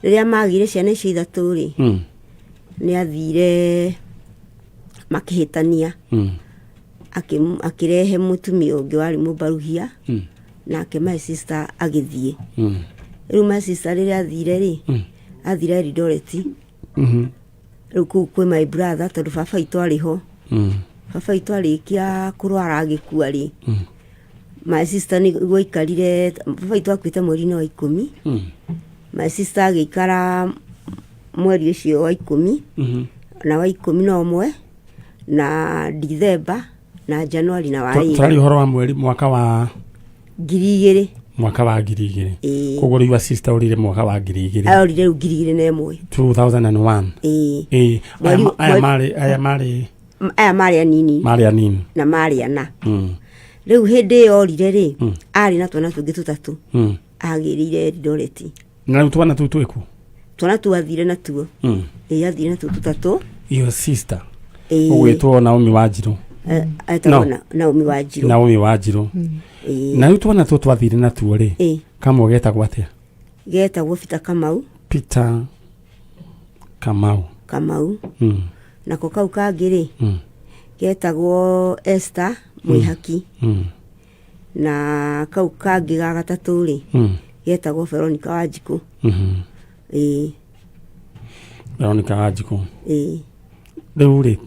Rĩrĩa magĩire ciana icio ithatũ rĩ, nĩ athire makĩhĩtania, akĩrehe mũtumia ũngĩ warĩ mũmbaruhia, nake my sister agĩthiĩ. Rĩu my sister rĩrĩa athire rĩ, athire Eldoret. Rĩu kũu kwĩ my brother, tondũ baba witũ arĩ ho. Baba witũ arĩkia kũrwara agĩkua rĩ, my sister nĩguo aikarire. Baba witũ akuĩte mweri-inĩ wa 10. My sister agĩikara mweri ũcio wa 10 na wa 11 na Dithemba na Januari na wa rĩrĩ. Tũraria ũhoro wa mweri mwaka wa 2000. Mwaka wa 2000? Ĩĩ. Koguo rĩu sister ũrire mwaka wa 2000? Arorire rĩu 2001. 2001? Ĩĩ. Ĩĩ. Aya aya aya marĩ Aya marĩ anini. Marĩ anini. Na marĩ ana. Rĩu hĩndĩ ĩyo orire rĩ, arĩ na twana tũngĩ tũtatũ agĩrĩire Eldoret. Na rĩu twana tũu twĩku? Twana tu athire natuo. Ĩĩ, athire natuo tũtatũ. Your sister Ĩĩ. ũgwĩtwo Naomi Wanjirũ? Etagwo No. Naomi Wanjirũ. Naomi Wanjirũ. Ĩĩ. Na rĩu twana tũu twathire natuo rĩ, kamwe getagwo atĩa? Getagwo Peter Kamau. Peter Kamau. Kamau. Nako kau kangĩ rĩ, getagwo Esther Mwĩhaki. Na kau kangĩ ga gatatũ rĩ, getagwo Veronica Wanjikũ. Ĩĩ. Veronica Wanjikũ. Ĩĩ. Rĩu rĩ,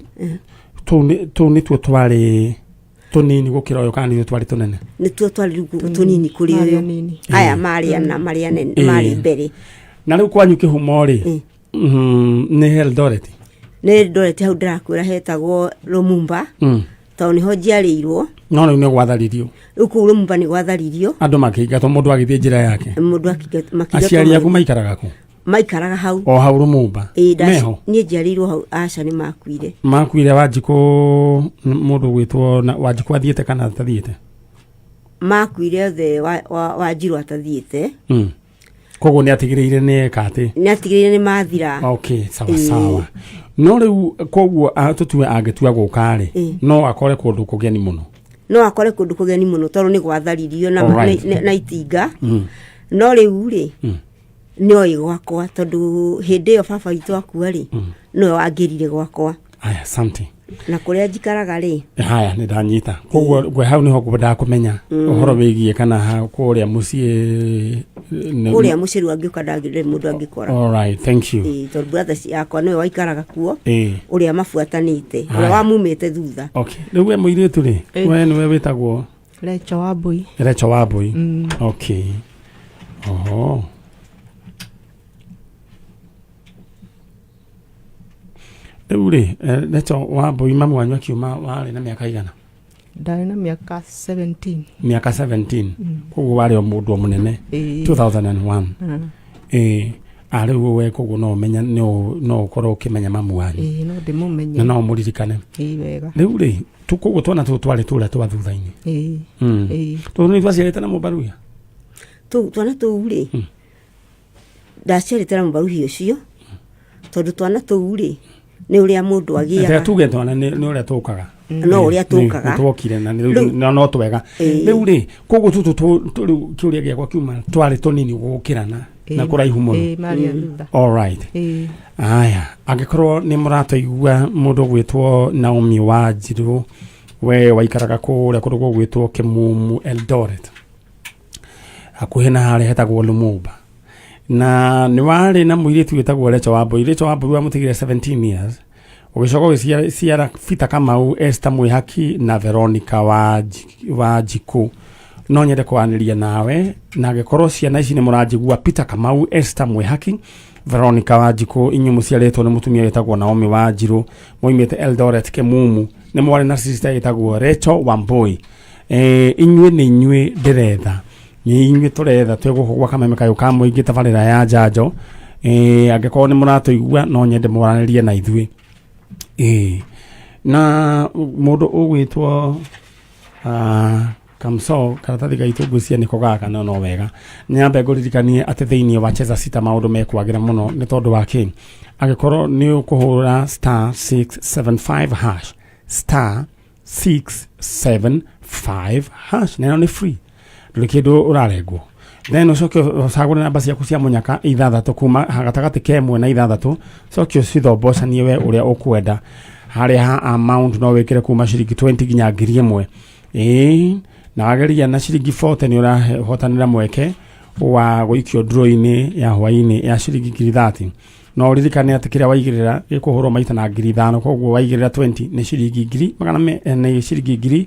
tũu nĩtuo twarĩ tũnini gũkĩra ũyũ kana nĩtuo twarĩ tũnene? Nĩtuo twarĩ rĩu tũnini kũrĩ Marĩ ũyũ. anini. Aya marĩ ana, marĩ anene, marĩ mbere. Na rĩu kwanyu kĩhumo rĩ, nĩ Eldoret? Nĩ Eldoret, hau ndĩrakwĩra hetagwo Lumumba, tondũ nĩho njiarĩirwo. No rĩu nĩ gwatharirio? Rĩu kũu Lumumba nĩ gwatharirio. Andũ makĩingatwo, mũndũ agĩthiĩ njĩra yake. Mũndũ makĩingatwo. Aciari aku maikaraga kũ? Maikaraga hau. O hau Lumumba? Ĩĩ, Meho? Niĩ njiarĩirwo hau. Aca, nĩ makuire. Makuire Wanjikũ, mũndũ gwĩtwo Wanjikũ athiĩte kana atathiĩte? Makuire othe Wanjirũ atathiĩte. Koguo nĩ atigĩrĩire nĩ eka atĩ? Nĩ atigĩrĩire nĩ mathira. Okay, sawa. Sawa, no rĩu koguo tũtue angĩtua gũka rĩ, no akore kũndũ kũgeni mũno? No akore kũndũ kũgeni mũno, tondũ nĩ gwatharirio na, na itinga. No rĩu rĩ, nĩoĩ gwakwa, tondũ hĩndĩ ĩyo baba witũ akua rĩ, nĩwe wangĩrire gwakwa. Aya, asante. Na kũrĩa njikaraga rĩ. Haya, nĩ ndanyita. Koguo gwe hau nĩho ngwendaga kũmenya ũhoro wĩgiĩ kana kũrĩa mũciĩ Kũrĩa mũciĩ rĩu angĩũka ndangĩrĩ mũndũ angĩkora. All right, thank you. Ĩĩ, tondũ brothers yakwa nĩwe waikaraga kuo, ũrĩa mabuatanĩte, ũrĩa Haya. wamumĩte thutha. Okay, rĩu we mũirĩtu rĩ, we nĩwe wĩtagwo? Recho Wambui. Recho Wambui. Okay, oho, rĩu rĩ, Recho Wambui, mamu wanyu akiuma warĩ na mĩaka igana? Ndarĩ na mĩaka 17. Mĩaka 17, koguo warĩ o mũndũ o mũnene. Ĩĩ. 2001. Ĩĩ, rĩu we koguo no ũmenya, no ũkorwo ũkĩmenya mamu wanyu? Ĩĩ, no ndĩmũmenye. Na no ũmũririkane? Ĩĩ, wega. Rĩu rĩ, koguo twana tũtũ twarĩ tũrĩa twa thutha-inĩ? Ĩĩ. Ĩĩ. Tondũ nĩ twaciarĩte na mũmbaruya? Twana tũu rĩ, ndaciarĩte na mũbaruhi ũcio, tondũ twana tũu rĩ, nĩ ũrĩa mũndũ Reke agĩaga. tuge twana nĩ ũrĩa tũkaga. No ũrĩa tũkaga. Nĩ twokire na na no twega. Rĩu rĩ, koguo tũtũ rĩu kĩũria gĩakwa kiuma twarĩ tũnini gũkĩrana na kũraihu mũno? Ĩĩ, marĩ a thutha. All right. Ĩĩ. Aya, angĩkorwo nĩ mũratũigua, mũndũ ũgwĩtwo Naomi Wanjirũ, we waikaraga kũrĩa kũndũ gũgwĩtwo Kĩmumu Eldoret, hakuhĩ na harĩa hetagwo Lumumba, na nĩ warĩ na mũirĩtu wĩtagwo Rachel Wambui. Rachel Wambui wamũtigire 17 years, ũgĩcoka ũgĩciara Peter Kamau, Esther Mwĩhaki na Veronica Wanjikũ. No nyende kwaranĩria nawe, na angĩkorwo ciana ici nĩ mũranjigua, Peter Kamau, Esther Mwĩhaki, Veronica Wanjikũ, inyuĩ mũciarĩtwo nĩ mũtumia wĩtagwo Naomi Wanjirũ, moimĩte Eldoret Kĩmumu, nĩ mwarĩ na sister ĩtagwo Rachel Wambui. Inyuĩ nĩ inyuĩ ndĩretha, nĩ inyuĩ tũretha twĩ gũkũ gwa Kameme Kayũ ka Mũingĩ, tabarĩra ya njanjo. Angĩkorwo nĩ mũratũigua, no nyende mwaranĩrie na ithuĩ. Na mũndũ ũgwĩtwo Kamso, karatathi gaitũ ngwĩciria nĩko gaka, no wega nyambe ngũririkanie atĩ thĩinĩ wa Cheza Sita maũndũ mekwagĩra mũno. Nĩ tondũ wa kĩ? Angĩkorwo nĩ ũkũhũra *675 hash, *675 hash, na ĩno nĩ free, ndũrĩ kĩndũ ũrarengwo. Then ũcoke ũcagũre namba ciaku cia mũnyaka ithathatũ kuma gatagatĩ ka ĩmwe na ithathatũ, coke ũcithombocanie we ũrĩa ũkwenda. Harĩa ha amount no wĩkĩre kuma ciringi 20 nginya 1000. Ĩĩ, na wageria na ciringi 40 nĩ ũrahotanĩra mweke wa gũikio draw-inĩ ya hwaĩ-inĩ ya ciringi 30,000. No ũririkane atĩ kĩrĩa waigĩrĩra gĩkũhũrwo maita na 5,000, koguo waigĩrĩra 20 nĩ ciringi ngiri magana me, nĩ ciringi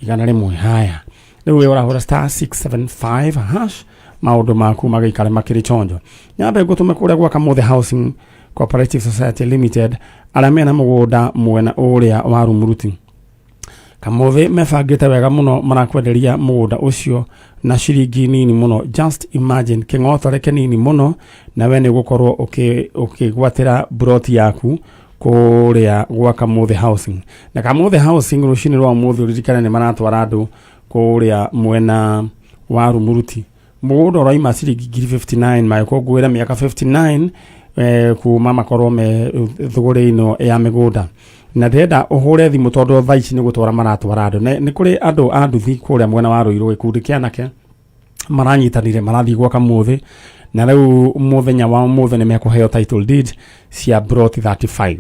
100,000. Haya, rĩu we ũrahũra star 675 hash, maũndũ maku magĩikare makĩrĩ chonjo. Nyambe ngũtũme kũrĩa gwa Kamothe Housing Cooperative Society Limited, arĩa mena mũgũnda mwena ũrĩa wa Rumuruti. Kamothe mebangĩte wega mũno, marakwenderia mũgũnda ũcio na ciringi nini mũno. Just imagine, kĩng'otore kĩnini mũno na we nĩ ũgũkorwo ũkĩgwatĩra buroti yaku kũrĩa gwa Kamothe Housing. Na Kamothe Housing rũcinĩ rwa ũmũthĩ, ũririkane nĩ maratwara andũ kũrĩa mwena wa Rumuruti. Mũgũnda ũraima ciringi 59,000, magĩkũngũĩra mĩaka 59 kuma makorwo me thũgũrĩ ĩno ya mĩgũnda. Na ndĩrenda ũhũre thimũ tondũ thaa ici nĩ gũtwara maratwara andũ. Nĩ kũrĩ andũ a nduthi kũrĩa mwena wa Rũirũ, gĩkundi kĩa anake maranyitanire marathiĩ gwa Kamũthĩ, na rĩu mũthenya wa ũmũthĩ nĩ mekũheo title deed cia plot 35.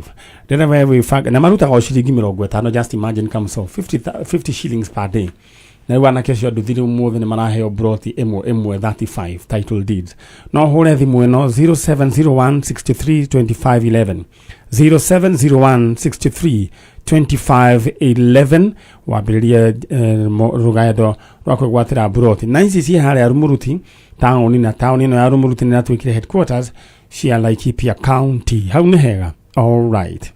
Ndĩrenda we wĩbange, na marutaga o ciringi 50. Just imagine, comes off 50 shillings per day. Na rĩu anake acio a nduthi rĩu ũmũthĩ nĩ maraheo plot ĩmwe ĩmwe 35 title deeds. No hũre thimũ ĩno 0701 63 25 11, 0701 63 25 11, wambĩrĩrie rũgendo rwa kwĩgwatĩra mburoti. Na ici ciĩ harĩa Rumuruti taũni, na taũni ĩno ya Rumuruti nĩ ĩratuĩkire headquarters cia Laikipia County. Hau nĩ hega. All right,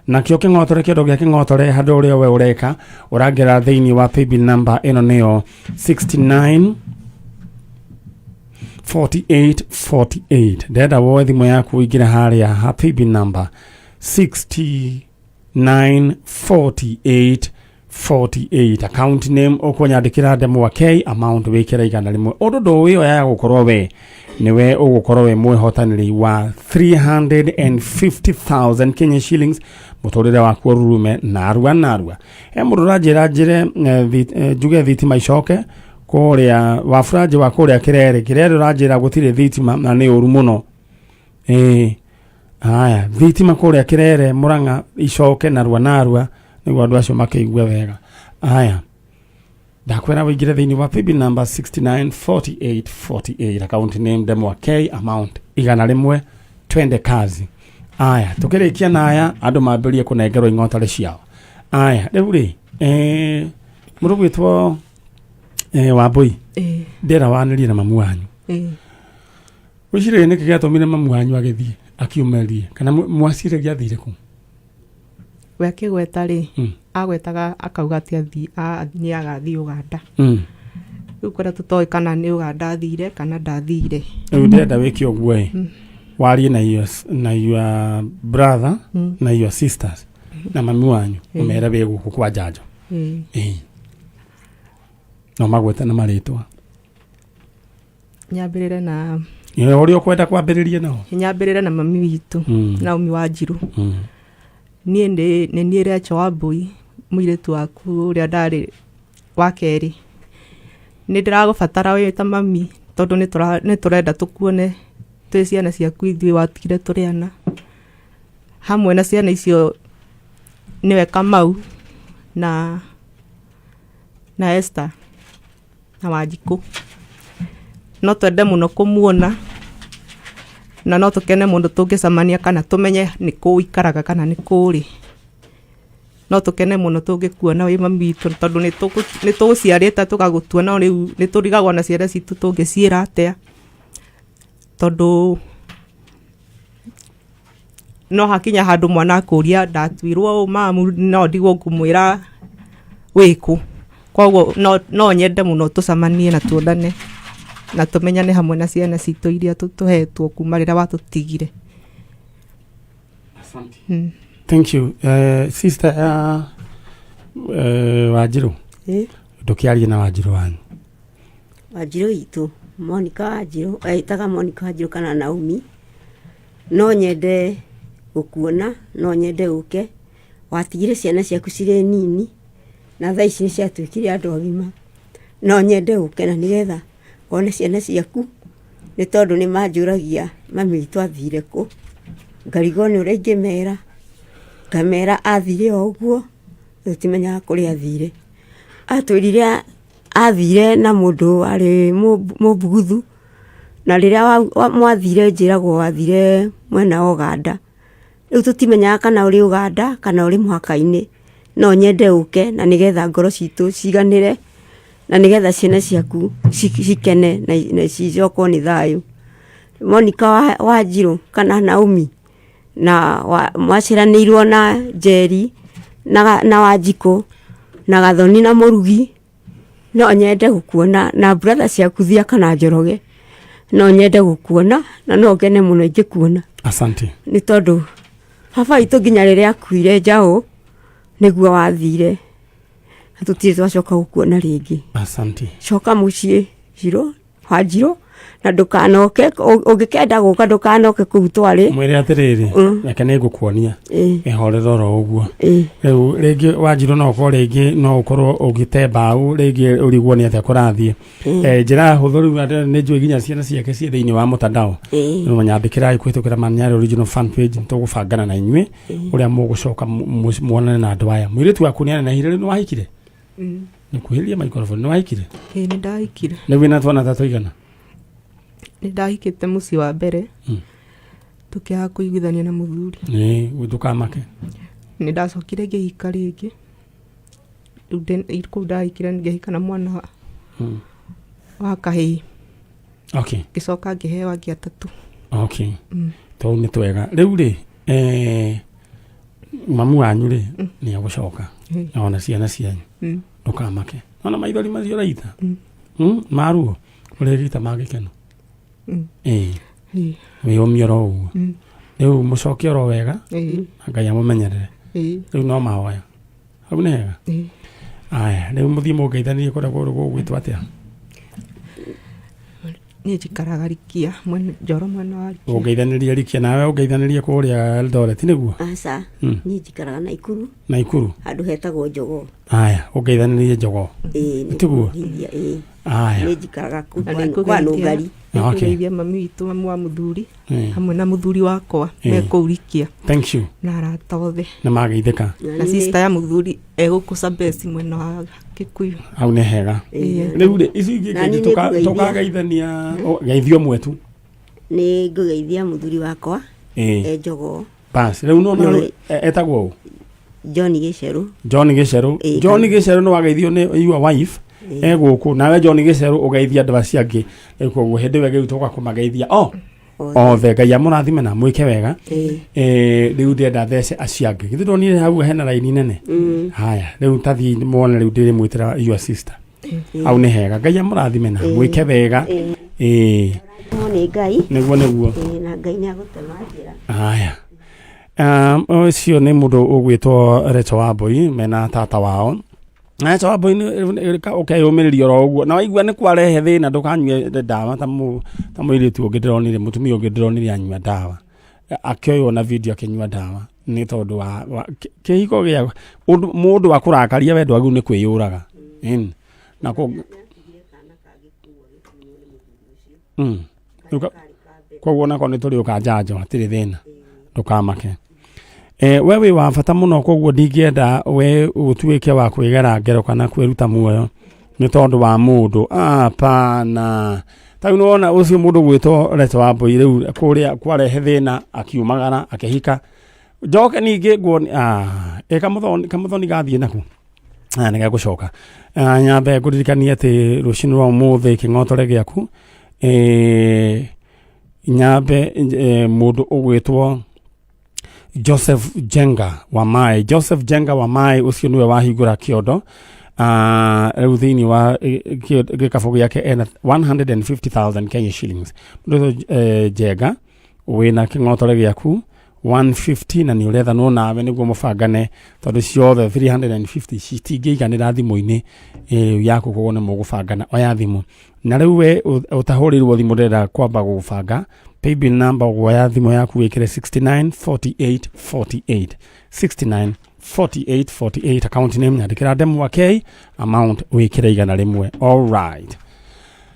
nakĩo kĩng'otore, kĩndũ gĩa kĩng'otore, handũ ũrĩa we ũreka ũrangĩra thĩinĩ wa paybill number ĩno, nĩyo 69 48 48. Ndĩrenda woe thimũ yaku ũingĩre harĩa ha paybill number 69 48 48, account name ũkũnyandĩkĩra ndemwa K, amount wĩkĩre 100. Ũndũ ndũĩ ya gũkorwo we nĩwe ũgũkorwo wĩ mwĩhotanĩri wa 350,000 Kenya shillings, mũtũrĩre waku ũrurume narua narua. He mũndũ ũranjĩra njĩre njuge thitima icoke kũrĩa waburanjĩ wa kũrĩa Kĩrere. Kĩrere ũranjĩra gũtirĩ thitima na nĩ ũru mũno. Ĩĩ, haya, thitima kũrĩa Kĩrere Mũrang'a icoke narua narua nĩguo andũ acio makĩigue wega. Haya, ndakwĩra wĩingĩre thĩinĩ wa paybill number 694848, account name ndemwa K, amount 100. Twende kazi. Aya, tukĩrĩkia na aya andũ mambĩrĩrie kũnengerwo ing'otore ciao. Aya, rĩu rĩ, mũndũ gwĩtwo Wambũi, ndĩra wanĩrie na mamu wanyu. Wĩciragia nĩkĩ gĩatũmire mamu wanyu agĩthiĩ akiumerie, kana mwaciragia athire kũ? We akĩgweta rĩ, agwetaga akauga atĩ nĩ agathiĩ Ũganda. Rĩu kũrĩa tũtoĩ kana nĩ Ũganda athire kana ndathire. Rĩu ndĩrenda wĩke ũguo ĩ, warie na your brother na your sisters na mami wanyu, ũmere wĩ gũkũ kwa njanjo. Ĩĩ, no magwete na marĩtwa. Nyambĩrĩre na Ĩ, ũrĩa ũkwenda kwambĩrĩria nao. Nyambĩrĩre na mami witũ, Naomi Wanjiru. Niĩ nĩ niĩ Recho Wambui, mũirĩtu waku ũrĩa ndarĩ wa kerĩ. Nĩ ndĩragũbatara wĩ ta mami tondũ nĩ tũrenda tũkuone twĩ ciana ciaku ithuĩ watigire tũrĩ ana. Hamwe na ciana icio nĩwe Kamau na Esther na Wanjikũ. No twende mũno kũmuona na no tũkene mũno tũngĩcemania kana tũmenye nĩ kũ ũikaraga kana nĩ kũ ũrĩ. No tũkene mũno tũngĩkuona wĩ mami witũ tondũ nĩ tũgũciarĩte tũgagũtua, no rĩu nĩ tũrigagwo na ciana citũ tũngĩciĩra atĩa, tondũ no hakinya handũ mwana akũria ndatuirwo ũũ mamu, no ndigwo ngũmwĩra wĩkũ. Koguo no nyende mũno tũcemanie na tuonane na tũmenyane hamwe na ciana citũ iria tũhetwo kuma rĩrĩa watũtigire. Thank you. Sister Wanjiru, ndũkĩarie na Wanjiru wanyu. Wanjirũ witũ Monica Wanjirũ, etaga Monica Wanjirũ kana Naomi, no nyende gũkuona, no nyende ũke. Watigire ciana ciaku cirĩ nini na thaa ici nĩ ciatuĩkire andũ agima. No nyende ũke na nĩgetha Wone ciana ciaku nĩ tondũ nĩ manjũragia mami witũ athire kũ, ngarigwo nĩ ũrĩa ingĩmera, ngamera athire o ũguo, tũtimenyaga kũrĩa athire. Atwĩrire athire na mũndũ warĩ mũbuguthu, na rĩrĩa mwathire njĩragwo wathire mwena wa Ũganda. Rĩu tũtimenyaga kana ũrĩ Ũganda kana ũrĩ mũhaka-inĩ, no nyende ũke na nĩgetha ngoro citũ ciganĩre na nĩgetha ciana ciaku cikene na cicokwo nĩ thayũ. Monica Wanjirũ kana Naomi na mwaciaranĩirwo na Njeri na Wanjikũ na Gathoni na Mũrugi. No nyende gũkuona na brother ciaku Thiaka na Njoroge no nyende gũkuona na no ngene mũno ingĩkuona. Asante. Nĩ tondũ baba witũ nginya rĩrĩa akuire njaũ nĩguo wathire na tũtirĩ twacoka gũkuona rĩngĩ. Asante. Coka mũciĩ Njirũ Wanjirũ na ndũkanoke, ũngĩkenda gũka ndũkanoke kũu twarĩ. Mwĩre atĩrĩrĩ, reke nĩ ngũkuonia. Ĩhorere oro ũguo. Rĩu rĩngĩ Wanjirũ no ũkorwo rĩngĩ no ũkorwo ũgĩte mbaũ rĩngĩ ũrigwo nĩ atĩa kũrathiĩ. Njĩra hũthũ rĩu andũ nĩ njũĩ nginya ciana ciake ciĩ thĩinĩ wa mũtandao. Rĩu nyandĩkĩrai kũhĩtũkĩra Manyara Original fan page nĩ tũgũbangana na inyuĩ ũrĩa mũgũcoka muonane na andũ aya. Mũirĩtu waku nĩ anenehire rĩu nĩ wahikire? Nĩkuhĩrĩria microphone nĩ wahikire? Ĩĩ nĩ ndahikire. Rĩu wĩna twana ta tũigana? Nĩ ndahikĩte mũciĩ wa mbere. Tũkĩaga kũiguithania na mũthuri. Ĩĩ ndũkamake. Nĩ ndacokire ngĩhika rĩngĩ. Rĩu kũu ndahikire ngĩhika na mwana wa kahĩĩ. Okay. Ngĩcoka ngĩheo angĩ atatũ. Okay. Tũu nĩ twega. Rĩu rĩ, mamu wanyu rĩ nĩ egũcoka na ona ciana cianyu ndũkamake. Ona maithori macio ũraita maruo ũrĩgita ma gĩkeno. Ĩĩ. Wĩyũmie oro ũguo. Rĩu mũcoke oro wega na Ngai amũmenyerere. Rĩu no mahoya. Hau nĩ hega. Aya, rĩu mũthiĩ mũngeithanie kũrĩa kũndũ gũgwĩtwo atĩa? Niĩ njikaraga Rikia, mwena Njoro mwena wa Rikia. Ũngeithanĩrie Rikia nawe ũngeithanĩrie kũrĩa Eldoret nĩguo? Aca, niĩ njikaraga Naikuru. Naikuru? Handũ hetagwo Njogoo. Aya, ũngeithanĩrie Njogoo. Ĩĩ, nĩ Tiguo? kũngeithia, ĩĩ. Aya. Niĩ njikaraga kũu Na nĩ kwa Nũngari. Okay. Nĩngũgeithia mami witũ, mami wa mũthuri hamwe na mũthuri wakwa Eh. me kũu Rikia Thank you. na arata othe. Nĩ mageithĩka. Na sister ya mũthuri egũkũ Sabesi mwena wa Kikuyu. Hau nĩ hega. Ĩĩ. Rĩu rĩ, ici ingĩ Na niĩ nĩngũgeithia. tũkageithania geithio ũmwe tu. Nĩ ngũgeithia mũthuri wakwa Ĩĩ. e Njogoo. Bas, rĩu no No. etagwo ũ? John Gĩcerũ. John Gĩcerũ. Ĩĩ, John Gĩcerũ nĩ wageithio nĩ your wife e gũkũ nawe John Gĩcerũ ũgeithia andũ acio angĩ. Rĩu koguo hĩndĩ ĩyo ĩngĩ tũgoka kũmageithia o othe. Ngai amũrathime na mwĩke wega. Rĩu ndĩrenda thece acio angĩ. Githĩ ndonire hau hena raini nene? Haya, rĩu tathiĩ muone rĩu ndĩrĩmwĩtĩra your sister. Hau nĩ hega. Ngai amũrathime na mwĩke wega. Ĩĩ. Nĩ Ngai. Nĩguo nĩguo. Ĩĩ, na Ngai nĩ agũtema njĩra. Haya. Ũcio nĩ mũndũ ũgwĩtwo Recho Wambui mena tata wao. Na Recho Wambui ũkeyũmĩrĩria oro ũguo. Na waigua nĩ kwarehe thĩna ndũkanyue ndawa ta mũirĩtu ũngĩ ndĩronire, mũtumia ũngĩ ndĩronire anyua ndawa. Akĩoywo na video akĩnyua ndawa nĩ tondũ wa kĩhiko gĩa ũndũ mũndũ akũrakaria we ndwagĩrĩirwo nĩ kwĩyũraga. Na kũ Koguo onako nĩ tũrĩũka njanjo hatirĩ thĩna ndũkamake. We wĩ wa bata mũno koguo ndingĩenda we ũtuĩke wa kwĩgera ngero kana kwĩruta muoyo nĩ tondũ wa mũndũ. Hapana. Ta rĩu nĩwona ũcio mũndũ gwĩtwo Recho Wambui rĩu kũrĩa kwarehe thĩna akiumagara akĩhika. Njoke ningĩ nguone ĩ kamũthoni gathiĩ naku? Nĩ gegũcoka. Nyambe ngũririkanie atĩ rũcinĩ rwa ũmũthĩ kĩng'otore gĩaku nyambe mũndũ ũgwĩtwo Joseph Jenga wa Mai. Joseph Jenga wa Mai ũcio nĩwe wahingũra kĩondo. Rĩu thĩinĩ wa gĩkabũ gĩake ena 150,000 Kenya shillings. Mũndũ ũcio Jenga wĩna kĩng'otore gĩaku 150 na nĩ ũrethanwo nawe nĩguo mũbangane tondũ ciothe 350 citingĩiganĩra thimũ-inĩ yaku, koguo nĩ mũgũbangana. Oya thimũ na rĩu we ũtahũrĩirwo thimũ ndĩrenda kwamba gũgũbanga. Paybill number ũguoya thimũ yaku wĩkĩre 69 48 48 69 48 48, account name nyandĩkĩra Ndemwa K, amount wĩkĩre 100. All right.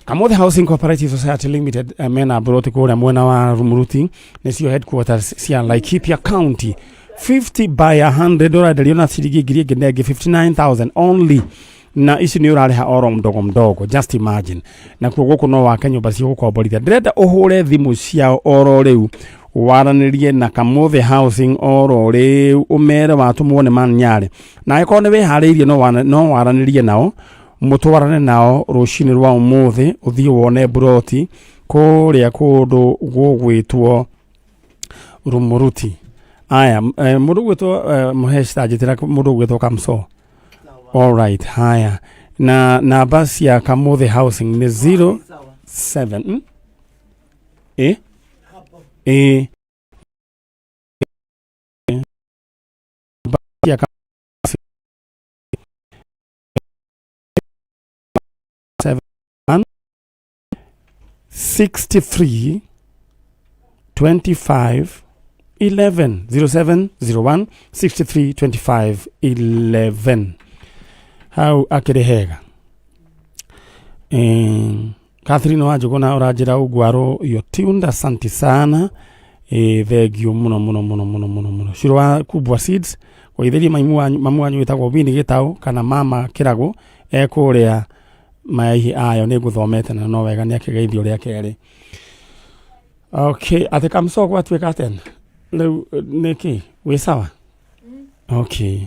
Kamothe Housing Cooperative Society Limited mena mburoti kũrĩa mwena wa Rumuruti, nĩcio headquarters cia Laikipia County. 50 by 100 ũrenderio na ciringi ngiri ĩngĩ na ĩngĩ 59000 only, na ici nĩ ũrarĩha oro mdogo mdogo, just imagine. Nakuo gũkũ no wake nyũmba cia gũkomborithia. Ndĩrenda ũhũre thimũ ciao oro rĩu, waranĩrie na Kamothe Housing oro rĩu, ũmere watũmwo nĩ Manyarĩ, na angĩkorwo nĩ wĩharĩirie no waranĩrie nao, mũtwarane nao rũcinĩ rwa ũmũthĩ, ũthiĩ wone mburoti kũrĩa kũndũ gũgwĩtwo Rumuruti. Aya, mũndũ ũgwĩtwo Mũhesh tanjĩtĩra mũndũ ũgwĩtwo Kamso. Alright, haya, na namba cia Kamothe Housing nĩ 07 Eh? Eh. Namba cia 7 63 25 11, 07 01 63 25 11. Hau akĩrĩ hega. Catherine Wanjũgũna ũranjĩra ũguarũ yotunda, asante sana. Thengio mũno mũno mũno mũno mũno mũno. Ciro wa Kubwa Seeds gũithĩria maimu wanyu, mamu wanyu wĩtagwo Wini Gĩtaũ kana mama Kĩragũ ekũrĩa maihi ayo nĩ ngũthomete na no wega nĩ akĩgeithio rĩa kerĩ. Okay, atĩ kamco gwatuĩka atĩa rĩu nĩkĩ wĩ sawa? Okay,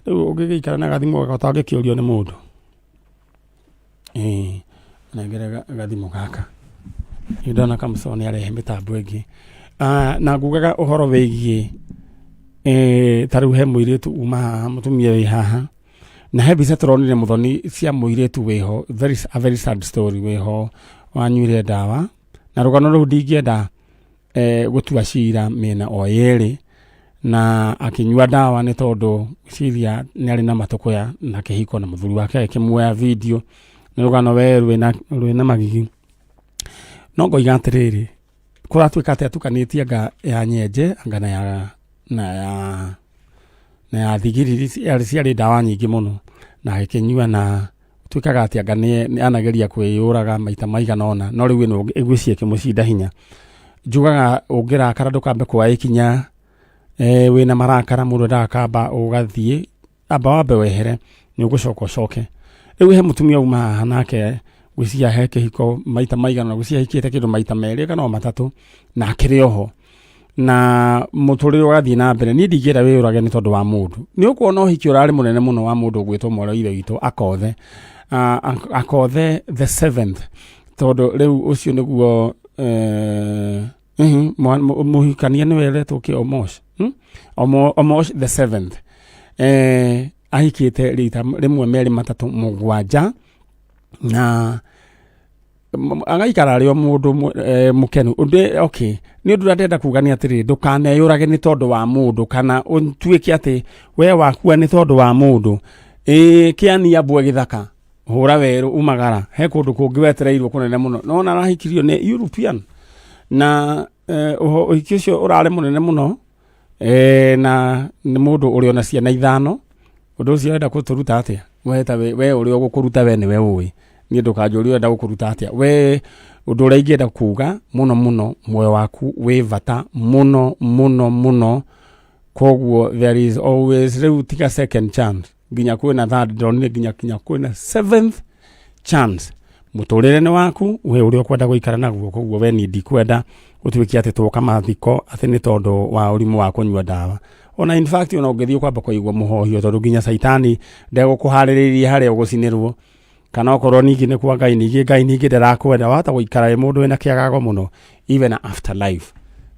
rĩu ũngĩgĩikara na gathimũ gaka ũtangĩkĩũrio nĩ mũndũ. Ĩĩ, nengere gathimũ gaka. Nĩ ndona kamco nĩ arehe mĩtambo ĩngĩ. Ah, na ngugaga ũhoro wĩgiĩ ta rĩu he mũirĩtu uma haha, mũtumia wĩ haha, na he mbica tũronire mũthoni cia mũirĩtu wĩho, a very sad story, wĩho wanyuire ndawa, na rũgano rũu ndingĩenda gũtua cira mĩena o yerĩ, na akĩnyua ndawa nĩ tondũ ciria nĩ arĩ na matũkũya na kĩhiko na mũthuri wake agĩkĩmuoya video. Nĩ rũgano we rwĩna magigi, no ngoiga atĩrĩrĩ, kũratuĩka atĩ atukanĩtie anga ya nyenje, anga na ya thigiriri, ciarĩ ndawa nyingĩ mũno na agĩkĩnyua, na tuĩkaga atĩ anga nĩ anageria kwĩyũraga maita maigana ũna, no rĩu ĩno ĩgwĩciria ĩkĩmũcinda hinya. Njugaga ũngĩrakara ndũkambe kuoya ikinya wĩna marakara. Mũndũ endaga kamba ũgathiĩ amba wambe wehere, nĩ ũgũcoka ũcoke. Rĩu he mũtumia uma haha nake gwĩciria he kĩhiko maita maigana ũna, gwĩciria ahikĩte kĩndũ maita merĩ kana o matatũ, na akĩrĩ oho na mũtũrĩre ũgathiĩ na mbere. Niĩ ndingĩenda wĩyũrage nĩ tondũ wa mũndũ. Nĩ ũkuona ũhiki ũrarĩ mũnene mũno wa mũndũ ũgwĩtwo mwarĩ wa ithe witũ Akothe, Akothe the seventh, tondũ rĩu ũcio nĩguo mũhikania nĩwe ũretwo kĩ Omosh, Omosh the seventh, ahikĩte rita rĩmwe, merĩ, matatũ, mũgwanja, na agaikara arĩ o mũndũ mũkenu. Ũndũ okay, nĩ ũndũ ũrĩa ndĩrenda kuga nĩ atĩrĩrĩ, ndũkaneyũrage nĩ tondũ wa mũndũ, kana ũtuĩke atĩ we wakua nĩ tondũ wa mũndũ. Ĩĩ, kĩania mbwe gĩthaka, hũra werũ, umagara he kũndũ kũngĩ wetereirwo kũnene mũno. No ona arahikirio nĩ European na ũhiki ũcio ũrarĩ mũnene mũno, na nĩ mũndũ ũrĩ ona ciana ithano. Ũndũ ũcio ũrenda gũtũruta atĩa? We ta we ũrĩa ũgũkũruta, we nĩwe ũĩ. Niĩ ndũkanjũrie ũrenda gũkũruta atĩa we. Ũndũ ũrĩa ingĩenda kuga mũno mũno, muoyo waku wĩ bata mũno mũno mũno. Koguo there is always, rĩu tiga second chance, nginya kwĩna third, ndonire nginya kwĩna seventh chance. Mũtũrĩre nĩ waku, we ũrĩa ũkwenda gũikara naguo. Koguo we niĩ ndikwenda ũtuĩke atĩ twoka mathiko atĩ nĩ tondũ wa ũrimũ wa kũnyua ndawa. Ona in fact, ona ũngĩthiĩ kwamba kũigua mũhohio, tondũ nginya caitani ndegũkũharĩrĩria harĩa ũgũcinĩrwo, kana okorwo ningĩ nĩ kwa Ngai, ningĩ Ngai ningĩ ndarakwenda wahota gũikara wĩ mũndũ wĩna kĩagago mũno even after life.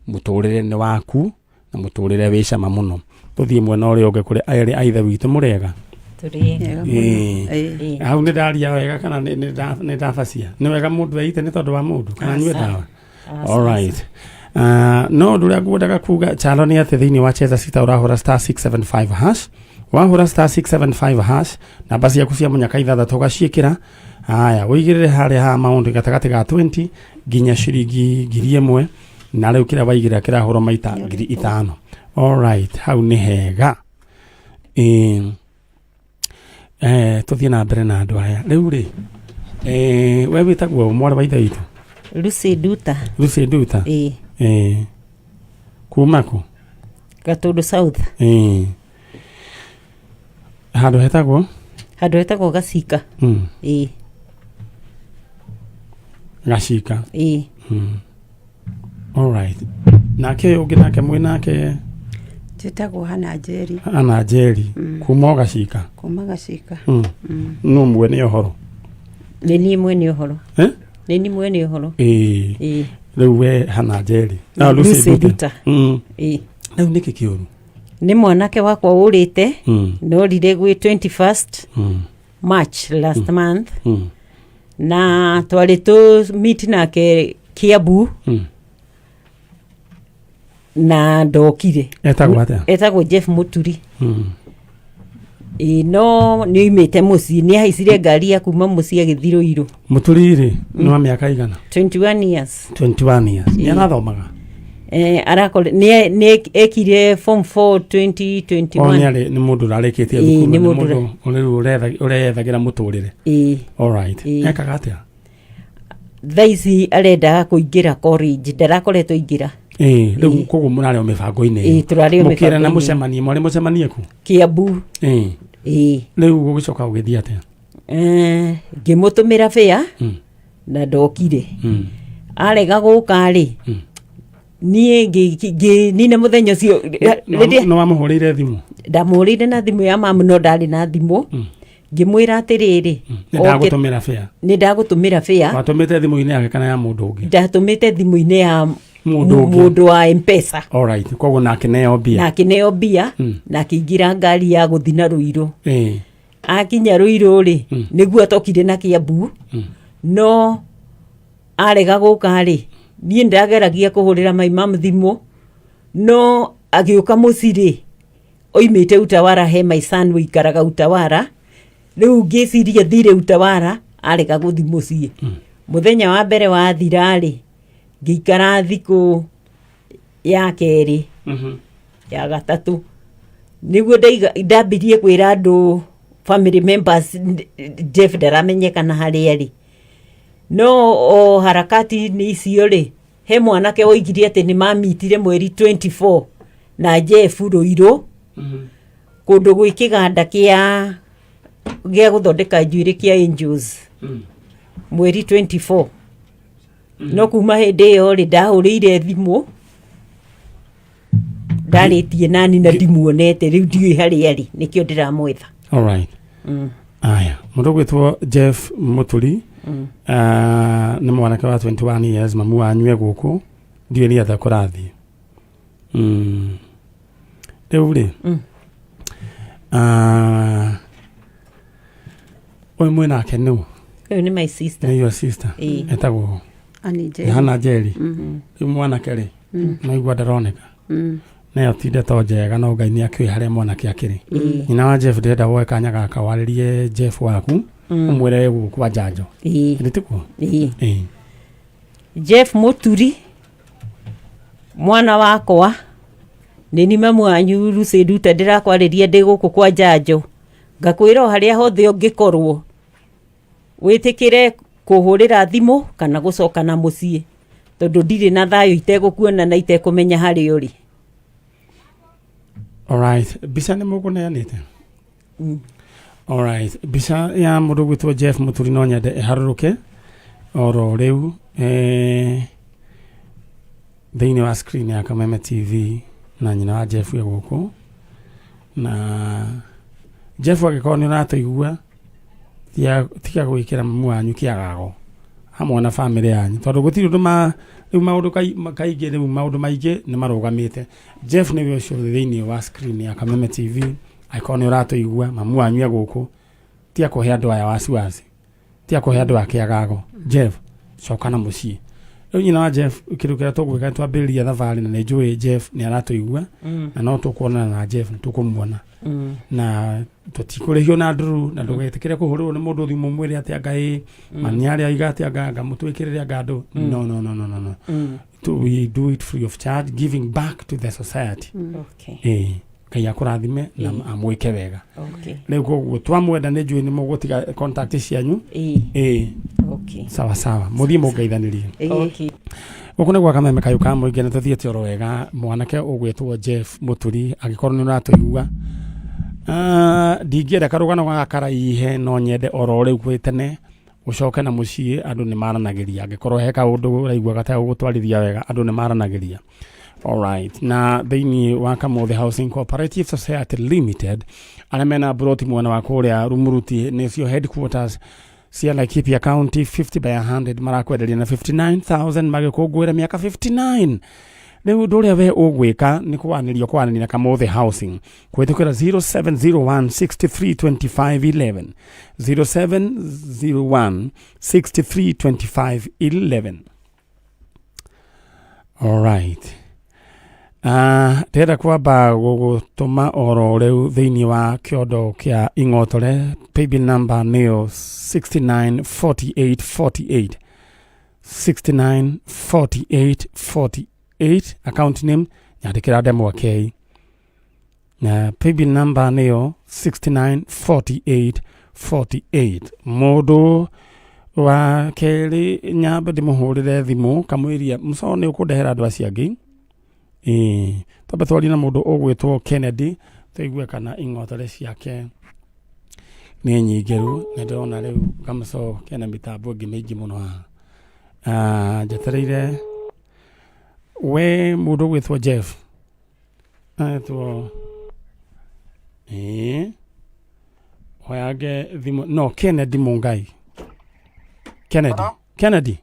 Mũtũrĩre nĩ waku na mũtũrĩre wĩ cama mũno. Tũthiĩ mwena ũrĩa ũngĩ kũrĩ erĩ a ithe witũ. Mũrĩega? Tũrĩ. Ĩĩ. Ĩĩ. Hau nĩ ndaria wega kana nĩ ndabacia? Nĩ wega mũndũ eite nĩ tondũ wa mũndũ kana anyue ndawa? Alright. No ũndũ ũrĩa ngwendaga kuga chalo nĩ atĩ thĩinĩ wa cheza sita ũrahũra star 675 hash. Wahũra star 675 hash, namba ciaku cia mũnyaka ithathatũ ũgaciĩkĩra. Haya, ũigĩrĩre harĩa ha maũndũ gatagatĩ ga 20 nginya ciringi 1000, na rĩu kĩrĩa waigĩrĩra kĩrahũrwo maita 5000. Alright, hau nĩ hega. Ĩĩ. Tũthiĩ na mbere na andũ aya rĩu rĩ. We wĩtagwo mwarĩ wa ithe witũ? Lucy Nduta. Lucy Nduta. Ĩĩ. Kuma kũ? Gatundu South. Handũ hetagwo? Handũ hetagwo Gacika. Ĩĩ. Gacika. Ĩĩ. Alright, nake ũyũ ũngĩ nake mwĩ nake? Njĩtagwo Hana Njeri. Ana Njeri. Kuma o Gacika? Kuma Gacika. No mwene ũhoro? Nĩ niĩ mwene ũhoro. Eh? Nĩ niĩ mwene ũhoro. Ĩĩ. Ĩĩ. Rĩu we Hana Njeri? Ah, Lucy. Lucy Nduta. Nduta. Ĩĩ. Rĩu nĩkĩ kĩũru? Nĩ mwanake wakwa ũrĩte. Norire gwĩ 21st March last month. Na twarĩ tũ meet nake Kiambu. Na ndokire. Etagwo atĩa? Etagwo Jeff Muturi. Ĩĩ, no nĩ oimĩte mũciĩ, nĩ ahaicire ngari ya kuma mũciĩ agĩthiĩ Rũirũ. Mũturi rĩ, nĩ wa mĩaka igana? 21 years. 21 years. Nĩ arathomaga? Arakore nĩ ekire form 4 O 2021. nĩ arĩ nĩ mũndũ ũrarĩkĩtie Ĩĩ, thukuru? nĩ Nĩ mũndũ mũndũ rĩu ũreyethagĩra mũtũrĩre. Ĩĩ. Alright. Ĩĩ. Ekaga atĩa? Thaa ici arendaga kũingĩra college, ndarakoretwo aingĩra. Ĩĩ, rĩu Ĩĩ. koguo mũrarĩ o mĩbango-inĩ Ĩĩ, ĩyo? tũrarĩ o Mũkĩrana mĩbango-inĩ. mũcemanie, mwarĩ mũcemanie ku? Kiambu. Ĩĩ. Ĩĩ. Rĩu gũgĩcoka gũgĩthiĩ atĩa? Ngĩmũtũmĩra bĩa na ndokire. Arega gũka rĩ, niĩ ngĩnina mũthenya ũcio rĩrĩa Nĩ wamũhũrĩire thimũ? Ndamũhũrĩire na thimũ ya mamu, no ndarĩ na thimũ. Ngĩmwĩra atĩrĩrĩ, Nĩ oke- ndagũtũmĩra bĩa. Nĩ ndagũtũmĩra bĩa. Watũmĩte thimũ-inĩ yake kana ya mũndũ ũngĩ? Ndatũmĩte thimũ-inĩ ya Mũndũ ũngĩ. Mũndũ wa Mpesa. Alright, koguo nake neo mbia. Na akĩneo mbia na akĩingĩra ngari ya gũthiĩ na Rũirũ. Akinya Rũirũ rĩ, nĩguo atokire na Kiambu. No arega gũka rĩ, niĩ ndageragia kũhũrĩra my mum thimũ, no agĩũka mũciĩ rĩ, oimĩte Utawara, he my son ũikaraga Utawara. Rĩu ngĩciria thire Utawara, arega gũthi mũciĩ. Mũthenya wa mbere wathira rĩ, ngĩikara thikũ ya kerĩ, ya gatatũ, nĩguo ndambirie kwĩra andũ, family members, Jeff ndaramenyekana harĩa arĩ. No o harakati-inĩ icio rĩ, he mwanake woigire atĩ nĩ mamitire mweri 24 na Jeff Rũirũ, kũndũ gwĩ kĩganda gĩa gũthondeka njuĩrĩ kĩa Angels, mweri 24. No kuma hĩndĩ ĩyo rĩ, ndahũrĩire thimũ, ndarĩtie nani na ndimuonete. Rĩu ndiũĩ harĩa arĩ, nĩkĩo ndĩramwetha. Alright. Aya, mũndũ ũgwĩtwo Jeff Mũturi, nĩ mwanake wa 21 years, mamu wanyu e gũkũ, ndiũĩ nĩ atĩa kũrathiĩ. Rĩu rĩ, ũyũ mwĩ nake nũ? Ũyũ nĩ my sister. Nĩ your sister? Ĩĩ. Etagwo? Annie Njeri. Hana Njeri. Rĩu mwanake rĩ, naigua ndaroneka. Nayo ti ndeto njega, no Ngai nĩ akĩũĩ harĩa mwanake akĩrĩ. Nyina wa Jeff, ndĩrenda woe kanya gaka warĩrie Jeff waku, ũmwĩre gũkũ kwa njanjo. Ĩĩ. Nĩ tikuo? Ĩĩ. Ĩĩ. Jeff Mũturi, mwana wakwa, nĩ ni mamu wanyu Lucy Nduta ndĩrakwarĩria ndĩ gũkũ kwa njanjo. Ngakwĩra o harĩa hothe ũngĩkorwo, wĩtĩkĩre kũhũrĩra thimũ kana gũcoka na mũciĩ, tondũ ndirĩ na thayũ itegũkuona na itekũmenya harĩa ũrĩ. Alright, mbica nĩ mũkũneanĩte? Alright, mbica ya mũndũ gwĩtwo Jeff Mũturi no nyende ĩharũrũke oro rĩu thĩinĩ wa screen ya Kameme TV, na nyina wa Jeff e gũkũ. Na Jeff, angĩkorwo nĩ ũratũigua, tiga gwĩkĩra mamu wanyu kĩagago hamwe na bamĩrĩ yanyu, tondũ gũtirĩ ũndũ ma rĩu maũndũ kaingĩ rĩu maũndũ maingĩ nĩ marũgamĩte. Jeff nĩwe ũcio ũrĩ thĩinĩ wa screen ya Kameme TV. Angĩkorwo nĩ ũratũigua, mamu wanyu e gũkũ. Tiga kũhe andũ aya wasiwasi, tiga kũhe andũ aya kĩagago. Jeff, coka na mũciĩ. Rĩu nyina wa Jeff, kĩndũ kĩrĩa tũgwĩka, twambĩrĩria thabarĩ, na nĩ njũĩ Jeff nĩ aratũigua, na no tũkuonana na Jeff, nĩ tũkũmuona, na tũtikũrĩhio na nduru, na ndũgetĩkĩre kũhũrĩrwo nĩ mũndũ thimũ mwĩre atĩ anga ĩ mani arĩa aiga atĩ anga mũtwĩkĩrĩre anga andũ. No, no, no, no, no, no. We do it free of charge, giving back to the society. Ĩĩ. Ngai akũrathime na amwĩke wega. Okay. Rĩu koguo twamwenda nĩ njũĩ nĩ mũgũtiga contact cianyu. Ĩĩ. Ĩĩ. Okay. Sawa sawa, mũthiĩ mũngeithanĩrie. Okay. Gũkũ nĩ gwa Kameme kayũ ka mũingĩ na tũthiĩte oro wega. Mwanake ũgwĩtwo Jeff Mũturi, angĩkorwo nĩ ũratũigua, ndingĩenda karũgano gaka karaihe, no nyende oro rĩu gwĩ tene ũcoke na mũciĩ. Andũ nĩ maranagĩria, angĩkorwo he kaũndũ ũraigua gategũgũtwarithia wega, andũ nĩ maranagĩria. Alright. Na thĩinĩ wa Kamothe Housing Cooperative Society Limited, arĩa mena mburoti mwena wa kũrĩa Rumuruti, nĩcio headquarters cia Laikipia County, 50 by 100 marakwenderia na 59,000 magĩkũngũĩra mĩaka 59. Rĩu ũndũ ũrĩa we ũgwĩka nĩ kwanĩria kwanĩria na Kamothe Housing kũhĩtũkĩra 0701 63 25 11, 0701 63 25 11. Alright. Ndĩrenda kwamba gũgũtũma oro rĩu thĩinĩ wa kĩondo kĩa ing'otore. Paybill number nĩyo 694848, 694848. Account name nyandĩkĩra ndemwa K, na paybill number nĩyo 694848. Mũndũ wa kerĩ nyambe ndĩmũhũrĩre thimũ kamwĩria mũco nĩ ũkũndehera andũ acio angĩ. Ĩĩ, twambe twarie na mũndũ ũgwĩtwo Kennedy, tũigue kana ing'otore ciake nĩ nyingĩru. Nĩ ndĩrona rĩu kamũco kena mĩtambo ĩngĩ mĩingĩ mũno haha. Ah, njetereire we mũndũ ũgwĩtwo Jeff etwo, ĩĩ, oyange thimũ no Kennedy Mungai. Kennedy. Hello? Kennedy.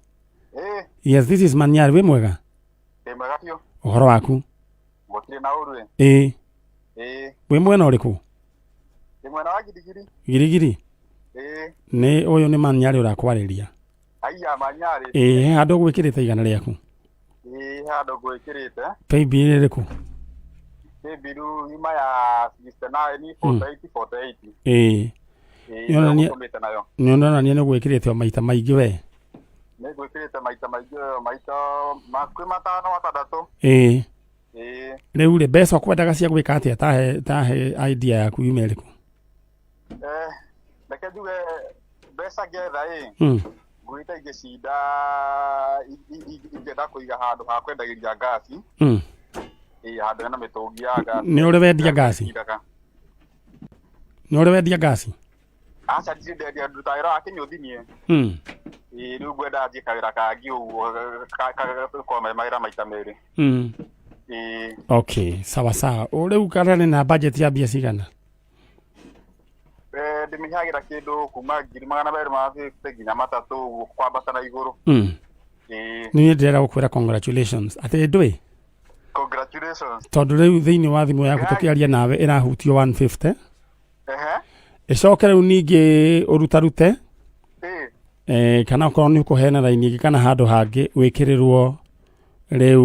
Ĩĩ. Yes, this is Manyari. Wĩ mwega? Ndĩ mwega biũ. Ũhoro waku? Gũtirĩ na ũru ĩ. Ĩĩ. Ĩĩ. Wĩ mwena ũrĩkũ? Ndĩ mwena wa Gidigiri. Girigiri? Ĩĩ. Nĩ ũyũ nĩ Manyari ũrakwarĩria. Aiya Manyarĩ. Ĩĩ, he handũ ũgwĩkĩrĩte igana rĩaku? Ĩĩ, handũ ngwĩkĩrĩte. Paybill ĩrĩkũ? Nĩ mbiru yuma ya 69 48 48. Ĩĩ. Ĩĩ, Nĩonania- nĩyo nayo. Nĩ ũronania nĩ ũgwĩkĩrĩte o maita maingĩ we. Nĩ ngwĩkĩrĩte maita maingĩ, maita makwĩ matano matandatũ. Ĩĩ. Ĩĩ. Rĩu rĩ, mbeca ũkwendaga cia gwĩka atĩa? Tahe idea yaku yuma ĩrĩkũ? Reke njuge mbeca ngetha ĩ, ngwĩte ingĩcinda ingĩenda kũiga handũ ha kwendagĩria ngasi. Ĩĩ, handũ hena mĩtũngi ya ngasi. Nĩ ũrĩ wendia ngasi? Iraga. Nĩ ũrĩ wendia ngasi? Aca, ndirĩ ndendia, ndutaga wĩra wa kĩnyũthi niĩ. Ĩĩ, rĩu ngwenda thiĩ kawĩra kangĩ ũguo korwo me mawĩra maita merĩ. Ĩĩ. Okay, sawa sawa. O rĩu kana nĩ na budget ya mbia cigana? Ndĩmĩheagĩra kĩndũ kuma 250,000 nginya 300 ũguo kwambata na igũrũ. Ĩĩ. Niĩ ndĩrenda gũkwĩra congratulations atĩ ndũĩ. Congratulations. Tondũ rĩu thĩinĩ wa thimũ yaku tũkĩaria nawe ĩrahutio 150. Ĩcoke rĩu ningĩ ũrutarute kana okorwo nĩ ũkũheana raini ĩngĩ kana handũ hangĩ wĩkĩrĩrwo rĩu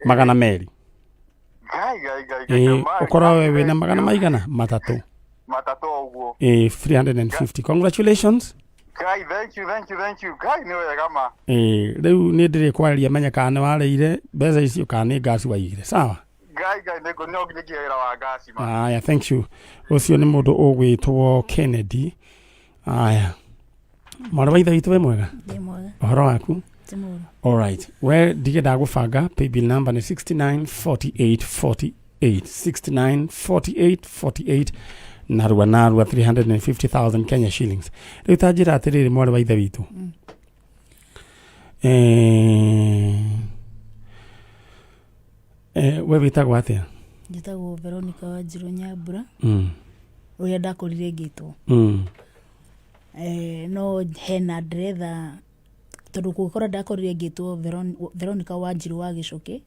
200. Ngai ngai ngai ngai. Ĩĩ, ũkorwo we wĩna magana maigana matatũ. Matatũ ũguo. Ĩĩ, 350. Congratulations. Ngai, thank you, thank you, thank you. Ngai, nĩ wega ma. Ĩĩ, rĩu nĩ ndĩrĩ kwarĩria menye kana nĩ warĩire mbeca icio kana nĩ ngasi waigire. Sawa. Ngai ngai, nĩ no nginya wĩra wa ngasi ma. Aya, thank you. Ũcio nĩ mũndũ ũgwĩtwo Kennedy. Aya, mwarĩ wa ithe witũ, wĩ mwega? Ndĩ mwega. Ũhoro waku? Ti mũru. Alright, we ndigĩndaga gũbanga. Paybill number nĩ 694848, 694848, narua narua 350,000 Kenya shillings. Rĩu ta njĩra atĩrĩrĩ, mwarĩ wa ithe witũ, we wĩtagwo atĩa? Njĩtagwo Veronica Wanjirũ Nyambura, ũrĩa ndakorire ngĩtwo. No hena ndĩretha tondũ gũkora ndakorire ngĩtwo Veronica Wanjirũ wa Gĩcũkĩ.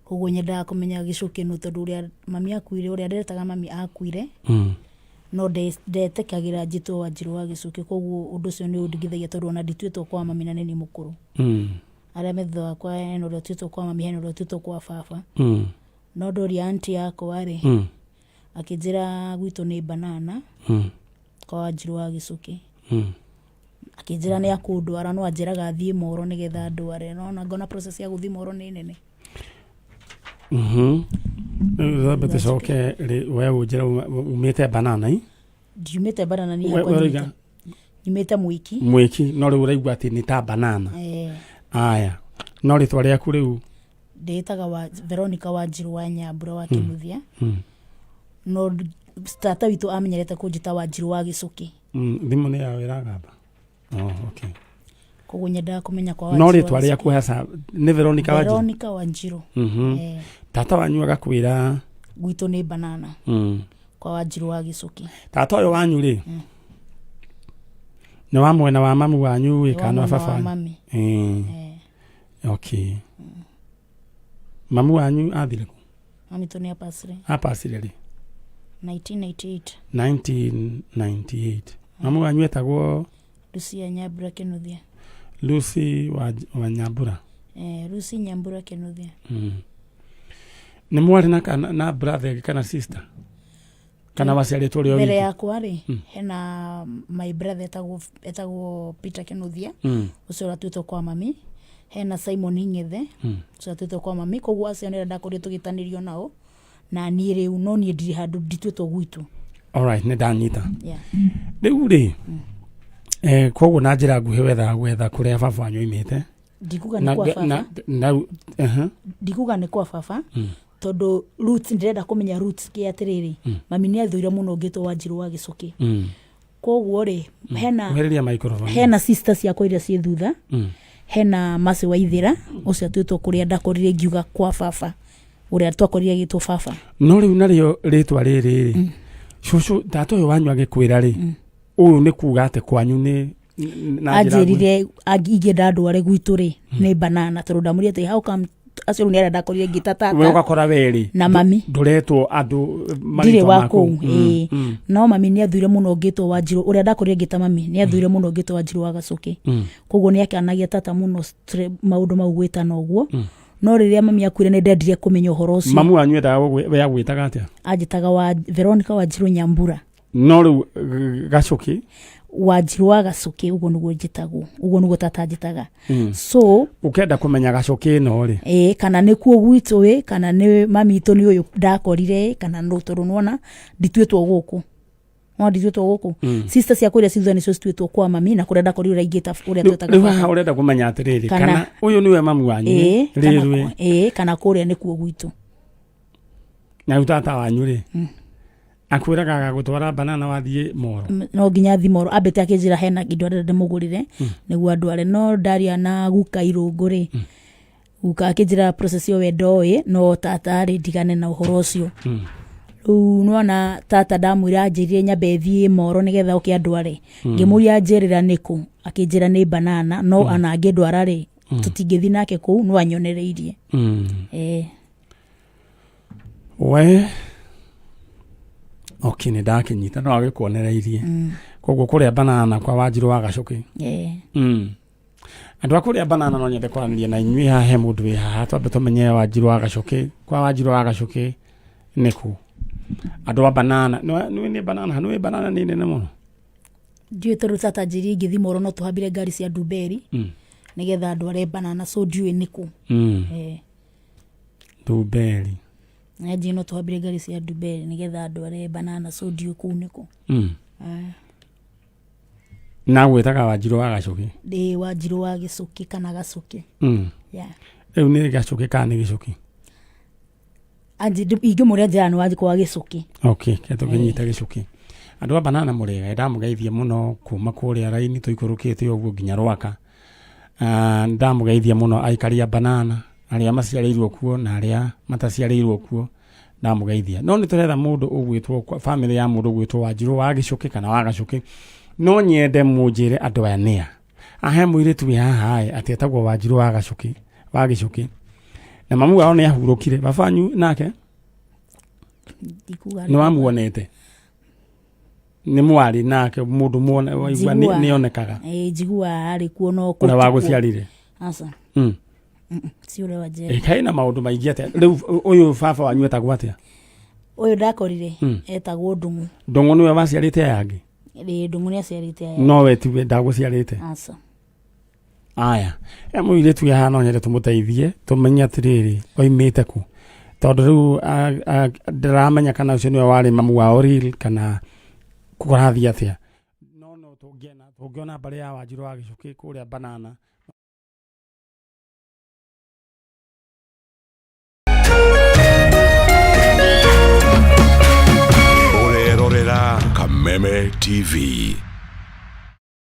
Koguo nyendaga kũmenya Gĩcũkĩ nũ, tondũ ũrĩa mami akuire, ũrĩa ndetaga mami akuire, no ndetĩkagĩra njĩtwo Wanjirũ wa Gĩcũkĩ. Koguo ũndũ ũcio nĩ ũndigithagia, tondũ ona ndituĩtwo kwa mami na nĩ niĩ mũkũrũ. Arĩa me thutha wakwa, hena ũrĩa ũtuĩtwo kwa mami, hena ũrĩa ũtuĩtwo kwa baba. No ndoria anti yakwa rĩ, akĩnjĩra gwitũ nĩ banana kwa Wanjirũ wa Gĩcũkĩ. Akĩnjĩra nĩ akũndwara, no anjĩraga thiĩ Moro nĩgetha ndware, no ona ngona process ya gũthiĩ Moro nĩ nene. Rĩu twambe tũcoke rĩ- we ũnjĩre uma- umĩte banana i Ndiumĩte banana niĩ We- hakwa we ũraiga? nyumĩte mwiki. Mwĩki no rĩu ũraigua atĩ nĩ ta banana. Eh, Aya, no rĩtwa rĩaku rĩu? Ndĩĩtaga wa Veronica Wanjiru wa Nyambura wa Kĩnuthia. No tata witũ amenyerete kũnjĩta Wanjiru wa Gĩcũkĩ. Thimũ nĩ yawe ĩragamba. Oh, okay. Koguo nyendaga kũmenya kwa No Wanjiru rĩtwa wa rĩaku haca nĩ Veronica Wanjiru? Veronica Wanjiru. Eh, Tata wanyu agakwĩra gwitũ nĩ banana kwa Wanjiru wa Gĩcũkĩ. Tata ũyũ wanyu rĩ, nĩ wa mwena wa mamu wanyu ĩ Nĩ wa kana wa mwena baba wa wanyu? mami. Eh, Eh, okay. Mamu wanyu athire kũ? Mami tũ nĩ apacire Apacire rĩ? 1998. 1998. Mamu wanyu etagwo? Lucia Nyambura Kĩnuthia. Lucy wa, wa Nyambura. Eh, Lucy Nyambura Kĩnuthia. Nĩ mwarĩ na, kana, na brother ĩngĩ kana sister kana waciarĩtwo ũrĩ o Mbere wiki? yakwa rĩ, hena my brother etagwo Peter Kĩnuthia, ũcio ũratuĩtwo kwa mami. Hena Simon Ng'ethe, ũcio ũratuĩtwo kwa mami. Koguo acio nĩ arĩa ndakorirwo tũgĩtanĩrio nao na niĩ rĩu, no niĩ ndirĩ handũ, ndituĩtwo gwitũ. Alright, nĩ ndanyita. Yeah. Rĩu rĩ, eh, koguo na njĩra nguhĩ wethaga gwetha kũrĩa baba wanyu oimĩte. Ndikuga nĩ kwa baba. Na, Ndikuga nĩ kwa baba tondũ roots, ndĩrenda kũmenya roots kĩ atĩrĩrĩ, mami nĩ athũire mũno ngĩtwo Wanjiru wa Gĩcũkĩ. Koguo rĩ, hena Kuhĩrĩria microphone. Hena sister ciakwa iria ciĩ thutha. Hena Mercy Waithĩra, ũcio atuĩtwo kũrĩa ndakorire ngiuga kwa baba, ũrĩa twakorire agĩtwo baba. No rĩu narĩo rĩtwa rĩrĩ rĩ, cũcũ tata ũyũ wanyu agĩkwĩra rĩ, ũyũ nĩ kuga atĩ kwanyu nĩ na njĩra nguhĩ? Anjĩrire ingĩenda ndware gwitũ rĩ, nĩ banana, tondũ ndamũria atĩ how come acio rĩu nĩ arĩa ndakorire ngĩta We tata ũgakora werĩ na mami. Ndũretwo andũ ndirĩ marĩtwa wa ma kũu. Ĩĩ. No mami nĩ athũire mũno ngĩtwo Wanjiru, ũrĩa ndakorire ngĩta mami nĩ athũire mũno ngĩtwo Wanjiru wa Gacũkĩ. Koguo nĩ akanagia tata mũno maũndũ mau gwĩtana ũguo. No rĩrĩa mami akuire nĩ ndendire kũmenya ũhoro ũcio. Mamu wanyu endaga we agwĩtaga atĩa? Anjĩtaga wa Veronica Wanjiru Nyambura. No rĩu Gacũkĩ? Wanjiru wa Gacũkĩ, ũguo nĩguo njĩtagwo, ũguo nĩguo tata anjĩtaga. So Ũkenda kũmenya Gacũkĩ ĩno rĩ? Ĩĩ, kana nĩkuo gwitũ ĩ, kana nĩ mami itũ nĩ ũyũ ndakorire ĩ, kana nũ, tondũ nĩwona ndituĩtwo gũkũ, no ndituĩtwo gũkũ. Sister ciakwa iria ci thutha nĩcio cituĩtwo kwa mami na kũrĩa ndakorire ũrĩa ingĩta ũrĩa Rĩu twetaga rĩu baba. haha ũrenda kũmenya atĩrĩrĩ, Kana- kana ũyũ nĩwe mamu wanyu ĩĩ, kana rĩrĩ? Ĩĩ, kana kũrĩa nĩkuo gwitũ. Na rĩu tata wanyu rĩ, akwĩraga agagũtwara banana wathiĩ moro? No nginya thimoro ambĩte akĩnjĩra hena indo arenda ndĩmũgũrĩre nĩguo andware, no ndaria na guka irũngũ rĩ, guka akĩnjĩra process ĩyo we ndoĩ, no tata rĩ, ndigane na ũhoro ũcio. Rĩu nĩwona tata ndamwĩra anjĩrire nyambe thiĩ moro nĩgetha oke andware. Ngĩmũria anjĩrĩra nĩkũ, akĩnjĩra nĩ banana, no ona angĩndwara rĩ, tũtingĩthiĩ nake kũu, no anyonereirie. Eh. We okay, nĩ ndakinyita, no agĩkuonereirie koguo kũrĩa banana kwa Wanjiru wa Gacũkĩ. Eh. Andũ a kũrĩa banana, no nyende kwaranĩria na inyuĩ. Haha he mũndũ wĩ haha, twambe tũmenye Wanjiru wa Gacũkĩ, kwa Wanjiru wa Gacũkĩ nĩkũ. Andũ a banana, nĩ nĩ banana, nĩ banana nĩ nene mũno. Ndiũĩ tondũ tata njĩrire ingĩthiĩ moro no tũhambire ngari cia ndumberi nĩgetha ndware banana, so ndiũĩ nĩkũ. Eh. Ndumberi. Nanjĩ no tũhambire ngari cia ndumberi nĩgetha ndware banana, so ndiũĩ kũu nĩkũ. Na gwĩtaga Wanjiru wa Gacũkĩ? Ndĩ Wanjiru wa Gĩcũkĩ kana Gacũkĩ. Yeah. Rĩu nĩ Gacũkĩ kana nĩ Gĩcũkĩ? Ingĩmũria njĩra nĩ Wanjikũ wa Gĩcũkĩ. Okay, ke tũkĩnyita Gĩcũkĩ. Andũ a banana mũrĩega, ndamũgeithia mũno kuma kũrĩa raini tũikũrũkĩte ũguo nginya Rwaka. Ah, ndamũgeithia mũno aikari a banana, arĩa maciarĩirwo kuo na arĩa mataciarĩirwo kuo, ndamũgeithia. No nĩ tũretha mũndũ ũgwĩtwo family ya mũndũ ũgwĩtwo Wanjiru wa Gĩcũkĩ kana wa Gacũkĩ. No nyende mũnjĩre andũ aya nĩa. Ahe mũirĩtu wĩ haha ĩ, atĩ etagwo Wanjiru wa Gacũkĩ, wa Gĩcũkĩ, na mamu wao nĩ ahurũkire. Baba wanyu nake? Ndikuga. Nĩ wamuonete, nĩ mwarĩ nake, mũndũ muona waigua nĩ onekaga? Ĩĩ, njiguaga arĩ kuo no ũrĩa kũu. Wagũciarire? Aca. Ti ũrĩa wa njera. Ĩ, kaĩ na maũndũ maingĩ atĩa rĩu. Ũyũ baba wanyu etagwo atĩa? Ũyũ ndakorire etagwo Ndung'u. Ndũng'ũ nĩwe waciarĩte aya angĩ? Ĩĩ, Ndung'u nĩ aciarĩte aya. No we tiwe ndagũciarĩte? Aca. Aya, e mũirĩtu haha, no nyende tũmũteithie tũmenye atĩrĩrĩ, oimĩte kũ. Tondũ rĩu ndĩramenya kana ũcio nĩwe warĩ mamu wao real kana kũrathiĩ atĩa. No no tũngĩona tũngĩona mbarĩ ya Wanjirũ wa Gĩcũkĩ kũrĩa Banana. Ũrerorera Kameme TV.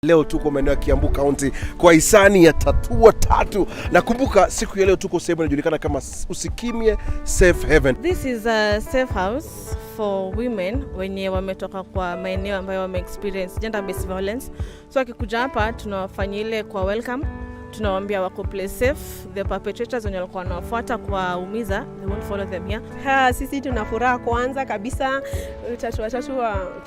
Leo tuko maeneo ya Kiambu County kwa hisani ya Tatua Tatu, na kumbuka siku ya leo tuko sehemu inajulikana kama Usikimye Safe Haven. This is a safe house for women wenye wametoka kwa maeneo ambayo wame experience gender based violence. So akikuja hapa tunawafanyia ile kwa welcome, tunawaambia wako place safe. The perpetrators wenye walikuwa wanawafuata kuwaumiza, they won't follow them here. Ha, sisi tuna furaha kwanza kabisa, Tatua Tatu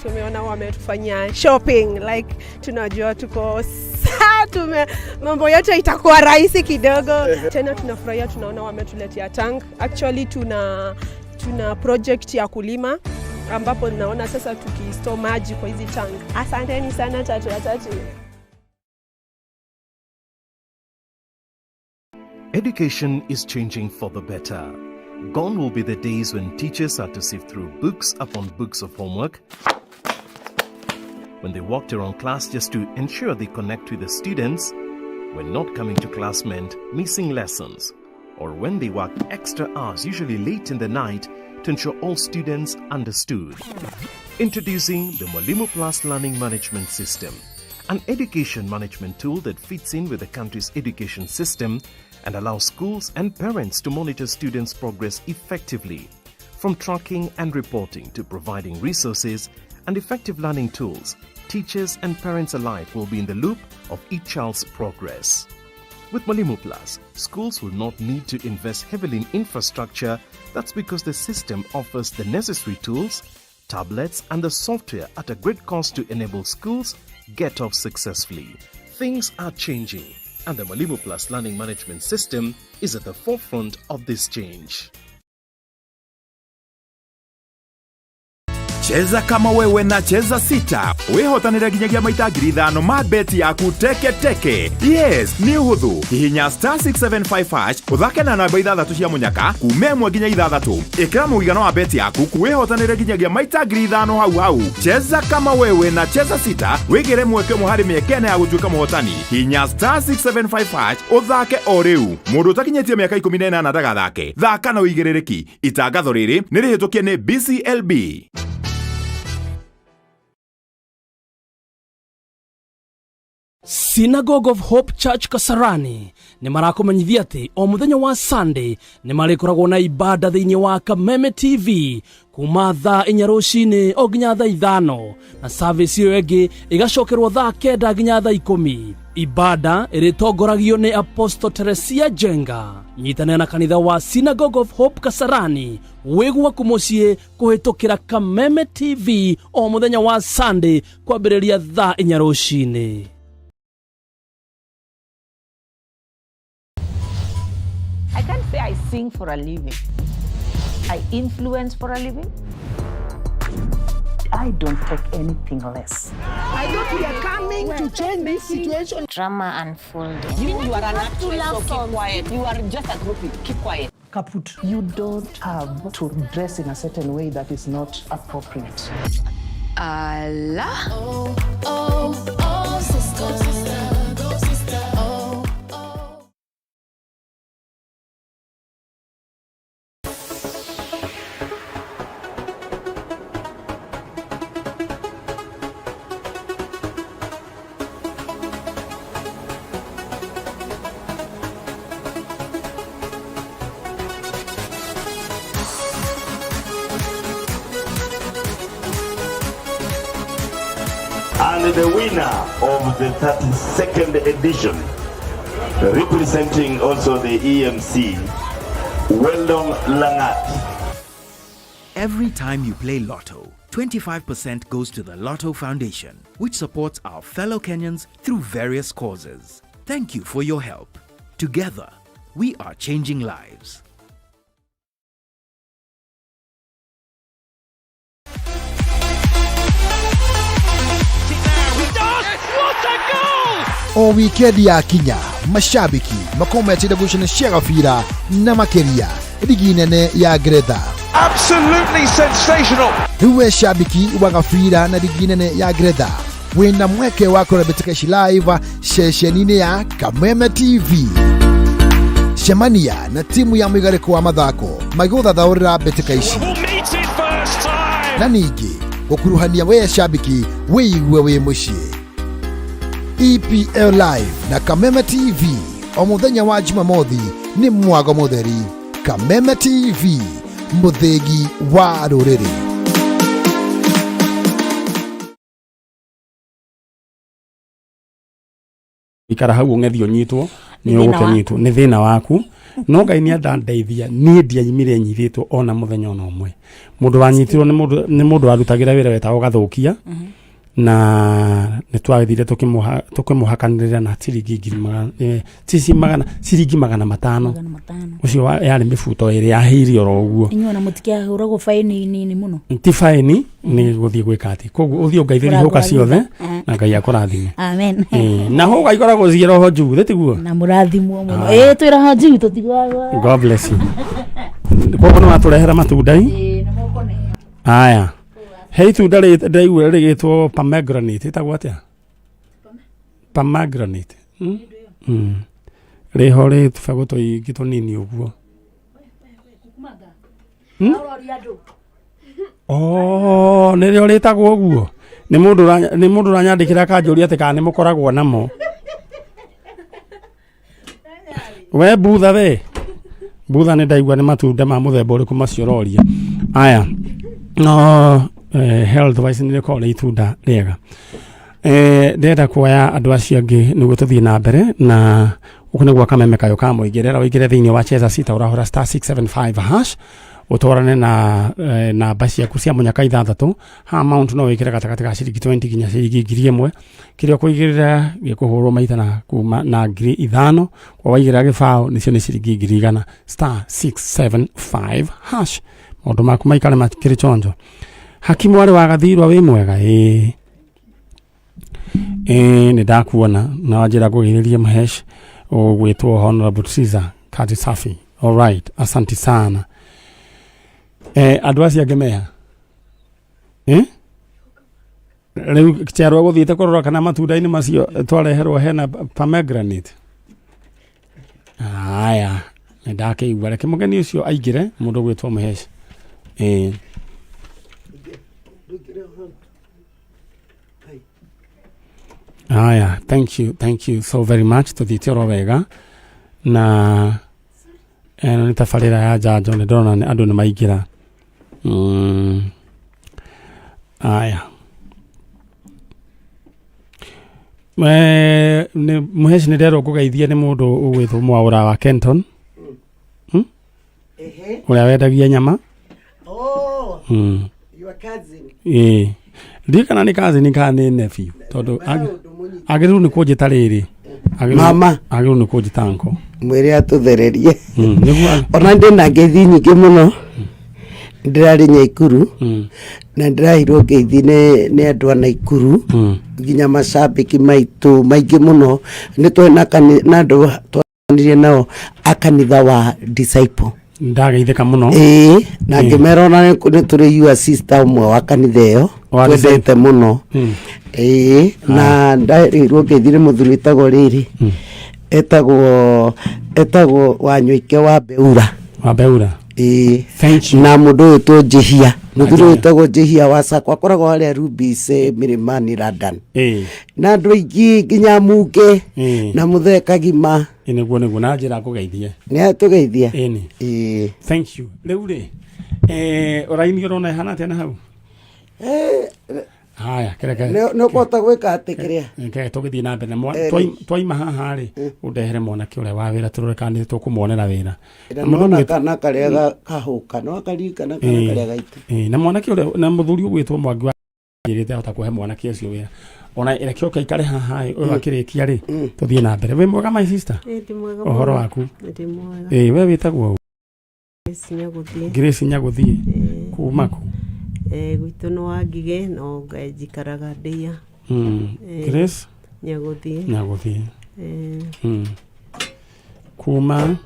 tumeona wametufanyia shopping, like tunajua tuko saa tume mambo yote itakuwa rahisi kidogo. Tena tunafurahia, tunaona wametuletea tank. Actually tuna project ya kulima ambapo naona sasa tukistore maji kwa hizi tank. Asanteni sana Tatua Tatu. Education is changing for the better. Gone will be the days when teachers had to sift through books upon books of homework, when they walked around class just to ensure they connect with the students, when not coming to class meant missing lessons, or when they worked extra hours, usually late in the night, to ensure all students understood. Introducing the Mwalimu Plus Learning Management System, an education management tool that fits in with the country's education system and allows schools and parents to monitor students' progress effectively. From tracking and reporting to providing resources and effective learning tools, teachers and parents alike will be in the loop of each child's progress. With Mwalimu Plus, schools will not need to invest heavily in infrastructure. That's because the system offers the necessary tools, tablets, and the software at a great cost to enable schools get off successfully. Things are changing, and the Mwalimu Plus Learning Management System is at the forefront of this change. Cheza kama wewe na Cheza Sita, wĩhotanĩre nginyagia maita 5,000 ma beti yaku teke teke. Yes, nĩ ũhũthũ. Hihinya *675# ũthake na namba ithathatũ cia mũnyaka kuma 1 nginya 6. Ĩkĩra mũigana wa beti yaku wĩhotanĩre nginyagia maita 5,000 hau hau. Cheza kama wewe na Cheza Sita, wĩgĩre mweke ũmwe harĩ mĩeke ĩna ya gũtuĩka mũhotani. Hihinya *675# ũthake o rĩu. Mũndũ ũtakinyĩtie mĩaka 18 ndagathake. Thaka na ũigĩrĩrĩki. Itangatho rĩrĩ nĩ rĩhĩtũkie nĩ BCLB. Synagogue of Hope Church Kasarani nĩ marakũmenyithia atĩ o mũthenya wa Sunday nĩ marĩkoragwo na ibada thĩinĩ wa Kameme TV kuma thaa 4 rũcinĩ o nginya thaa 5, na service ĩyo ĩngĩ ĩgacokerwo thaa 9 nginya thaa 10. Ibada ĩrĩtongoragio nĩ Apostle Teresia Jenga. Nyitanĩra na kanitha wa Synagogue of Hope Kasarani wĩ gwaku mũciĩ kũhĩtũkĩra Kameme TV o mũthenya wa Sunday kwambĩrĩria thaa 4 rũcinĩ. I can't say I sing for a living. I influence for a living. I don't take anything less. I thought we are coming to change this situation. Drama unfolding. You are an actress, so keep quiet. You are just a groupie. Keep quiet. Kaput. You don't have to dress in a certain way that is not appropriate. Allah. Oh, oh, oh, sister. Go, sister. Oh, oh. And the winner of the 32nd edition, representing also the EMC, Weldon Langat. Every time you play Lotto, 25% goes to the Lotto Foundation, which supports our fellow Kenyans through various causes. Thank you for your help. Together, we are changing lives. O wikendi yakinya, mashabiki makorwo metereire gucana cia gabira na makiria. Rigi nene ya Ngeretha. Absolutely sensational. Rĩu we shabiki wa gabira na rigi nene ya Ngeretha wĩna mweke wa kũrora mbĩtĩka ici live ceceni-inĩ ya Kameme TV. Cemania na timu ya mũigarĩko wa mathako magĩgũthathaũrĩra mbĩtĩka ici na ningĩ gũkuruhania we shabiki wĩigue wĩ mũciĩ. EPL Live na Kameme TV o mũthenya wa Jumamothi nĩ mwago mũtheri. Kameme TV mũthĩgi wa rũrĩrĩ. Ikara hau ũng'ethi ũnyitwo nĩ Nĩ thĩna ũgũkĩnyitwo nĩ thĩna waku no Ngai nĩ andandeithia niĩ ndiaimire nyitĩtwo ona mũthenya ona ũmwe. Mũndũ wanyitirwo nĩ mũndũ warutagĩra wĩra wetagwo Gathũkia na nĩ twagĩthire tũkĩmũhakanĩrĩra na ciringi ngiri magana cici magana ciringi 500. 500. Ũcio yarĩ mĩbuto ĩrĩ yahĩire oro ũguo. Inyuĩ ona mũtikĩahũragwo baini nini mũno? Ti baini, nĩ gũthiĩ gwĩka atĩ koguo ũthiĩ ũngaithĩrie hũka Kũragũra ciothe thutha. na Ngai akũrathime. Amen. Na hũka ikoragwo ciĩ roho njuu thĩ tiguo? Na mũrathimwo mũno. Ah. Ĩĩ twĩ roho njuu tũtigwagwa. God bless you. Koguo nĩ watũrehera matunda i? Aya. He itunda ndĩraigua rĩgĩtwo pomegranate, ĩtagwo atĩa? Pomegranate. Rĩho rĩ tũbegũ tũingĩ tũnini ũguo. Oh, nĩrĩo rĩtagwo ũguo. Nĩ mũndũ ũranyandĩkĩra akanjũria atĩ kana nĩ mũkoragwo namo. We butha we. Butha nĩ ndaigua nĩ matunda ma mũthemba ũrĩkũ macio ũroria. Aya. No health wise nĩ rĩkoragwo rĩ itunda rĩega. Ndĩrenda kuoya andũ acio angĩ nĩguo tũthiĩ na mbere na gũkũ nĩguo Kameme kayũ ka mũingĩ. Rĩera ũingĩre thĩinĩ wa Cheza Sita ũrahũra star 675 hash ũtwarane na namba ciaku cia mũnyaka ithathatũ. Ha amount no wĩkĩre gatagatĩ ka ciringi 20 nginya ciringi 1000. Kĩrĩa ũkũigĩrĩra gĩkũhũrwo maita na kuma na 5000. Kwa waigĩrĩra gĩbaũ nĩcio nĩ ciringi 100,000. Star 675 hash. Maũndũ maku maikare makĩrĩ chonjo. Hakimu warĩ wa Gathirwa wĩ mwega? Ĩĩ. Ĩĩ nĩ ndakuona na wanjĩra ngũgeithĩrie Mhesh ũgwĩtwo Honorable Caesar Kati Safi. All right, asanti sana. Andũ acio angĩ meha? Rĩu Kyarwa gũthiĩte kũrora kana matunda-inĩ macio twareherwo hena pomegranate. Aya, nĩ ndakĩigua. Reke mũgeni ũcio aingĩre, mũndũ ũgwĩtwo Mhesh. Aya, thank you, thank you so very much. Tũthiĩte oro wega na ĩno nĩ tabarĩra ya njanjo, nĩ ndĩrona andũ nĩ maingĩra. Aya. Nĩ Mhesh nĩ nderwo ngũgeithie nĩ mũndũ ũgwĩtwo Mwaũra wa Kenton. Ũrĩa wendagia nyama. Oh, your cousin. Ĩĩ. Ndiũĩ kana nĩ cousin kana nĩ nephew tondũ agĩrĩirwo nĩ kũnjĩta rĩrĩ. Mama. Agĩrĩirwo nĩ kũnjĩta uncle. Mwĩre atũthererie. Nĩguo. Ona ndĩ na ngeithi nyingĩ mũno. Ndĩrarĩ Nyaikuru na ndĩraheirwo ngeithi nĩ andũ a Naikuru nginya macambĩki maitũ maingĩ mũno. Nĩ twarĩ na andũ twaranire nao a kanitha wa Disciple. Ndageithĩka mũno. Ĩĩ, na ngĩmera ona nĩ tũrĩ your sister ũmwe wa kanitha ĩyo Wa twendete mũno. Ĩĩ, na ndaheirwo ngeithi nĩ mũthuri wĩtagwo rĩrĩ etagwo Wanyũike wa Beura. Wa Beura. Ĩĩ. Thank you. Na mũndũ ũyũ wĩtwo Njĩhia, mũthuri ũyũ wĩtagwo Njĩhia wa Sacco akoragwo harĩa Rubis Mĩrĩmani London. Na andũ aingĩ nginya Munge na Mũthee Kagima. Ĩĩ, nĩguo nĩguo na njĩra ngũgeithie. Nĩ atũgeithia? Ĩni. Ĩĩ. Thank you. Rĩu rĩ, ũraini ũrona ĩhana atĩa na hau? Haya, kĩreke. Nĩ ũkũhota gwĩka atĩ kĩrĩa? Reke tũgĩthiĩ na mbere. Twaima haha rĩ, ũndehere mwanake ũrĩa wa wĩra tũrore kana nĩ tũkũmuonera wĩra. Na Na mũndũ nona ũgwĩtwo- kana karĩa kahũka, no akaririkana kana karĩa gaitũ. Na mwanake ũrĩa, na mũthuri ũgwĩtwo Mwangi wa njĩrĩte ahota kũhe mwanake ũcio wĩra. Ona reke oke aikare haha ĩ, ũyũ akĩrĩkia rĩ, tũthiĩ na mbere. Wĩ mwega my sister? Ĩ, ndĩ mwega Ũhoro mũno. waku? Ndĩ mwega. Ĩ, we wĩtagwo ũ? Grace Nyagũthiĩ. Grace Nyagũthiĩ. Kuma kũ? Gwitũ nĩ Wangigĩ no njikaraga Ndĩa. Grace Nyagũthiĩ. Nyagũthiĩ. Kuma?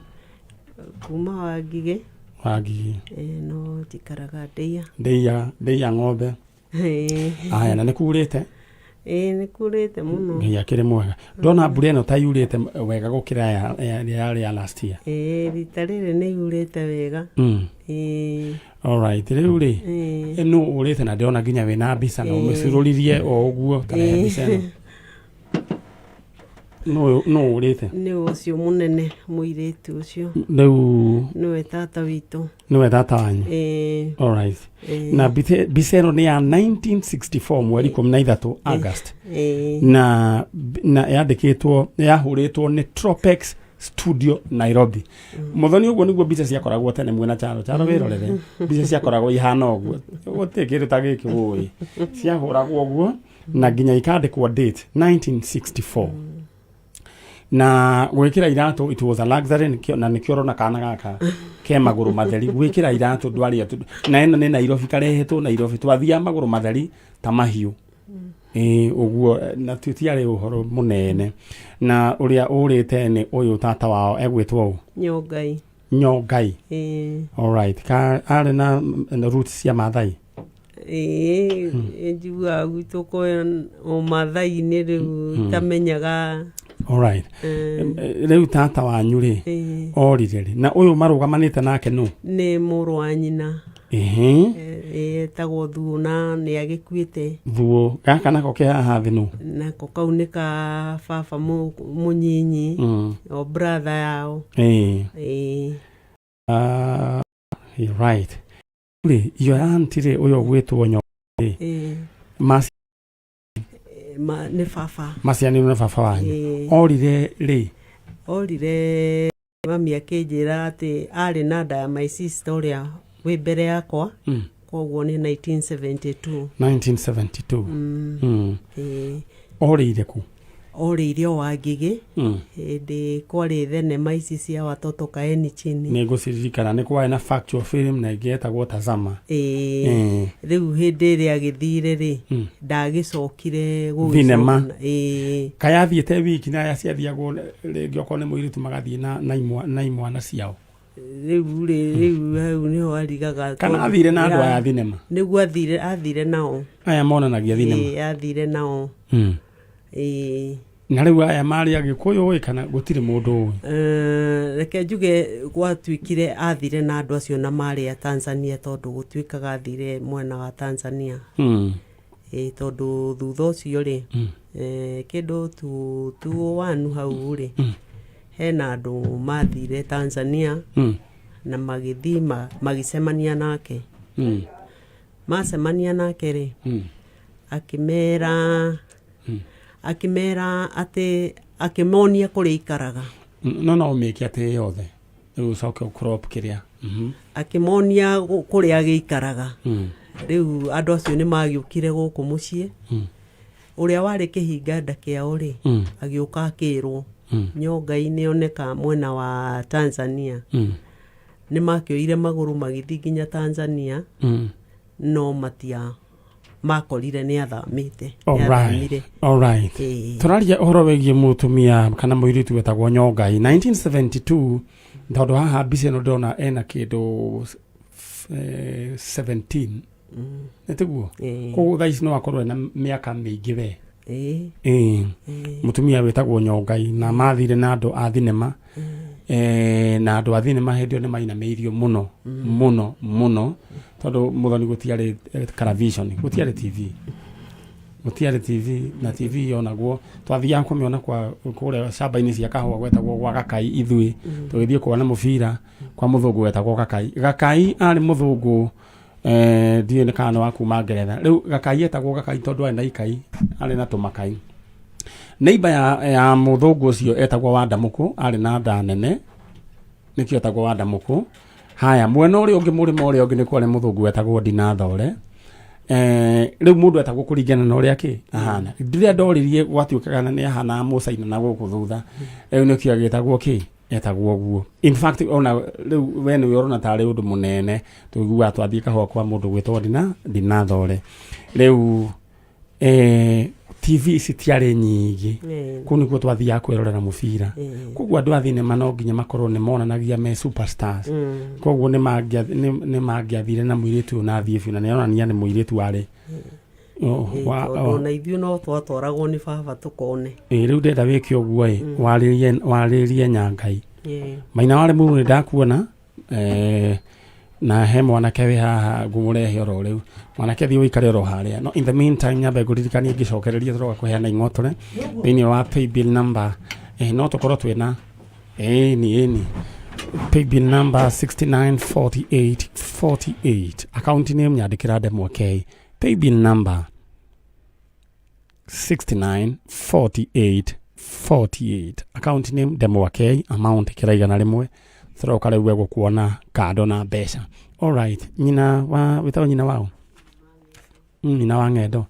Kuma Wangigĩ. Wangigĩ. Ĩĩ, no njikaraga ndĩia. Ndĩia, ndĩia ng'ombe. Ĩĩ. Aya, na nĩ kurĩte? Ĩĩ, nĩ kurĩte mũno. Ngai akĩrĩ mwega. Ndona mbura ĩno ta yurĩte wega gũkĩra ĩrĩa yarĩ ya last year. Ĩĩ, rita rĩrĩ nĩ yurĩte wega. Ĩĩ. Alright, rĩu rĩ, Ĩĩ. nũ ũrĩte na ndĩrona nginya wĩna mbica na Ĩĩ. ũmĩcurũririe o ũguo ta rehe Ĩĩ. mbica ĩno. Nũ nũ ũrĩte? Nĩ ũcio mũnene mũirĩtu ũcio. Rĩu Nĩwe tata witũ. nĩwe tata wanyu? Ĩĩ. Alright. Ĩĩ. Na mbica ĩno nĩ ya 1964 mweri 13 August. Ĩĩ. Na yandĩkĩtwo yahũrĩtwo nĩ Tropex Studio Nairobi. Mũthoni ũguo nĩguo mbica ciakoragwo tene mwena Charo. Charo wĩrorere. Mbica ciakoragwo ihana ũguo. Gũtirĩ kĩndũ ta gĩkĩ ũĩ. Ciahũragwo ũguo na nginya ikandĩkwo date 1964. Na gwĩkĩra iratũ it was a luxury nĩkĩo, na nĩkĩo ũrona kana gaka ke magũrũ matheri. Gwĩkĩra iratũ ndwarĩ atĩ, na ĩno nĩ Nairobi karehetwo Nairobi, twathiaga magũrũ matheri ta mahiũ. Ĩĩ ũguo, na tutiarĩ ũhoro mũnene. Na ũrĩa ũrĩte nĩ ũyũ tata wao egwĩtwo ũ? Nyongai. Nyongai. Ĩĩ. Alright, ka arĩ na roots cia Maathai? Ĩĩ, njiguaga gwitũ kwa o Maathai-inĩ rĩu itamenyaga. Alright. Rĩu tata wanyu rĩ, Ĩĩ. orire rĩ, na ũyũ marũgamanĩte nake nũ? Nĩ mũrũ wa nyina. Ĩhĩ. Etagwo Thuũ na nĩ agĩkuĩte. Thuũ, gaka nako ke haha thĩ nũ? Nako kau nĩ ka baba mũnyinyi, o brother yao. Ĩĩ. Ĩĩ. Right. Rĩ, your aunt rĩ, ũyũ ũgwĩtwo Nyo rĩ. Ĩĩ. Nĩ baba. Macianirwo nĩ baba wanyu. Ĩĩ. Orire rĩ? Orire mami akĩnjĩra atĩ arĩ na nda ya my sister ũrĩa wĩ mbere yakwa. Koguo nĩ 1972. 1972. Ĩĩ. Orĩire kũ? Orĩire o Wangigĩ. Hĩndĩ kwarĩ thenema ici cia Watoto Kaeni Chini. Nĩ ngũciririkana, nĩ kwarĩ na factual film na ĩngĩ yetagwo Tazama. Ĩĩ. Rĩu hĩndĩ ĩrĩa agĩthire rĩ, ndagĩcokire gũgĩcoka. Thinema. Ĩĩ. Kaĩ athiĩte wiki na aya ciathiagwo rĩngĩ okorwo nĩ mũirĩtu magathiĩ na imwana ciao. Rĩu rĩ, rĩu hau nĩho arigaga. Kana tondũ athire na andũ aya thinema? Nĩguo athire nao. Aya monanagia thinema. Ĩĩ, athire nao. Ĩĩ. Na rĩu aya marĩ Agĩkũyũ ĩ kana gũtirĩ mũndũ ũĩ? Reke njuge gwatuĩkire athire na andũ acio na marĩ a Tanzania tondũ gũtuĩkaga athire mwena wa Tanzania. Ĩĩ, tondũ thutha ũcio rĩ, kĩndũ tu wanu hau rĩ, hena andũ mathire Tanzania na magĩthiĩ magĩcemania nake. Macemania nake rĩ, akĩmera atĩ akĩmonia kũrĩa ikaraga. No ũmĩke atĩ yothe rĩu ũcoke ũcrop kĩrĩa. Akĩmonia kũrĩa agĩikaraga. Rĩu andũ acio nĩ magĩũkire gũkũ mũciĩ. Ũrĩa warĩ kĩhinga nda kĩao rĩ, agĩũka akĩrwo Nyongai nĩ oneka mwena wa Tanzania. Nĩ makĩoire magũrũ magĩthiĩ nginya Tanzania, no matia makorire nĩ athamĩte. Nĩ athamire. Alright. Ĩĩ. Tũraria ũhoro wĩgiĩ mũtumia kana mũirĩtu wetagwo Nyongai 1972, tondũ haha mbica ĩno ndĩrona ena kĩndũ 17. Nĩ tiguo? Ĩĩ. Koguo thaa ici no akorwo ena mĩaka mĩingĩ we. Ĩĩ. Ĩĩ. Ĩĩ. Mũtumia wĩtagwo Nyongai na mathire na andũ a thinema. Na andũ a thinema hĩndĩ ĩyo nĩ mainamĩirio mũno, mũno, mũno, tondũ mũthoni gũtiarĩ television, gũtiarĩ TV. Gũtiarĩ TV, na TV yonagwo, twathiaga kũmĩona kwa kũrĩa camba-inĩ cia kahũa gwetagwo gwa Gakai ithuĩ, tũgĩthiĩ kuona mũbira kwa mũthũngũ wetagwo Gakai. Gakai arĩ mũthũngũ, ndiũĩ nĩ kana nĩ wa kuma Ngeretha. Rĩu Gakai etagwo Gakai tondũ arĩ na ikai, arĩ na tũmakai. Neighbor ya mũthũngũ ũcio etagwo Wandamũkũ, arĩ na nda nene, nĩkĩo etagwo Wandamũkũ. Haya, mwena ũrĩa ũngĩ, mũrĩmo ũrĩa ũngĩ nĩ kwarĩ mũthũngũ wetagwo Ndinathore. Rĩu mũndũ etagwo kũringana na ũrĩa kĩ ahana. Rĩrĩa ndoririe gwatuĩkaga na nĩ ahanaga mũcaina na gũkũ thutha, rĩu nĩkĩo agĩtagwo kĩ? Etagwo ũguo. In fact, ona rĩu we nĩwe ũrona tarĩ ũndũ mũnene, tũiguaga twathiĩ kahũa kwa mũndũ gwĩtwo Ndinathore. Rĩu TV ici tiarĩ nyingĩ kũu nĩkuo twathiaga kwĩrorera mũbira koguo andũ a thinema no nginya makorwo nĩ monanagia me superstars koguo nĩ mangĩathire na mũirĩtu ũyũ na athiĩ biũ na nĩaronania nĩ mũirĩtu warĩ tondũ ona ithuĩ no twatwaragwo nĩ baba tũkone. Ĩ rĩu ndĩrenda wĩke ũguo ĩ warĩrie warĩrie nyangai maina warĩ mũru nĩ ndakuona na he mwanake wĩ haha ngũmũrehe oro rĩu mwanake thiĩ ũikare oro harĩa no in the meantime nyambe ngũririkanie ngĩcokereria tũroka kũheana ing'otore thĩinĩ wa paybill number no tũkorwo twĩna ĩni ĩni paybill number 694848 account name nyandĩkĩra ndemwa K paybill number 694848 account name ndemwa K amount ĩkĩra 100 tũroka rĩu egũkuona kando na mbeca alright nyina wa wĩtagwo nyina wao nyina wa ng'endo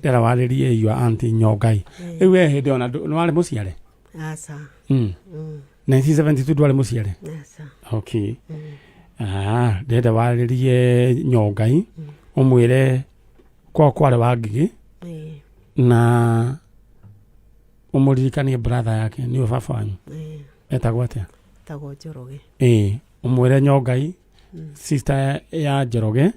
ndĩra warĩrie your auntie nyongai rĩu we hĩndĩ ona nĩ warĩ mũciare Aca. 1972 ndwarĩ mũciare Aca. Okay ah ndĩrenda warĩrie nyongai ũmwĩre kwao kwarĩ wa ngigĩ na ũmũririkanie brother yake nĩwe baba wanyu etagwo atĩa Tagwo Njoroge. Ĩĩ ũmwĩre nyongai sister ya Njoroge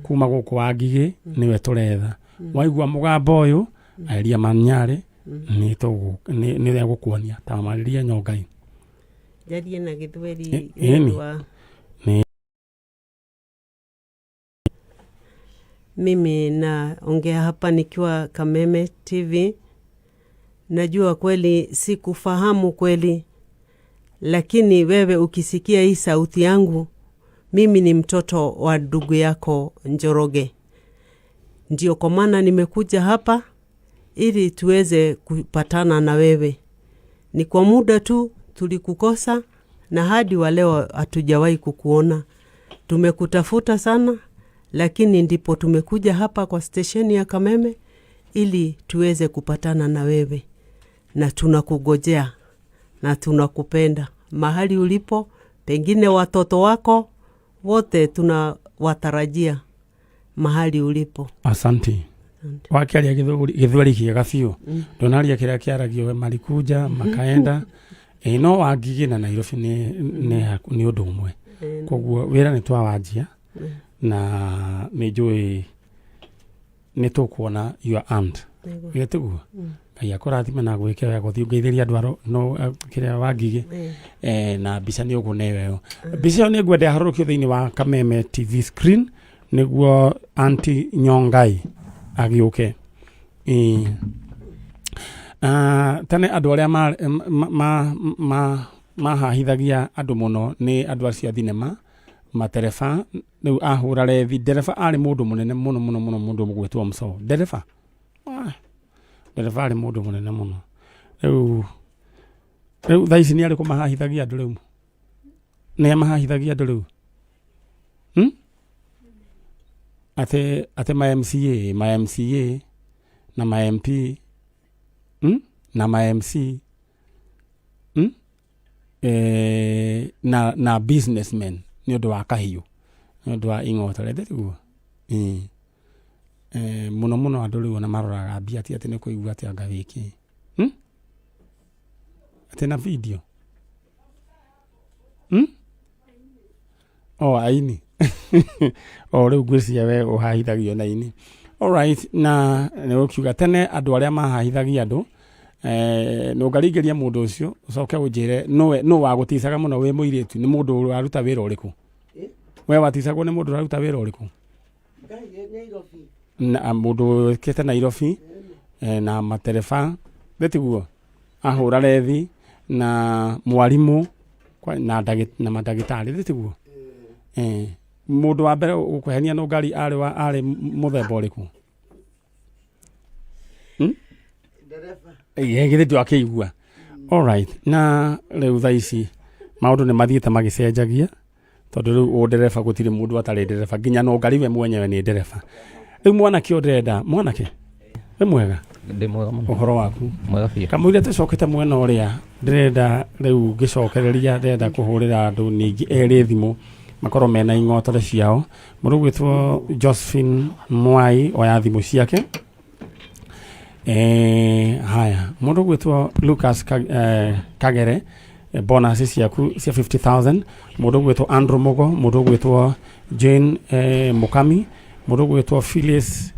kuma gũkũ wa ngigĩ nĩwe tũretha waigua mũgambo ũyũ aeria manyarĩ nĩ nĩ egũkuonia ta marĩrie nyongai Njarie na Gĩthweri ĩni nĩ ũndũ wa nĩ Mimi naongea hapa nikiwa Kameme TV. Najua kweli sikufahamu kweli, lakini wewe ukisikia hii sauti yangu, mimi ni mtoto wa ndugu yako Njoroge. Ndio kwa maana nimekuja hapa ili tuweze kupatana na wewe. Ni kwa muda tu tulikukosa na hadi wa leo hatujawahi kukuona. Tumekutafuta sana, lakini ndipo tumekuja hapa kwa stesheni ya Kameme ili tuweze kupatana na wewe, na tunakugojea na tunakupenda mahali ulipo, pengine watoto wako wote tunawatarajia mahali ulipo. Asante wakiaria gĩthweri kĩega biũ ndũnaria kĩrĩa kĩaragio we marikuja makaenda ĩ no wangigĩ na Nairobi nĩ nĩ ũndũ ũmwe koguo wĩra nĩ twawanjia na nĩ njũĩ nĩ tũkuona your aunt githĩ tiguo Ngai akũrathime na gwĩke wega ũthiĩ ũngeithĩrie andũ aro no kĩrĩa wangigĩ na mbica nĩ ũkũneo ĩyo mbica ĩyo nĩ ngwenda ĩharũrũkio thĩinĩ wa Kameme TV screen nĩguo anti Nyongai agĩũke Ĩĩ. Ah, tene andũ arĩa mahahithagia andũ mũno nĩ andũ acio a thinema matereba rĩu ahũra rethi ndereba arĩ mũndũ mũnene mũno mũno mũno mũndũ ũgwĩtwo mso ndereba ndereba arĩ mũndũ mũnene mũno rĩu rĩu thaa ici nĩ arĩkũ mahahithagia andũ rĩu nĩ mahahithagia andũ rĩu Atĩ atĩ ma MCA ma MCA na ma MP na ma MC na businessmen nĩ ũndũ wa kahiũ nĩ ũndũ wa ing'otore tiguo ĩĩ mũno mũno andũ rĩu ona maroraga mbia ti atĩ nĩ kũigua atĩ anga wĩkĩ atĩ na video o aini o rĩu ngwĩciria we ũhahithagio na aini alright na nĩ ũkiuga tene andũ arĩa mahahithagia andũ nũngaringĩria mũndũ ũcio ũcoke ũnjĩre nũwe nũ wagũticaga mũno wĩ mũirĩtu nĩ mũndũ ũraruta wĩra ũrĩkũ we waticagwo nĩ mũndũ ũraruta wĩra ũrĩkũ na mũndũ wĩkĩte Nairobi na matereba tiguo ahũra rethi na mwarimũ na na mandagĩtarĩ tiguo mũndũ wa mbere gũkũhenia no ngari arĩ wa arĩ mũthemba ũrĩkũ ĩĩ githĩ ndwakĩigua alright na rĩu thaa ici maũndũ nĩ mathiĩte magĩcenjagia tondũ rĩu ũndereba gũtirĩ mũndũ atarĩ ndereba nginya no ngari we mwenyewe nĩ ndereba rĩu mwanake ũyũ ndĩrenda mwanake wĩ mwega Ndĩ mwega mũno. Ũhoro waku Mwega biũ. Kamũira tũcokete mwena ũrĩa ndĩrenda rĩu ngĩcokereria ndĩrenda kũhũrĩra andũ ningĩ erĩ thimũ makorwo mena ing'otore ciao mũndũ ũgwĩtwo Josephine Mwai oya thimũ ciake Haya mũndũ gwĩtwo Lucas Kagere, bonus ciaku cia 50,000. Mũndũ gwĩtwo Andrew Mugo, mũndũ gwĩtwo Jane Mukami, mũndũ gwĩtwo Phyllis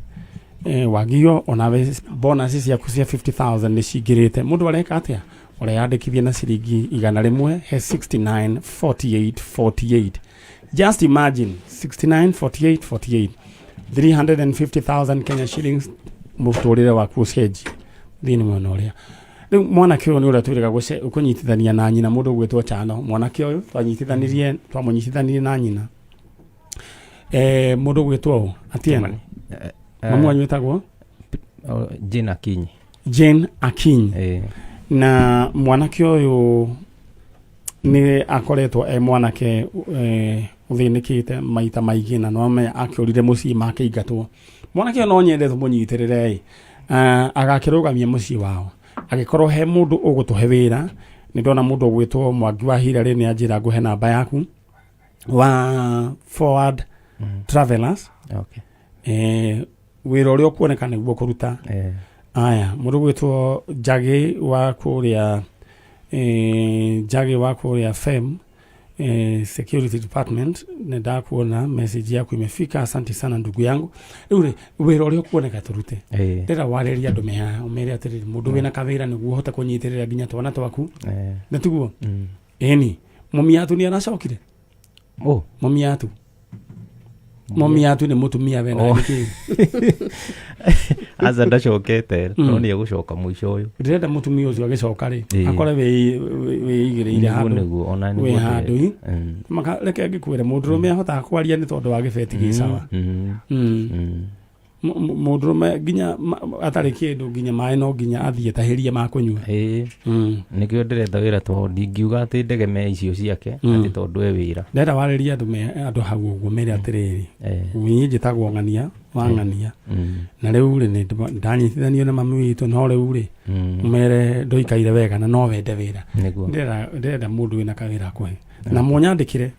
Wagio, onawe bonus ciaku cia 50,000 nĩ cingĩrĩte. Mũndũ areka atĩa? Ũreyandĩkithia na ciringi 100 he 69 48 48. Just imagine, 69 48 48, 350,000 Kenya shillings. Mũtũrĩre waku ũcenjie thĩinĩ mwena ũrĩa rĩu mwanake ũyũ nĩ ũrĩa twĩrĩga kũnyitithania na nyina, mũndũ ũgwĩtwo Chano. Mwanake ũyũ twamũnyitithanirie na nyina, mũndũ ũgwĩtwo ũ Atieno. Mamu wanyu wĩtagwo? Jane Akinyi. Jane Akinyi. Na mwanake ũyũ nĩ akoretwo e mwanake ũthĩnĩkĩte maita maingĩ, na no akĩũrire mũciĩ makĩingatwo. Mwanake ũyũ no nyende tũmũnyitĩrĩre ĩ agakĩrũgamia mũciĩ wao. Angĩkorwo he mũndũ ũgũtũhe wĩra, nĩ ndona mũndũ ũgwĩtwo Mwangi wa Hillary nĩ anjĩra ngũhe namba yaku wa Forward Travelers. Wĩra ũrĩa ũkuoneka nĩguo kũruta. Aya, mũndũ gwĩtwo Njagĩ wa kũrĩa, Njagĩ wa kũrĩa FEM, security department, nĩ ndakuona message yaku imefika, asante sana ndugu yangu. Rĩu rĩ, wĩra ũrĩa ũkuoneka tũrute. Ndĩrenda warĩrie andũ me haha, ũmere atĩrĩrĩ, mũndũ wĩna kawĩra nĩguo ũhote kũnyitĩrĩra nginya twana twaku. Nĩ tiguo? Ĩni mũmiatu nĩ aracokire. Oh. Mũmiatu, mũmiatu nĩ mũtumia wena. Nĩkĩ? Aca, ndacokete, no nĩ egũcoka mũico ũyũ. Ndĩrenda mũtumia ũcio agĩcoka rĩ, akore wĩigĩrĩire handũ. Nĩguo, ona wĩ nĩguo. Handũ i. Maka reke ngĩkwĩre, mũndũrũme ahotaga kwaria nĩ tondũ wa gĩbeti gĩ sawa. Mũndũrũme nginya atarĩ kĩndũ, nginya maĩ no nginya athiĩ tahĩrie ma kũnyua. Ĩĩ. Nĩkĩo ndĩretha wĩra, tondũ ndingiuga atĩ ndegeme icio ciake atĩ tondũ e wĩra. Ndĩrenda warĩrie andũ me andũ hau ũguo, mere atĩrĩrĩ, niĩ njĩtagwo ng'ania wa ng'ania, na rĩu rĩ, nĩ ndanyitithanio na mami witũ, no rĩu rĩ, mere ndũikaire wega na no wende wĩra. Nĩguo. Ndĩrenda mũndũ wĩna kawĩra akũhe na mũnyandĩkĩre.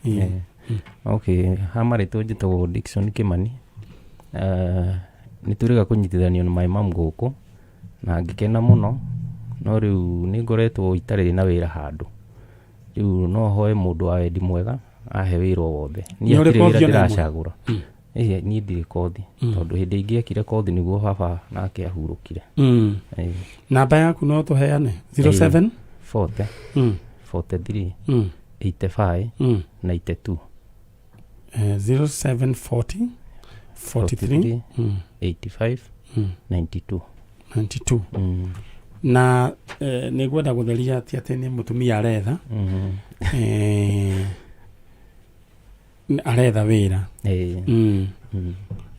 Okay, ha marĩtwo njĩtagwo Dickson Kimani. Nĩ twĩrĩga kũnyitithanio na my mom gũkũ na ngĩkena mũno, no rĩu nĩ ngoretwo itarĩ na wĩra handũ. Rĩu no hoe mũndũ wa wendi mwega ahe wĩra o wothe. Niĩ Nĩ ũrĩ hatirĩ wĩra kothi ona ĩmwe? ndĩracagũra. Ĩĩ, niĩ ndirĩ kothi, tondũ hĩndĩ ingĩekire kothi nĩguo baba nake ahurũkire. Ĩĩ. Namba yaku no tũheane? 07 40 43 85 92. 0740 43 85 92. 92. Na nĩ ngwenda gũtheria ti atĩ nĩ mũtumia aretha, aretha wĩra.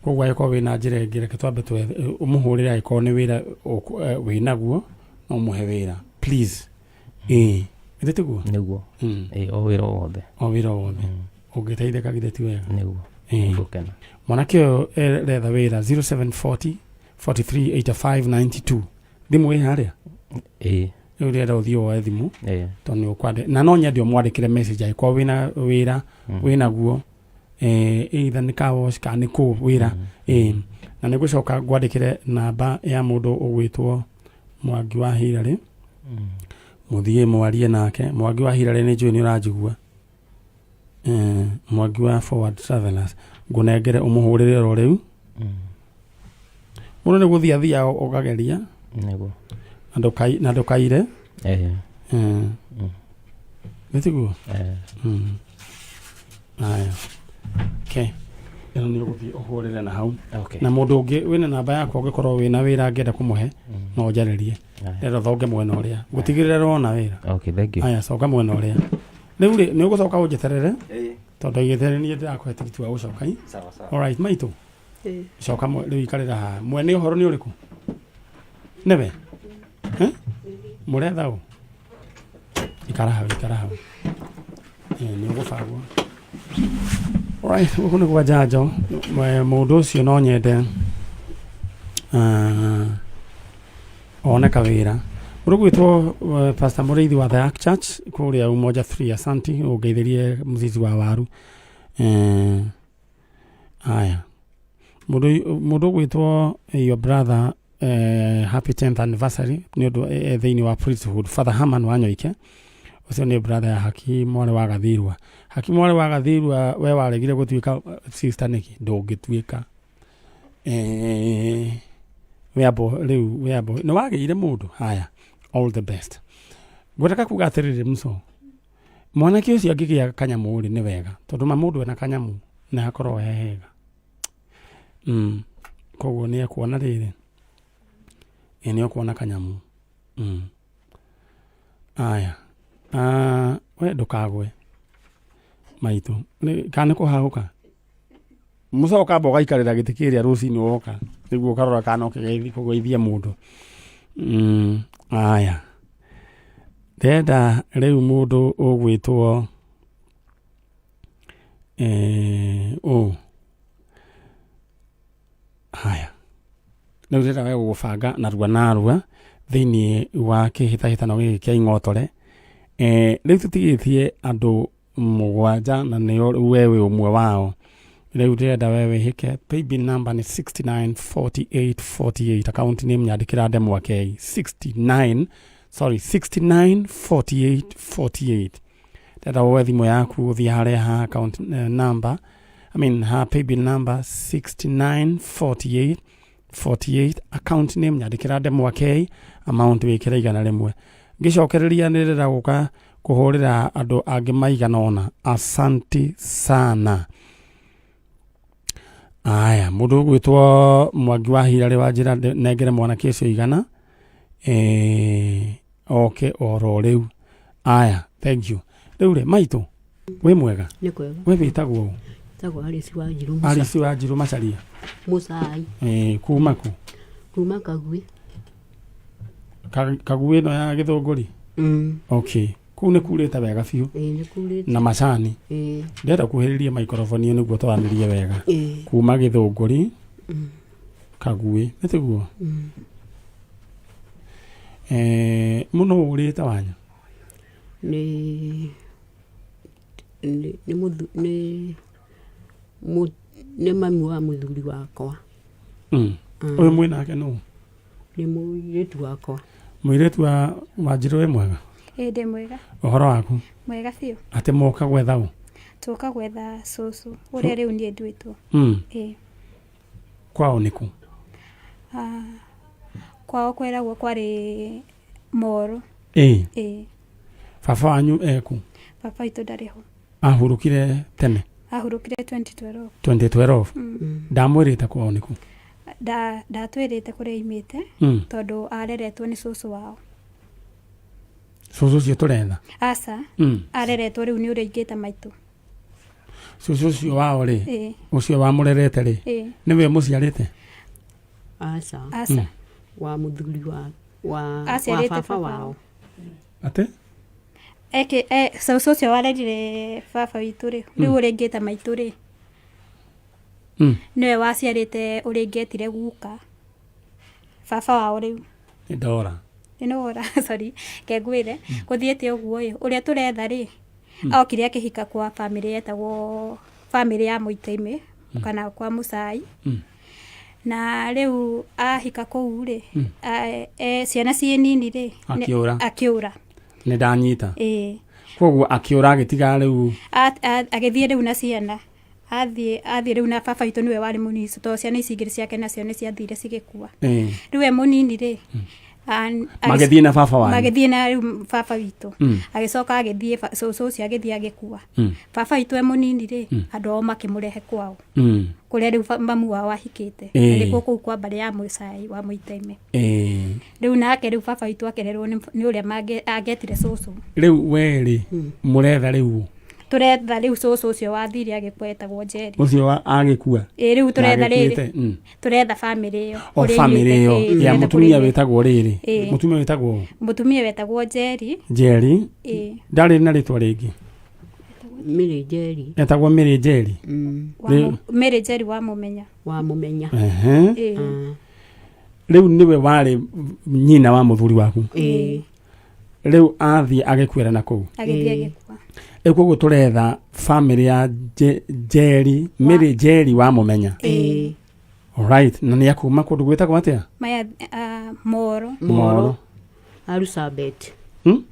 Koguo angĩkorwo wĩna njĩra ĩngĩ, reke twambe twethe ũmũhũrĩre. Angĩkorwo nĩ wĩra wĩnaguo, no ũmũhe wĩra please. Ĩĩ, githĩ tiguo? Nĩguo. Ĩĩ, o wĩra o wothe. O wĩra o wothe ũngĩteithĩka, githĩ ti wega? Nĩguo. Ĩĩ. Gũkena. Mwanake ũyũ aretha wĩra, 0740 43 85 92. Thimũ ĩ harĩa? Ĩĩ. Rĩu ndĩrenda ũthiĩ woe thimũ, Ĩĩ. tondũ nĩ ũkwandĩ na no nyende ũmwandĩkĩre message angĩkorwo wĩna wĩra wĩnaguo, either nĩ car wash kana nĩ kũ wĩra. Na nĩ ngũcoka ngwandĩkĩre namba ya mũndũ ũgwĩtwo Mwangi wa Hillary, mũthiĩ mwarie nake. Mwangi wa Hillary, nĩ njũĩ nĩ ũranjigua. Mwangi wa Forward Travelers, ngũnengere ũmũhũrĩre oro rĩu. Mũndũ nĩ gũthiĩ athiaga ũkageria. Nĩguo. Na ndũkaire. Ĩĩ. Nĩ tiguo? Ĩĩ. Aya, okay, ĩno nĩ ũgũthiĩ ũhũrĩre na hau. Okay. Na mũndũ ũngĩ wĩna namba yakwa, ũngĩkorwo wĩna wĩra angĩenda kũmũhe, no ũnjarĩrie. Ndĩrenda thonge mwena ũrĩa gũtigĩrĩra wona wĩra. Okay, thank you. Aya, coka mwena ũrĩa rĩu rĩ, nĩ ũgũcoka ũnjeterere, tondũ igĩtere niĩ ndĩrakũhe tigiti wa gũcoka i. Sawa, sawa. Alright, maitũ. Ĩĩ. Coka rĩu ikarĩra haha. Mwene ũhoro nĩ ũrĩkũ? Nĩwe? Eh? Mũretha ũ? Ikara hau, ikara hau. Nĩ ũgũbangwo. Alright, gũkũ nĩ kwa njanjo. Mũndũ ũcio no nyende one kawĩra. Ũrĩ gwĩtwo Pastor Mũrĩithi wa The Ark Church kũrĩa Umoja 3, asanti ũngeithĩrie mũcici wa waru. Aya, mũndũ ũgwĩtwo your brother. Happy 10th anniversary nĩ ũndũ thĩinĩ wa priesthood. Father Herman Wanyoike ũcio nĩ brother ya Haki mwarĩ wa Gathirua. Haki mwarĩ wa Gathirua, we waregire gũtuĩka sister nĩkĩ? Ndũngĩtuĩka. Wĩambo rĩu wĩambo nĩ wagĩire mũndũ. Haya, all the best. Ngwendaga kuga atĩrĩrĩ, mso mwanake ũcio angĩgĩa kanyamũ rĩ, nĩ wega tondũ ma mũndũ ena kanyamũ nĩ hakoragwo he hega. Koguo nĩ ekuona rĩrĩ, ĩ nĩ ekuona kanyamũ. Aya, we ndũkagwe maitũ. Kana nĩ kũhahũka mũcoka amba ũgaikarĩra gĩtĩ kĩrĩa rũcinĩ woka nĩguo ũkarora kana no kũgeithia mũndũ. Aya, ndĩrenda rĩu mũndũ ũgwĩtwo ũũ. Haya, rĩu ndĩrenda we gũgũbanga narua narua thĩinĩ wa kĩhĩtahĩtano gĩkĩ kĩa ing'otore. Rĩu tũtigĩtie andũ 7 na nĩo rĩu we wĩ ũmwe wao. Rĩu ndĩrenda we wĩhĩke paybill number nĩ 694848, account name nyandĩkĩra Ndemwa K. 69, sorry, 694848. Ndĩrenda woe thimũ yaku ũthiĩ harĩa ha account number, I mean ha paybill number 694848, account name nyandĩkĩra Ndemwa K, amount wĩkĩre 100. Ngĩcokereria nĩ ndĩrenda gũka kũhũrĩra andũ angĩ maigana ũna. Asanti sana. Aya, mũndũ ũgwĩtwo Mwangi wa Hirarĩ wa njĩra nengere mwanake ũcio 100 oke oro rĩu. Aya, thank you. Rĩu rĩ, maitũ wĩ mwega? Nĩ kwega. We wĩtagwo ũ? Tagwo Alice Wanjiru Musa. Alice Wanjiru Macharia. Mucai. Kuma kũ? Kuma Kagui. Kagui ĩno ya Gĩthũngũri? Okay. Kũu nĩ kurĩte wega biũ. Ĩĩ, nĩ kurĩte. Na macani. Ĩĩ. Ndĩrenda kuhĩrĩria maikoroboni ĩyo nĩguo twaranĩrie wega. Ĩĩ. Kuma Gĩthũngũri. Kagui, nĩ tiguo? Mũno ũrĩte wanyu? Nĩ nĩ nĩ mũthu nĩ mũ nĩ mami wa mũthuri wakwa. Ũyũ mwĩ nake nũ? Nĩ mũirĩtu wakwa. Mũirĩtu wa Wanjirũ, wĩ mwega? Ĩĩ, ndĩ mwega. Ũhoro waku? Mwega biũ. Atĩ moka gwetha ũ? Tũka gwetha cũcũ ũrĩa rĩu niĩ nduĩtwo. Ĩĩ. Kwao nĩ kũ? Kwao kweragwo kwarĩ Moro. Ĩĩ. Ĩĩ. Baba wanyu eku? Baba witũ ndarĩ ho. Ahurũkire tene? Ahurũkire 2012. 2012? Ndamwĩrĩte kwao nĩ kũ? Ndatwĩrĩte kũrĩa aimĩte tondũ areretwo nĩ cũcũ wao. Cũcũ ũcio tũretha? Aca. Areretwo rĩu nĩ ũrĩa ingĩta maitũ. Cũcũ ũcio wao rĩ, Ĩĩ. ũcio wamũrerete rĩ, Ĩĩ. nĩwe mũciarĩte? Aca. Aca. Wa mũthuri wa Aciarĩte baba baba wao. Atĩ? Eke cũcũ ũcio warerire baba witũ rĩ, rĩu ũrĩa ingĩta maitũ rĩ, nĩwe waciarĩte ũrĩa ingĩetire guka baba wao rĩu. Nĩ ndora. Nĩwora, sorry, kengwĩre gũthiĩte ũguo ĩ, ũrĩa tũretha rĩ, okire akĩhika kwa bamĩrĩ yetagwo bamĩrĩ ya Mũitaime kana kwa Mũcai. Na rĩu ahika kũu rĩ, ciana ciĩ nini rĩ, Akĩũra. Akĩũra. Nĩ ndanyita. Ĩĩ. Koguo akĩũra agĩtiga rĩu. Agĩthiĩ rĩu na ciana. Athiĩ rĩu na baba witũ nĩwe warĩ mũnini tondũ ciana ici igĩrĩ ciake nacio nĩ ciathire cigĩkua. Rĩu we mũnini rĩ, Magĩthiĩ na baba wanyu? Magĩthiĩ na rĩu baba witũ. Agĩcoka agĩthiĩ cũcũ ũcio agĩthiĩ agĩkua. Baba witũ e mũnini rĩ, andũ ao makĩmũrehe kwao. Kũrĩa rĩu mamu wao ahikĩte. Na nĩkuo kũu kwa mbarĩ ya Mũcai wa Mũitaime. Rĩu nake rĩu baba witũ akererwo nĩ ũrĩa angĩetire cũcũ. Rĩu we rĩ, mũretha rĩu ũ? Tũretha rĩu cũcũ ũcio wathire agĩkua etagwo Njeri. Ũcio agĩkua? Ĩĩ, rĩu tũretha Na rĩrĩ. agĩkuĩte, Tũretha bamĩrĩ ĩyo. O Kũrĩa bamĩrĩ aumĩte, ĩyo ĩĩ, ya tũretha mũtumia kũrĩa wĩtagwo rĩrĩ. Ĩĩ. Mũtumia wĩtagwo ũ? Mũtumia wetagwo Njeri. Njeri. Ĩĩ. Ndarĩ na rĩtwa rĩngĩ? Mĩrĩ Njeri. Etagwo Mĩrĩ Njeri. Mĩrĩ Njeri wa Mũmenya. Wa Mũmenya. Ĩĩ. Rĩu nĩwe warĩ nyina wa mũthuri waku? Ĩĩ. Rĩu athiĩ agĩkuĩra na kũu? Agĩthiĩ agĩkua. Rĩu koguo tũretha bamĩrĩ ya Njeri, Mĩrĩ Njeri wa Mũmenya. Ĩĩ. Alright, na nĩ akuma kũndũ gwĩtagwo atĩa? Maya Moro. Moro. Alusabet. Hmm?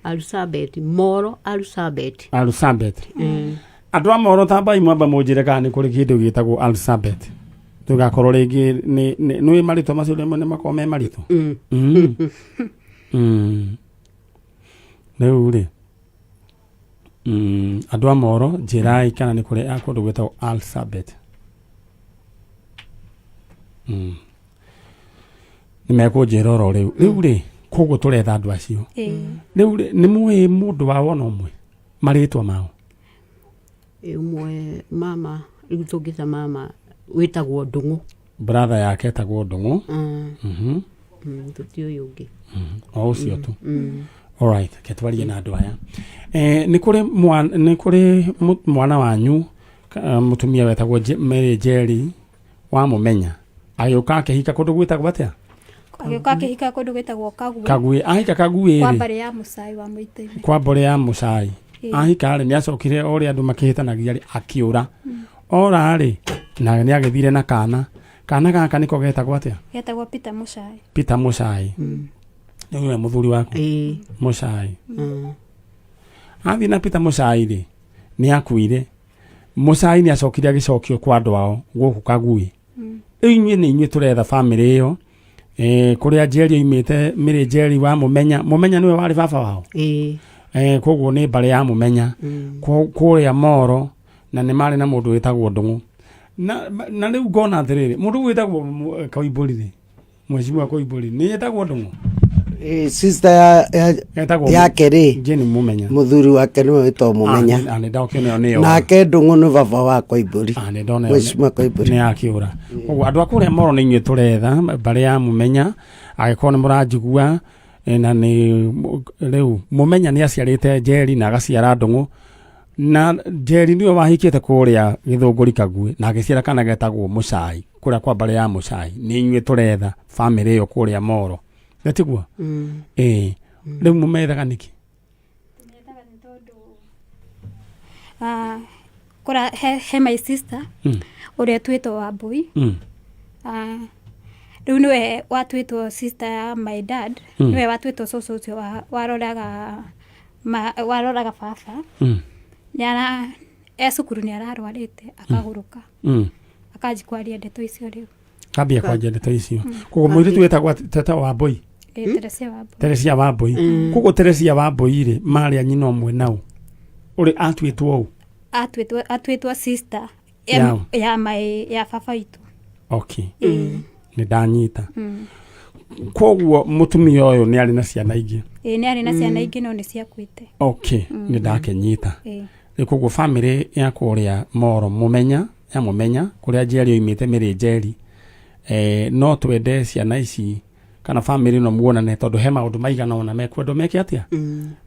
Alusabet. Moro Alusabet. Alusabet. Mm. Andũ a Moro tambai mwamba mũnjĩre kana nĩ kũrĩ kĩndũ gĩtagwo Alusabet. Tũgakorwo rĩngĩ nĩ nĩ marĩtwa macio rĩmwe nĩ makoragwo me maritũ. Mm. Mm. Rĩu rĩ andũ a Moro njĩrai kana nĩ kũrĩ a kũndũ gwĩtagwo Alsabet. Nĩ mekũnjĩra oro rĩu. Rĩu rĩ koguo tũretha andũ acio. Rĩu rĩ nĩ mũĩ mũndũ wao ona ũmwe marĩtwa mao? Ũmwe mama rĩu tũngĩta mama wĩtagwo Ndũng'ũ. Brother yake etagwo Ndũng'ũ. Tũtiũĩ ũngĩ. O ũcio tu. Alright, reke twarie na andũ aya. Nĩ kũrĩ mwana, nĩ kũrĩ mwana wanyu mũtumia wetagwo Mary Njeri wamũmenya agĩũka akĩhika kũndũ gwĩtagwo atĩa? Agĩũka akĩhika kũndũ gwĩtagwo Kagui. Kagui. Ahika Kagui Kwa rĩ? mbarĩ ya Mũcai wa Mũitĩrĩ. Kwa mbarĩ ya Mũcai. Ahika rĩ nĩ acokire o ũrĩa andũ makĩhĩtanagia rĩ akĩũra. Ora rĩ na nĩ agĩthire na kana. Kana gaka nĩko getagwo atĩa? Getagwo Peter Mũcai. Peter Mũcai. Nĩ ũyũ mũthuri waku? Mũcai. Athiĩ na Peter Mũcai rĩ nĩ akuire. Mũcai nĩ acokire agĩcokio kwa andũ ao gũkũ Kagui. Rĩu inyuĩ nĩ inyuĩ tũretha bamĩrĩ ĩyo. Kũrĩa Njeri oimĩte, Mary Njeri wa Mũmenya. Mũmenya nĩwe warĩ baba wao? Koguo nĩ mbarĩ ya Mũmenya. Kũrĩa Moro, na nĩ marĩ na mũndũ wĩtagwo Ndũng'ũ. Na rĩu ngona atĩrĩrĩ, mũndũ wĩtagwo Koimbũri rĩ, Mheshimiwa Koimbũri, nĩ etagwo Ndũng'ũ? Sister Etagwo yake rĩ, Jane Mũmenya. Mũthuri wake nĩwe wĩtagwo Mũmenya. Nĩ ndokĩona ĩyo nĩyo. Nake Ndũng'ũ nĩ baba wa Koimbũri. Nĩ ndona ĩyo Mheshimiwa Koimbũri. Nĩ akĩũra. Koguo andũ a kũrĩa Moro nĩ inyuĩ tũretha mbarĩ ya Mũmenya, angĩkorwo nĩ mũranjigua, na nĩ rĩu Mũmenya nĩ aciarĩte Njeri na agaciara Ndũng'ũ. Na Njeri nĩwe wahikĩte kũrĩa Gĩthũngũri Kagui na agĩciara kana getagwo Mũcai, kũrĩa kwa mbarĩ ya Mũcai. Nĩ inyuĩ tũretha bamĩrĩ ĩyo kũrĩa Moro. Na tiguo? Rĩu mũmethaga nĩkĩ? Kũra he my sister ũrĩa twĩtwo Wambui. Rĩu nĩwe watuĩtwo sister ya my dad. Nĩwe watuĩtwo cũcũ ũcio waroraga baba. Nĩara e cukuru nĩ ararwarĩte akagũrũka. Akanji kwaria ndeto icio rĩu. Kambia kwaria ndeto icio. Koguo mũirĩtu wetagwo teta Wambui. Teresia Wambui. Teresia Wambui. Koguo Teresia Wambui rĩ marĩ a nyina ũmwe nao. Ũrĩ atuĩtwo ũ? Atuĩtwo sister Yao. ya my ya baba witũ. Okay. Nĩ ndanyita. Koguo mũtumia ũyũ nĩ arĩ na ciana ingĩ. Nĩ arĩ na ciana ingĩ no nĩ ciakuĩte. Okay, nĩ ndakĩnyita. Rĩu koguo bamĩrĩ ya kũrĩa Moro Mũmenya, ya Mũmenya, kũrĩa Njeri oimĩte Mary Njeri, no twende ciana ici kana bamĩrĩ ĩno muonane tondũ he maũndũ maigana ũna mekwendwo meke atĩa?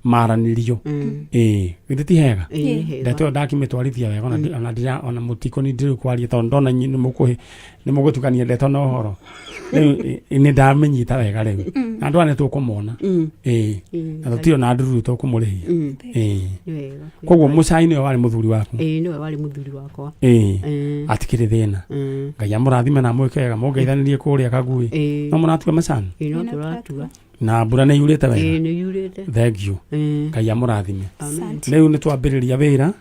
Maranĩrio. Githĩ ti hega? Nĩ hega. Ndeto ĩyo ndakĩmĩtwarithia wega, ona ndira, ona mũtikũni ndĩrĩ kwaria tondũ ndona inyuĩ nĩ mũgũtukania ndeto na ũhoro. Rĩu, nĩ ndamĩnyita wega rĩu. Na andũ aya nĩ tũkũmona. Na tũtirĩ ona ndururu tũkũmũrĩhia. Nĩ wega. Koguo Mũcai nĩwe warĩ mũthuri waku? Nĩwe warĩ mũthuri wakwa. Atikĩrĩ thĩna. Ngai amũrathime na amwĩke wega, mũngeithanĩrie kũrĩa Kagui. No mũratua macani? No tũratua. Na mbura nĩ yurĩte wega? Nĩ yurĩte. Thank you. Ngai amũrathime. Asante. Rĩu nĩ twambĩrĩria wĩra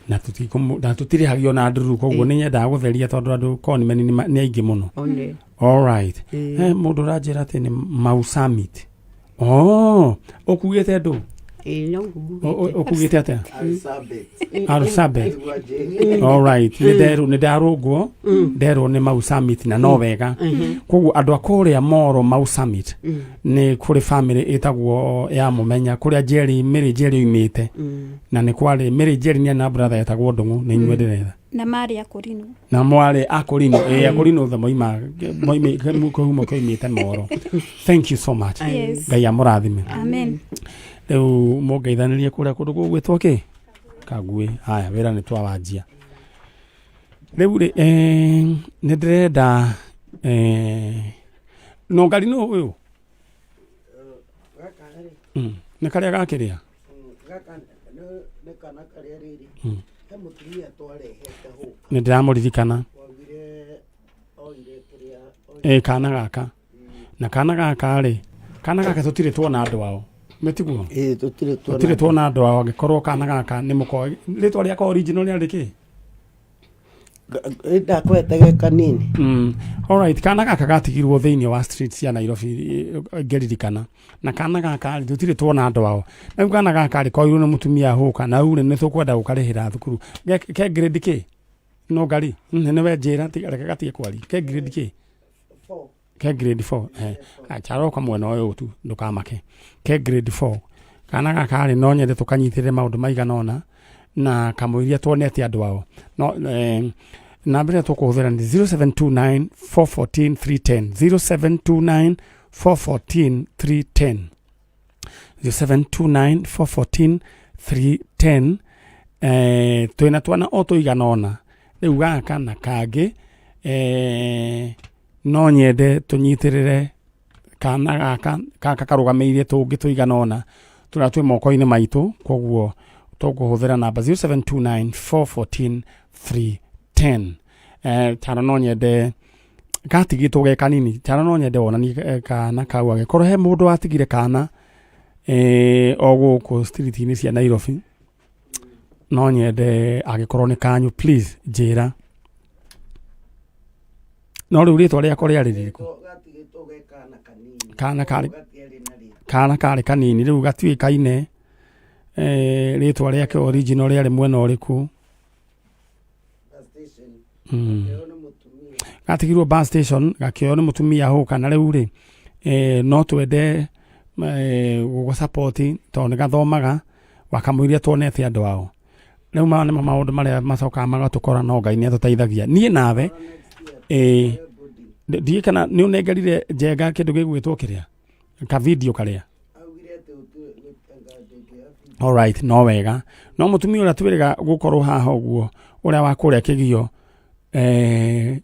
na tũtirĩhagio na ndururu, koguo nĩ nyendaga gũtheria tondũ andũ conmen nĩ aingĩ mũno. One. All right. Mũndũ ũranjĩra atĩ nĩ Mau Summit. Oh, ũkuĩte ndũ? No ngugĩte. Ũkuĩte atĩa? Alsabet. Alsabet. All right. Nĩ nderwo, nĩ ndarũngwo, nderwo nĩ Mau Summit na no wega. Koguo andũ a kũrĩa Moro Mau Summit nĩ kũrĩ family ĩtagwo ya Mũmenya kũrĩa Njeri, Mary Njeri oimĩte. Na nĩ kwarĩ Mary Njeri nĩ na brother etagwo Ndũng'ũ, nĩ inyuĩ ndĩretha. Na marĩ akũrinũ. Na mwarĩ akũrinũ, akũrinũ othe moima, moime, kĩhumo kĩoimĩte Moro. Thank you so much. Yes. Ngai amũrathime. Amen. Rĩu mũngeithanĩrie kũrĩa kũndũ gũgwĩtwo kĩ? Kagui. Haya, wĩra nĩ twawanjia. Rĩu rĩ, nĩ ndĩrenda, no ngari nũ ũyũ? Nĩ karĩa gakĩrĩa? Gaka nĩ kana karĩa rĩrĩ. He mũtumia twarehete hũka. Nĩ ndĩramũririkana. Waugire oire Ĩ kana gaka na kana gaka rĩ, kana gaka tũtirĩ tuona andũ ao, nĩtiguo? Ĩ, tũtirĩ tuona. Tũtirĩ tuona andũ ao. Angĩkorwo kana gaka nĩ mũko, rĩtwa rĩako original rĩarĩ kĩ? Ndakwete ge kanini. Alright, kana gaka gatigirwo thĩinĩ wa street cia Nairobi, ngĩririkana. Na kana gaka rĩ, tũtirĩ tuona andũ ao. Na rĩu kana gaka rĩ, koirwo nĩ mũtumia hũka, na rĩu rĩ, nĩ tũkwenda gũkarĩhĩra thukuru. Ke grade kĩ? No ngari, nĩwe njĩra, tiga reke gatige kwaria. Ke grade kĩ? Ke grade 4. Acharoka mwena ũyũ tu, ndũkamake. Ke grade 4. Kana gaka rĩ, no nyende tũkanyitĩrĩre maũndũ maigana ũna na kamũiria tuonete andũ ao. No namba ĩrĩa tũkũhũthĩra nĩ 0729 414 310, 0729 414 310, 0729 414 310. Twĩna twana o tũigana ũna rĩu, gaka na kangĩ. No nyende tũnyitĩrĩre kana gaka. Gaka karũgamĩrĩire tũngĩ tũigana ũna tũrĩa twĩ moko-inĩ maitũ. Koguo tũkũhũthĩra namba 0729 414 310. Tano no nyende gatigĩtwo ge kanini. Tano no nyende wonanie kana kau, angĩkorwo he mũndũ watigire kana o gũkũ street-inĩ cia Nairobi. No nyende angĩkorwo nĩ kanyu, please njĩra. No rĩu rĩtwa rĩako rĩarĩ rĩrĩkũ? Kana karĩ kanini rĩu gatiũĩkaine. Rĩtwa rĩake original rĩarĩ mwena ũrĩkũ? Gatigirwo bus station, gakĩoywo nĩ mũtumia hũka. Na rĩu rĩ, no twende gũgũ support tondũ nĩ gathomaga wakamũiria tuonete andũ ao. Rĩu maya nĩmo maũndũ marĩa macokaga magatũkora, no Ngai nĩ atũteithagia niĩ nawe. Ndiĩ kana nĩ ũnengerire Njenga kĩndũ gĩgwĩtwo kĩrĩa ka video karĩa. Alright, no wega. No mũtumia ũrĩa twĩrĩga gũkorwo haha ũguo, ũrĩa wa kũrĩa kĩgio,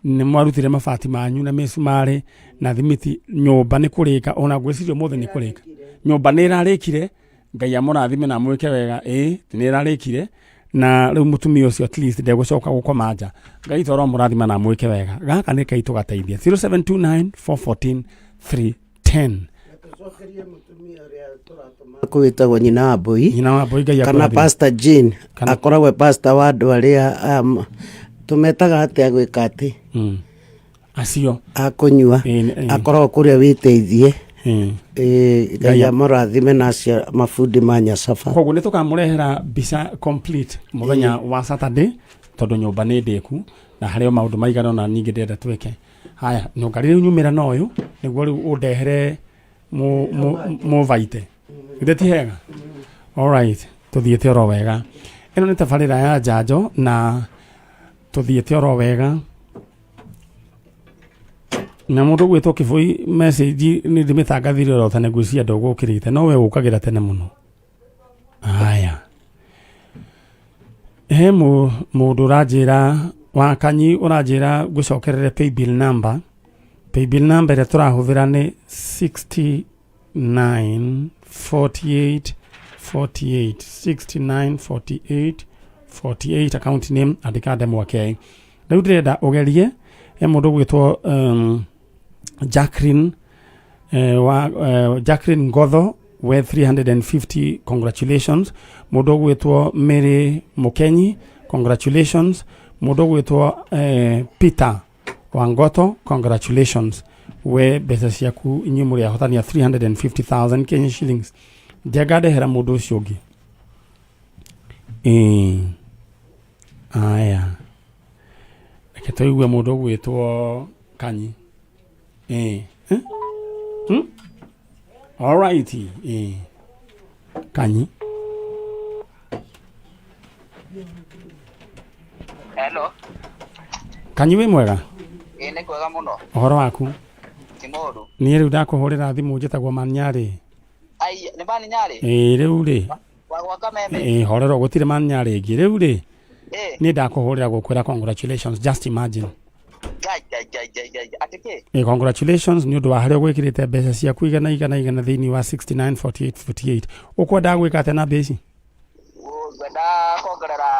nĩ mwarutire mabati manyu na mĩcumarĩ na thimiti. Nyũmba nĩ kũrĩka, ona ngwĩciria ũmũthĩ nĩ kũrĩka. Nyũmba nĩ ĩrarĩkire. Ngai amũrathime na amwĩke wega. Ĩ nĩ ĩrarĩkire, na rĩu mũtumia ũcio at least ndegũcoka gũkoma nja. Ngai toro amũrathima na amwĩke wega. Gaka nĩ kaitũ gateithia. 0729 414 310. Kwĩtagwo nyina wa mbũi. Nyina wa mbũi, Ngai kana akũrathime. Pastor Jane akoragwo e pastor wa andũ arĩa tũmetaga atĩa gwĩka atĩ Acio akũnyua. Akoragwo kũrĩa wĩteithie. Ngai Ngai amũrathime na acio mabundi ma Nyacaba. Koguo nĩ tũkamũrehera mbica complete mũthenya wa Saturday, tondũ nyũmba nĩ ndĩku na harĩ o maũndũ maigana ũna ningĩ ndĩrenda twĩke. Haya, nyũnga rĩu nyumĩra na ũyũ nĩguo rĩu ũndehere mũvaite. Githĩ ti hega? Alright, tũthiĩte oro wega. Ĩno nĩ tabarĩra ya njanjo na tũthiĩte oro wega. Na mũndũ gwĩtwo Kĩbũi, message nĩ ndĩmĩtangathire oro tene. Ngwĩciria ndũgũkĩrĩte, no we ũkagĩra tene mũno. Haya, he mũndũ ũranjĩra wa kanyi, ũranjĩra ngũcokerere paybill number. Paybill number ĩrĩa tũrahũthĩra nĩ 69 48 48, 69 48 48. Account name andĩka ndemwa K. Rĩu ndĩrenda ũgerie. He mũndũ ũgwĩtwo Jacqueline, wa Jacqueline Ngotho we 350, congratulations. Mũndũ ũgwĩtwo Mary Mũkenyi, congratulations. Mũndũ ũgwĩtwo Peter Wangoto, congratulations. We mbeca ciaku, inyuĩ mũrĩ ahotani a 350,000 Kenya shillings. Njenga, ndehera mũndũ ũcio ũngĩ. Ĩĩ. Aya, reke tũigue mũndũ ũgwĩtwo Kanyi. Ĩĩ. Eh? Alright. Ĩĩ. Kanyi. Hello. Kanyi, wĩ mwega? Ĩ, nĩ kwega mũno. Ũhoro waku? Ti mũũru. Niĩ rĩu ndakũhũrĩra thimũ njĩtagwo Manyarĩ. Ai, nĩ mani nyarĩ? Ĩĩ, rĩu rĩ. Wa gwaka meme? Ĩĩ, horero, gũtirĩ Manyarĩ ĩngĩ rĩu rĩ. Ĩ. Niĩ ndakũhũrĩra gũkwĩra congratulations, just imagine. Ngai ngai ngai ngai ngai. Atĩ kĩ? Ĩ, congratulations nĩ ũndũ wa harĩa ũgwĩkĩrĩte mbeca ciaku igana igana igana thĩinĩ wa 69 48 48. Ũkwendaga gwĩka atĩa na mbia ici? Ngwenda kuongerera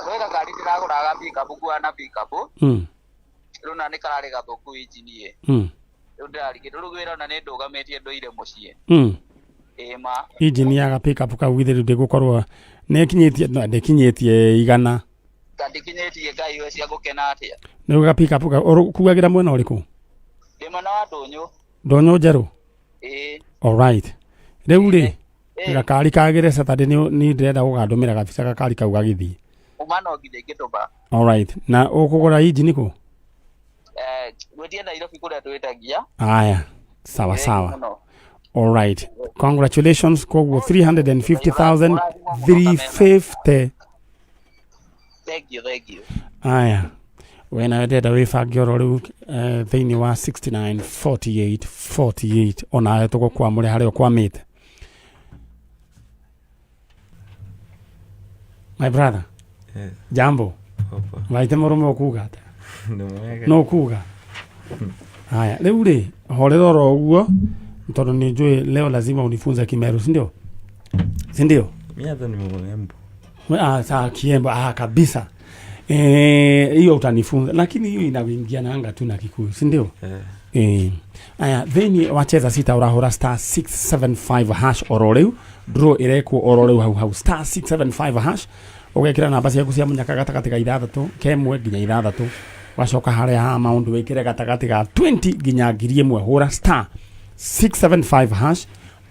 gwĩ gakari ndĩragũraga pickup, kuana pickup. Rĩu na nĩ kararĩ gathũku injini ĩ. Rĩu ndĩrarigĩrwo rĩu wĩra ona nĩ ndũgamĩtie ndũire mũciĩ. Ĩĩ ma. Injini ya ga pick up kau githĩ rĩu ndĩgũkorwo nĩkinyĩtie no, ndĩkinyĩtie igana. Kandikinyĩtie Ngai we cia gũkena atĩa. Nĩ ga pick up kau ũkuagĩra mwena ũrĩkũ? Ndĩ mwena wa ndũnyũ. Ndũnyũ njerũ. Ĩĩ. Alright. Rĩu rĩ gakari kagĩre Saturday nĩ ndĩrenda gũgandũmĩra gabica gakari kau gagĩthiĩ. Uma no nginya ingĩtũma. Alright. Na ũkũgũra injini kũ? Gwĩtie Nairobi kũrĩa twĩtagia. Aya. Sawa Thengiũ sawa. mũno. Alright. Congratulations koguo 350,000 350. Thank you, thank you. Aya. We nawe ndĩrenda wĩbange oro rĩu thĩinĩ wa 69 48 48 onawe tũgũkwamũre harĩa ũkwamĩte. My brother. Yes. Jambo. Papa. Waite mũrũme ũkuga atĩa? Nĩ mwega. No kuga. Haya, rĩu rĩ horera oro ũguo tondũ nĩ njũĩ leo lazima unifunze Kimeru, si ndio? Si ndio? Mi hata ni Mwembu. Ah, saa Kiembo, ah, kabisa. Hiyo utanifunza, lakini hiyo inaingia na anga tu na Kikuyu, si ndio? Eh. Aya, thĩinĩ wa cheza sita ũrahũra star 675 hash oro rĩu draw ĩrekwo oro rĩu hau hau star 675 hash ũgekĩra namba ciaku cia mũnyaka gatagatĩ ga ithathatũ kemwe nginya ithathatũ wacoka harĩa ha maũndũ wĩkĩre gatagatĩ ga 20 nginya 1000 hũra star 675 hash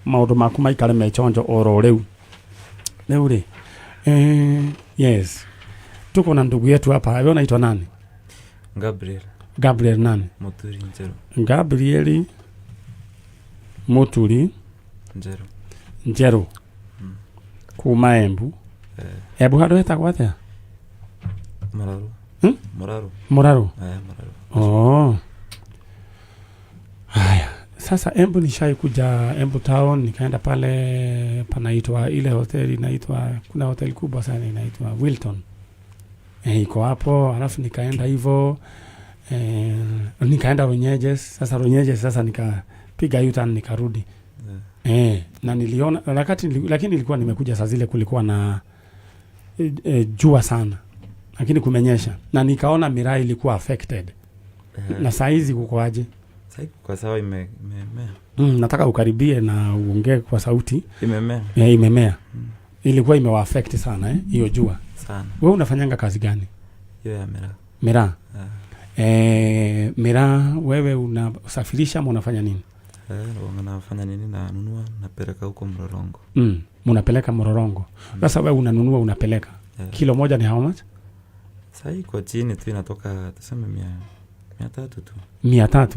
maũndũ maku maikare me chonjo oro rĩu rĩu rĩ yes tuko na ndugu yetu hapa wewe unaitwa nani Gabriel. Gabriel nani Muturi Njeru. Gabrieli Muturi Njeru. Njeru kuma Embu. Embu handũ hetagwo atĩa? Muraru. Muraru. Muraru. Eh, Muraru. Oh. Haya, sasa Embu nishai kuja Embu town nikaenda pale panaitwa ile hoteli inaitwa, kuna hoteli kubwa sana inaitwa Wilton. Iko hapo, alafu nikaenda hivyo nikaenda Runyeges. Sasa Runyeges sasa nikapiga U-turn nikarudi. Na niliona wakati lakini nilikuwa nimekuja saa zile kulikuwa na jua sana, lakini kumenyesha na nikaona miraa ilikuwa affected. Na saa hizi kuko aje? Sasa kwa sawa imemea. Nataka ukaribie na uongee kwa sauti. Imemea. Imemea. Ilikuwa imewa affect sana hiyo jua. Sana. Wewe unafanyanga kazi gani? Hiyo ya miraa. Miraa. Miraa wewe unasafirisha ama unafanya nini? Nafanya nini? Nanunua, napeleka huko Mlolongo. Mnapeleka Mlolongo. Sasa wewe unanunua unapeleka. Kilo moja ni how much? Sasa iko chini tu inatoka tuseme 300 tu. 300.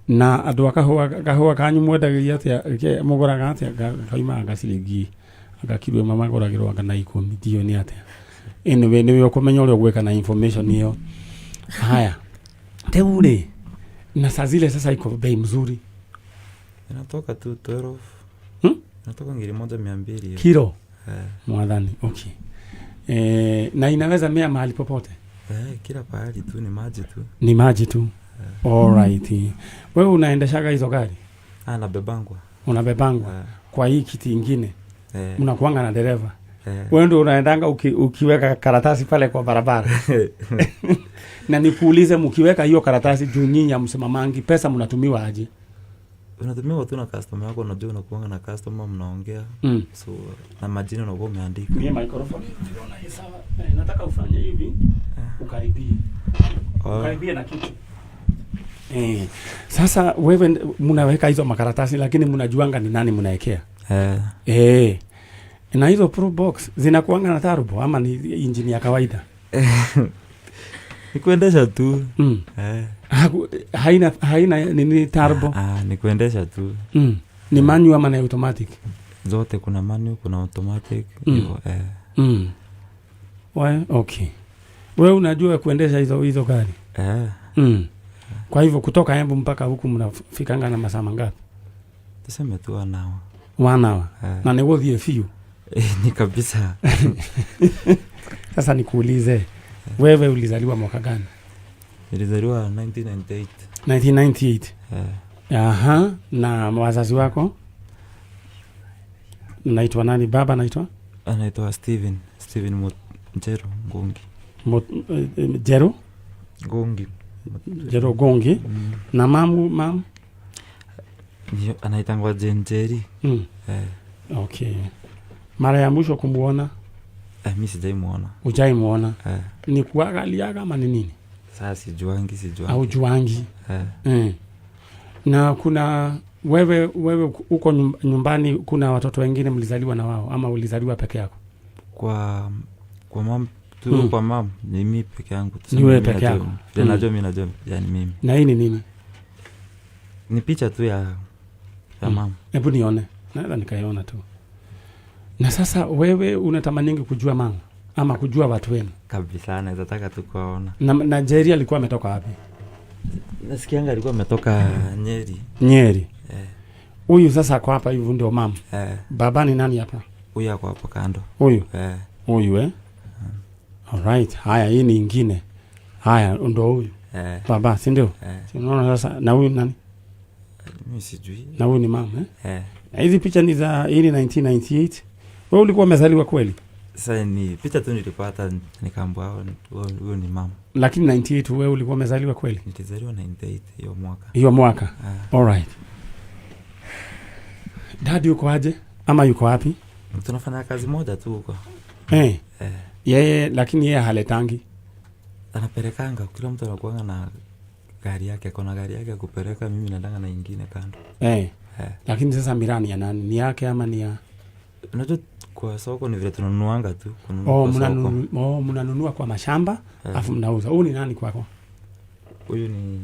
Na andũ a kahũa kanyu mwendagĩria atĩa, mũgũraga atĩa kaumaga ciringi anga kilo ĩmwe magũragĩrwo anga na 10 ndiũĩ nĩ atĩa. Anyway, nĩwe ũkũmenya ũrĩa ũgwĩka na information ĩyo. Haya. Rĩu rĩ, na saa zile sasa iko bei mzuri. Inatoka tu 12. Inatoka 1200. Kilo? Mwadhani, okay. Na inaweza mea mahali popote? Kila pahali tu, ni maji tu. Ni maji tu. All right. Wewe unaendeshaga hizo gari? Nabebangwa. Unabebangwa. Kwa hii kiti ingine. Mnakuanga na dereva. Wewe ndio unaendanga ukiweka karatasi pale kwa barabara. Na nikuulize, mkiweka hiyo karatasi juu nyinyi hamsimamangi, pesa mnatumiwa aje? Unatumiwa tu na customer wako, unajua unakuanga na customer mnaongea. So na majina unakuwa umeandika. Mimi microphone niliona hii sawa. Nataka ufanye hivi, ukaribie. Ukaribie na kitu. Sasa wewe mnaweka hizo makaratasi lakini mnajuanga ni nani mnaekea. Na hizo pro box zinakuanga na turbo ama ni engine ya kawaida? Ni kuendesha tu. Haina nini turbo? Ni kuendesha tu. Ni manual ama ni automatic? Zote, kuna manual, kuna automatic, hivyo. Why? Okay. Wewe unajua kuendesha hizo gari? Kwa hivyo kutoka Embu mpaka huku mnafikanga na masaa mangapi? Tuseme tu 1 hour. 1 hour. Na ni worth a few. Ni kabisa. Sasa nikuulize, wewe ulizaliwa mwaka gani? Nilizaliwa 1998. 1998. Aha, na wazazi wako? Naitwa nani? Baba anaitwa? Anaitwa Steven Njero Ngongi. Njero? Ngongi. Njero Ngongi. Na mamu? Ndio, anaitangwa Jane Njeri. Eh. Okay, mara ya mwisho kumuona? Eh, mi sijaimuona. Ujaimuona? Eh. Ni kuaga aliaga ama ni nini? Sasa sijuangi, sijuangi. Au juangi? Eh. Na kuna wewe uko nyumbani kuna watoto wengine mlizaliwa na wao ama ulizaliwa peke yako? Kwa mam tu. Kwa mam ni mi peke yangu. Ni Tuseme wewe mi peke najua- yako. vile najua, mi najua, yani mimi. Na hii ni nini? Ni picha tu ya mam. Hebu nione, naweza nikaiona tu. Na sasa wewe unatamaningi kujua mama ama kujua watu wenu? Kabisa, naweza taka tu kuwaona. Na Jerry alikuwa ametoka wapi? Nasikianga alikuwa ametoka Nyeri. Nyeri. Eh. Huyu sasa ako hapa hivi ndio mama? Eh. Baba ni nani hapa? Huyu ako hapo kando. Huyu? Eh. Huyu eh? Alright, haya hii ni ingine. Haya ndo huyu. Eh. Baba, si ndio? Eh. Si unaona sasa na huyu nani? Mi sijui. Na huyu ni mama eh? Eh. Na hizi picha ni za hii ni 1998. Wewe ulikuwa umezaliwa kweli? Sasa ni picha tu nilipata nikaambiwa huyo ni mama. Lakini 98 wewe ulikuwa umezaliwa kweli? Nilizaliwa 98 hiyo mwaka. Hiyo mwaka. Ah. Alright. Dadi yuko aje? Ama yuko wapi? Tunafanya kazi moja tu huko. Eh. Eh. Yeye lakini yeye haletangi. Anapelekanga, kila mtu anakuanga na gari yake, akona gari yake ya kupeleka, mimi naendanga na ingine kando. Eh. Eh. Lakini sasa mirani ya nani? Ni yake ama ni ya Unajua kwa soko ni vile tunanunuanga tu, kununua Oh, kwa soko. mnanunua kwa mashamba Eh. afu mnauza. Huyu ni nani kwako? Huyu ni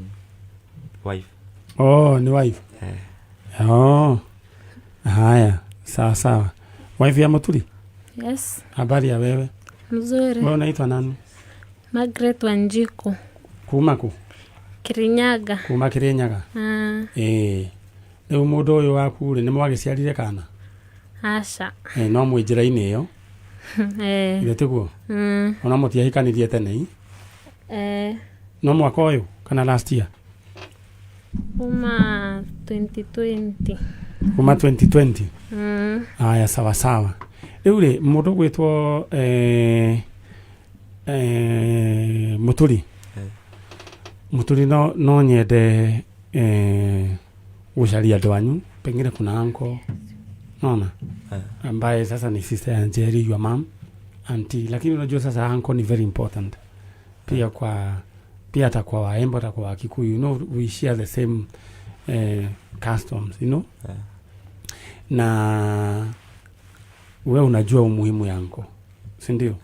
wife. Oh, ni wife. Eh. Oh. Haya, sawa sawa. Wife ya Muturi? Yes, Habari ya wewe? mzuri. Wewe unaitwa nani? Margaret Wanjiku, Kuma ku? Kirinyaga. Kuma Kirinyaga. Ah, Eh. Rĩu mũndũ ũyũ waku rĩ nĩ mwagĩciarire kana? aca. Eh, no mwĩ njĩra-inĩ ĩyo. Eh. Ithe tiguo? Mm. Ona mũtiahikanirie tene i? Eh, No mwaka ũyũ kana last year? kuma 2020. Kuma 2020. Mm. Aya, sawa sawa. Rĩu rĩ mũndũ ũgwĩtwo Mũturi. Mũturi no nyende gũcaria andũ anyu, pengine kuna uncle naona ambaye sasa ni sister ya Njeri, your mom, auntie, lakini unajua sasa uncle ni very important pia kwa pia hata kwa Waembo hata kwa Wakikuyu, you know, we share the same customs, you know. Na we unajua umuhimu ya uncle, si ndio?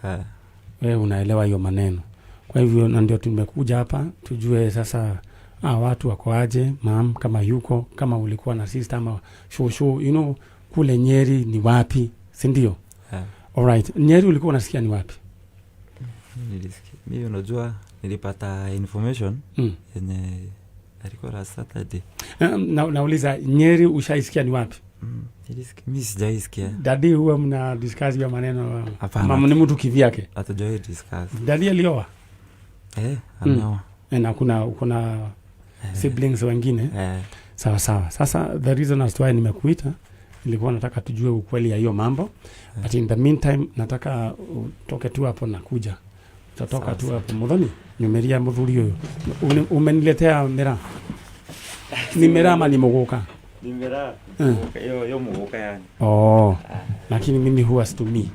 We unaelewa hiyo maneno, kwa hivyo na ndio tumekuja hapa tujue sasa watu wako aje, mam kama yuko, kama ulikuwa na sister ama shosho, you know, kule Nyeri ni wapi, si ndio? Alright, Nyeri ulikuwa unasikia ni wapi? Nilisikia. Mimi unajua nilipata information yenye alikuwa last Saturday. Nauliza Nyeri ushaisikia ni wapi? Nilisikia, mimi sijaisikia. Dadi huwa mna discuss hiyo maneno? Hapana. Mama ni mtu kivyake? Hatujawahi discuss. Dadi alioa? Eh, ameoa. Na kuna siblings wengine? Eh. Sawa sawa. Sasa the reason as to why nimekuita nilikuwa nataka tujue ukweli ya hiyo mambo. But in the meantime nataka utoke tu hapo na kuja. Utatoka Sawa, tu sawa. hapo Muthoni. Nyumeria muthuri uyu. Umeniletea mira. Ni mira ama ni muguka? Ni mira. Eh. Hiyo muguka yani. Oh. Lakini mimi huwa situmii.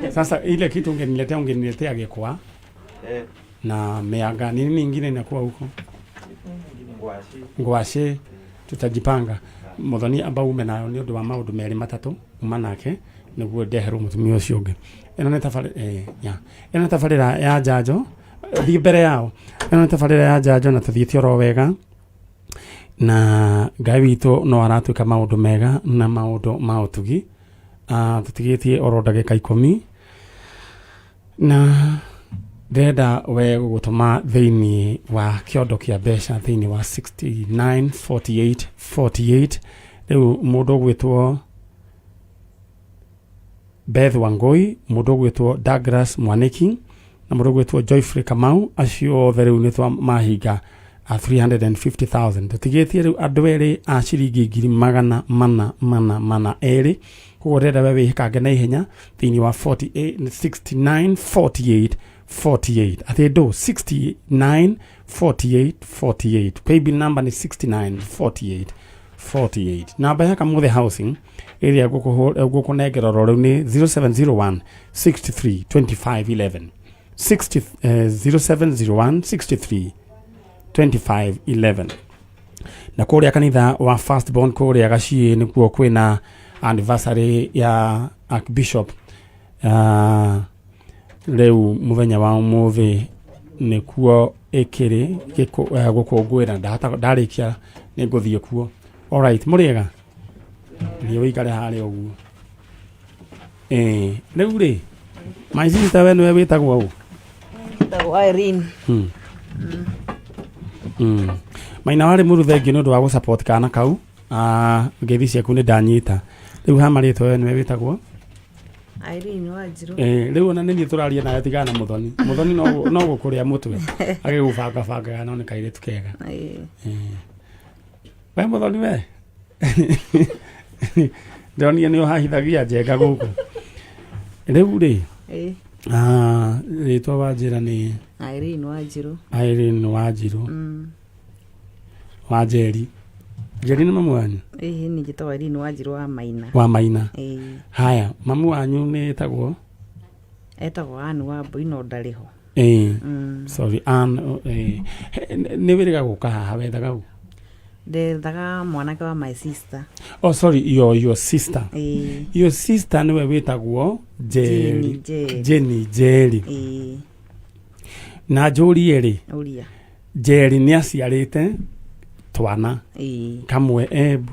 Sasa ile kitu ungeniletea gekwa. Eh. Na meaga nini nyingine inakuwa huko? Ngwaci. Ngwaci tutajipanga. Muthoni amba ume nayo nĩ ũndũ wa maũndũ merĩ matatũ uma nake nĩguo ndeherwo mũtumia ũcio ũngĩ. Ĩno nĩ tabarĩra ya. Ĩno nĩ tabarĩra ya njanjo, thiĩ mbere yao. Ĩno nĩ tabarĩra ya njanjo na tũthiĩte oro wega na Ngai witũ no aratuĩka maũndũ mega na maũndũ ma ũtugi. Tũtigĩtie oro ndagĩka 10 na ndĩrenda we gũgũtũma thĩinĩ wa kĩondo kĩa mbeca thĩinĩ wa 69 48 48. Rĩu mũndũ ũgwĩtwo Beth Wangui, mũndũ ũgwĩtwo Douglas Mwaniki na mũndũ ũgwĩtwo Joyfrey Kamau, acio othe rĩu nĩ twa mahinga 350,000. Tũtigĩtie rĩu andũ erĩ a ciringi 442,000. Koguo ndĩrenda we wĩhĩkange na ihenya thĩinĩ wa 48 69 48 48. Atĩ ndũ 69 48 48. Paybill number ni 69 48 48. Namba ya Kamuthe Housing ĩrĩa ngũkũnengera oro rĩu nĩ 0701 63 25 11. 60, 0701 63 25 11. Na kũrĩa kanitha wa Firstborn kũrĩa Gaciĩ nĩkuo kwĩna anniversary ya Archbishop. Rĩu mũthenya wa ũmũthĩ nĩkuo ĩkĩrĩ gũkũngũĩra. Ndarĩkia nĩ ngũthiĩ kuo. Alright, mũrĩega, thiĩ ũikare harĩa ũguo. Rĩu rĩ, my sister, we nĩwe wĩtagwo ũ? Njĩtagwo Irene. Maina warĩ mũru, thengiũ nĩ ũndũ wa gũ-support kana kau. Ngeithi ciaku nĩ ndanyita. Rĩu ha marĩtwa, we nĩwe wĩtagwo? Irene Wanjiru. Rĩu ona nĩ niĩ tũraria nawe, tigana na Mũthoni. Mũthoni no gũkũrĩa mũtwe agĩgũbangabangaga, no nĩ kairĩtu kega. We Mũthoni, we ndĩronire nĩ ũhahithagia njenga gũkũ rĩu rĩ. Rĩtwa wanjĩra nĩ? Irene Wanjiru. Irene Wanjiru. Wa Njeri. Njeri nĩ mamu wanyu? Ĩĩ, niĩ njĩtagwo Irene Wanjiru wa Maina. Wa Maina. Haya, mamu wanyu nĩ ĩtagwo? Etagwo Ann wa Mbui, no ndarĩ ho. Sorry, Ann. Nĩ wĩrĩga gũka haha wethaga ũ? Ndethaga mwanake wa my sister. Oh sorry, your sister. Your sister nĩwe wĩtagwo Njeri? Jenny Njeri. Jenny Njeri. Na njũrie rĩ, Ũria. Njeri nĩ aciarĩte twana? Kamwe Embu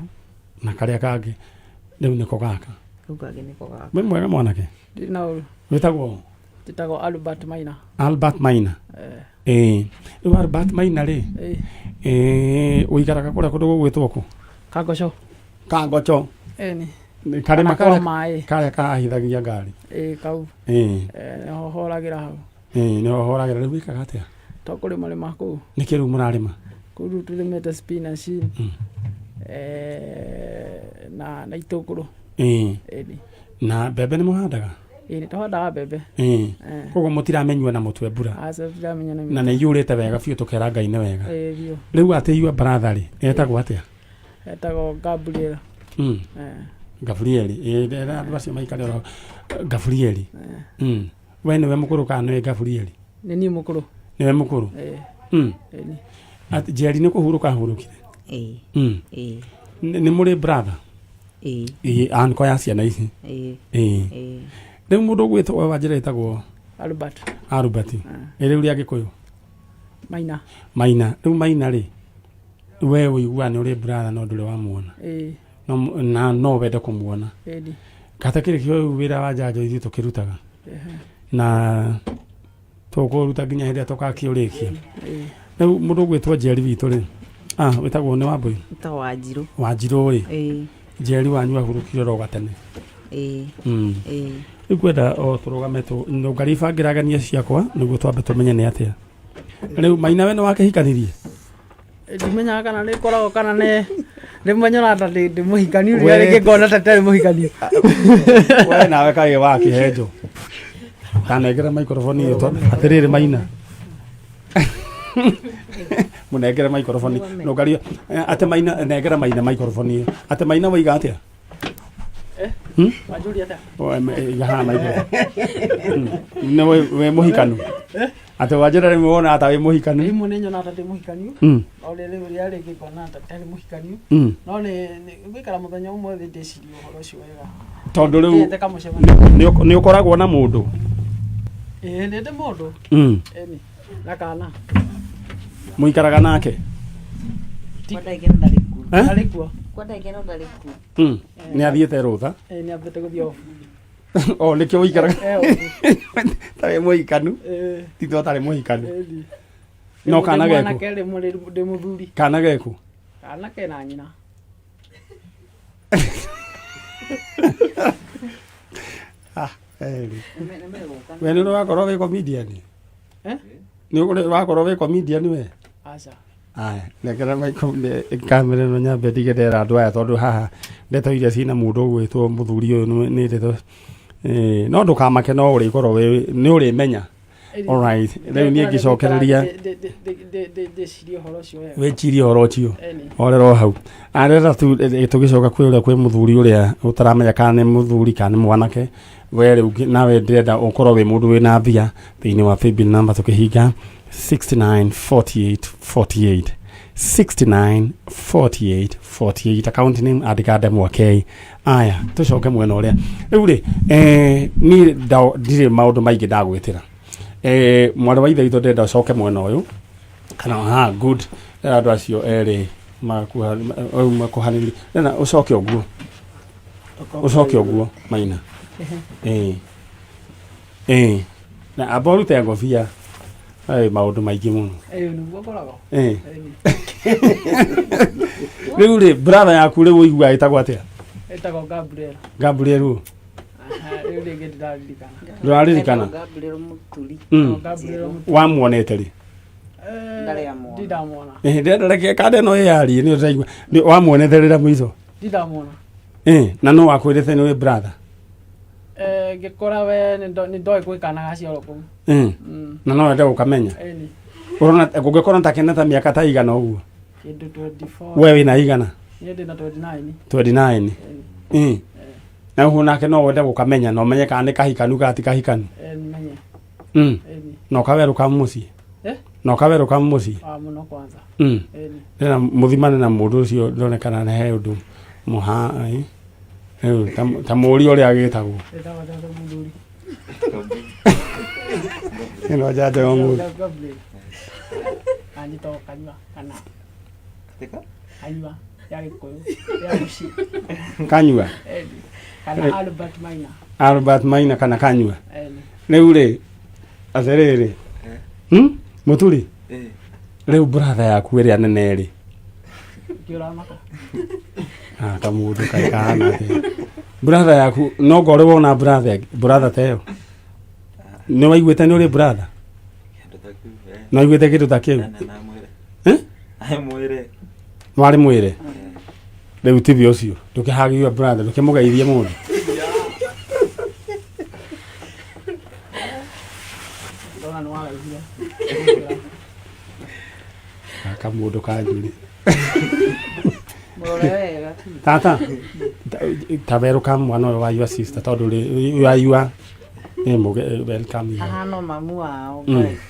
na karĩa kangĩ rĩu nĩko gaka. Kau kangĩ nĩko gaka. Wĩ mwega mwanake? Ndirĩ na ũru. Wĩtagwo? Njĩtagwo Albert Maina. Albert Maina. Ĩĩ, rĩu Albert Maina rĩ, ĩĩ, ũikaraga kũrĩa kũndũ gũgwĩtwo kũ? Kangoco. Kangoco. Ĩni. Nĩ karĩma? Kana ka maĩ. Karĩa kahithagia ngari? Ĩĩ, kau. Nĩho horagĩra hau. Ĩĩ, nĩho horagĩra. Rĩu wĩkaga atĩa? To kũrĩma rĩma kũu. Nĩkĩ rĩu mũrarĩma? Kũu rĩu tũrĩmĩte spinach na itũngũrũ. Ĩni. Na mbembe nĩ mũhandaga? Ĩĩ, nĩ tũhandaga mbembe. Koguo mũtiramenyua na mũtwe mbura? Aca, tũtiramenya na Na nĩ iyũrĩte wega biũ, tũkera Ngai nĩ wega. Ĩĩ, biũ. Rĩu atĩ your brother rĩ, etagwo atĩa? Etagwo Gabriel. Gabrieli. Ĩĩ, ndera andũ acio maikare oro Gabrieli. We nĩwe mũkũrũ kana nĩwe Gabrieli? Nĩ niĩ mũkũrũ. Nĩwe mũkũrũ? Ĩĩ. Ĩni. Atĩ Njeri nĩ kũhurũka ahurũkire? Ĩĩ. Ĩĩ. Nĩ mũrĩ brother? Ĩĩ. Ĩĩ, anko ya ciana ici? Ĩĩ. Ĩĩ. Ĩĩ. Rĩu mũndũ ũgwĩtwo wanjĩra ĩtagwo? Albert. Albert. Ĩ rĩu rĩa Gĩkũyũ? Maina. Maina. Rĩu Maina rĩ, we ũiguaga nĩ ũrĩ brother no ndũrĩ wamuona? Ĩĩ. No, na no wende kũmuona? Ĩni. Gatakĩrĩ kĩo rĩu wĩra wa njanjo ithuĩ tũkĩrutaga na tũkũruta nginya hĩndĩ ĩrĩa tũgakĩũrĩkia. Rĩu mũndũ ũgwĩtwo Njeri witũ rĩ, wĩtagwo nĩ Wambũi? Njĩtagwo Wanjiru. Wanjirũ rĩ, Ĩĩ. Njeri wanyu ahurũkire oro gatene? Ĩĩ. Ĩĩ. Rĩu ngwenda o tũrũgame ngaribangĩra ciakwa nĩguo twambe tũmenye nĩ atĩa. Rĩu Maina, we nĩ wakĩhikanirie? Ndimenyaga kana nĩ koragwo kana nĩ rĩmwe nyonaga ta ndĩ mũhikaniu, rĩrĩa We- rĩngĩ ngona ta itarĩ mũhikaniu. We nawe kaĩ wakĩhenjo kanengera microphone ĩyo atĩrĩrĩ, Maina, mũnengere microphone nũngario atĩ Maina, nengera Maina microphone ĩyo. Atĩ Maina waiga atĩa? Hmm? Wanjũria atĩa? O, iga haha microphone. Nĩ wĩ mũhikanu? Atĩ wanjĩra rĩmwe wonaga ta wĩ mũhikanu? Rĩmwe nĩ nyonaga ta ndĩ mũhikaniu, no rĩrĩ rĩrĩa rĩngĩ ngona ta itarĩ mũhikaniu. No nĩ ngũikara mũthenya ũmwe thĩ ndĩcirie ũhoro ũcio wega. Tondũ rĩu Thiĩte kamũcemanio. Nĩ ũkoragwo na mũndũ? Ĩĩ, nĩ ndĩ mũndũ. Ĩni, na kana. Mũikaraga nake? Kwa ndagĩka ĩno ndarĩ kuo. Eh? Ndarĩ kuo. Kwa ndagĩka ĩno ndarĩ kuo. Nĩ athiĩte rũtha? Ĩĩ, nĩ ambĩte gũthiĩ off. O nĩkĩo ũikaraga Eh, off. ta wĩ mũhikanu? Ĩĩ. Ti to tarĩ mũhikanu. Ĩni. No Rĩmwe kana ndĩ geku? mwanake, rĩmwe ndĩ mũthuri. Kana geku? Kana kena nyina. Ah, eri. We nĩ ũrakorwo wĩ comedian? Eh? Nĩ ũrakorwo wĩ comedian we? Aca. Aya, nekera kamera ĩno nyambe ndige ndera andũ aya, tondũ haha ndeto iria cina mũndũ ũgwĩtwo mũthuri ũyũ nĩ ndeto, no ndũkamake, no ũrĩkorwo wĩ nĩ ũrĩmenya. Alright, rĩu niĩ ngĩcokereria ndĩcirie ũhoro ũcio wega. Wĩcirie ũhoro ũcio. Ĩni. Orera o hau arera tu tũgĩcoka kwĩ ũrĩa kwĩ mũthuri ũrĩa ũtaramenya kana nĩ mũthuri kana nĩ mwanake. We rĩu nawe ndĩrenda ũkorwo wĩ mũndũ wĩna mbia thĩinĩ wa paybill number tũkĩhinga 69 48 48 69 48 48, account name andĩka ndemwa K. Aya, tũcoke mwena ũrĩa rĩu rĩ, niĩ ndirĩ maũndũ maingĩ ndagwĩtĩra. Mwarĩ wa ithe witũ, ndĩrenda ũcoke mwena ũyũ kana ha good. Rĩu andũ acio erĩ makuhanĩrĩria ndĩrenda ũcoke ũguo, ũcoke ũguo maina. Ĩĩ, na amba ũrute ngobia. Ĩ, maũndũ maingĩ mũno. Ĩĩ, nĩguo ngoragwo. Ĩni. Rĩu rĩ, brother yaku rĩu ũiguaga ĩtagwo atĩa? Ĩtagwo Gabriel. Gabriel ũ? Aha, rĩu rĩngĩ ndiraririkana. Ndũraririkana? Gabriel Mũturi. Gabriel Mũturi. Wamuonete rĩ? Ndarĩ amuona. Ndindamuona. Ndĩrenda reke kanda ĩno ĩyarie nĩ ũraigua. Wamuonete rĩra mũico? Ndindamuona. Na no wakwĩrĩte nĩ wĩ brother? Ngĩkora we nĩ ndoĩ gwĩ kana gaciarwo kũu. Na no wende gũkamenya? Ĩni. Ũrona ũngĩkorwo ta kena ta mĩaka ta igana ũguo? Kĩndũ 24. We wĩna igana? Niĩ ndĩ na 29. 29. Na ũguo nake no wende gũkamenya na ũmenye kana nĩ kahikanu kana ti kahikanu? Menye. Ĩni. Na ũkawerũka mũciĩ? Eh? Na ũkawerũka mũciĩ? Ah, mũno kwanza. Ĩni. Ndĩrenda mũthimane na mũndũ ũcio ndone kana he ũndũ mũha rĩu ta mũũria ũrĩa agĩtagwo. Ĩtagwo tata mũthuri. Ĩno njanja ya ũmũthĩ. Gabriel. Anjĩtagwo Kanyua kana Kanyua ya Gĩkũyũ ya mũciĩ. Kanyua? Ĩni. Kana Albert Maina. Albert Maina kana Kanyua? Ĩni. Rĩu rĩ, atĩrĩrĩ, Mũturi, rĩu brother yaku ĩrĩa nene rĩ? Kĩũramaka. Ah, kamũndũ kaĩ kahana atĩa? Brother yaku no ngorwo wona brother ta ĩyo, nĩ waiguĩte nĩ ũrĩ brother? No waiguĩte kĩndũ ta kĩu? Eh? Mwĩre. Warĩ mwĩre rĩu tibi ũcio ndũkĩhagio brother, ndũkĩmũgeithie mũndũ. Ndona nĩ waraihire. Kamũndũ kanjuri. Mũrore wega. Tata, ta werũka mwana ũyũ wa your sister tondũ rĩ wa your nĩ welcome you. Ahana mamu wao.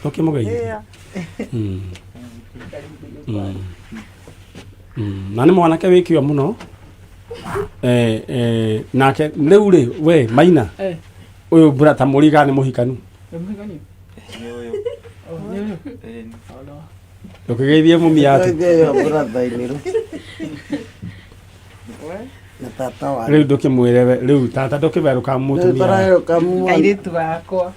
Ndũkĩmũgeithie. Na nĩ mwanake wĩkĩo mũno. Nake rĩu rĩ, we Maina, ũyũ mbura ta mũriga nĩ mũhikanu? Nĩ mũhikanu? Nĩ ũyũ. Oh, nĩ ũyũ? Ĩni. Oh, no. Ndũkĩgeithie mũmia atĩ. Ngeithie brother-inĩ na tata wa Rĩu ndũkĩmwĩre we rĩu tata ndũkĩwerũka mũtumia. Tũrerũka Kairĩtu gakwa.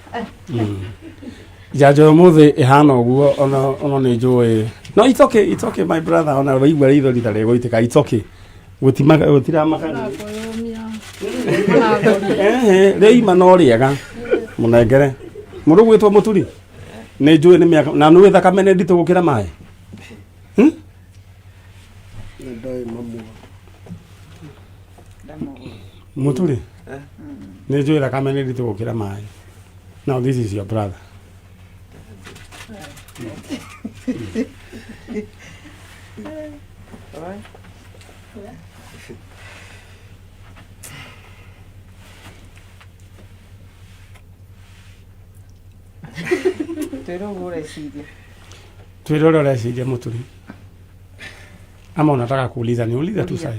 Njanjo ũmũthĩ ĩhana ũguo ona nĩ njũĩ. No it's okay, it's okay my brother, ona waigua ritho rita rĩgũitĩka, it's okay. Gũtiramaka. Ehe, rĩima no rĩega. Mũnengere. Mũndũ gwĩtwo Mũturi. Nĩ njũĩ nĩ mĩaka na nĩ thakame nĩ nditũ gũkĩra maĩ. Ndoĩ mamu. Mũturi. Nĩ njũĩ thakame nĩ nditũ gũkĩra maĩ. Now this is your brother. Twĩre ũguo ũreciria. Twĩre ũrĩa ũreciria Mũturi. Ama unataka kuuliza, niulize tu sasa.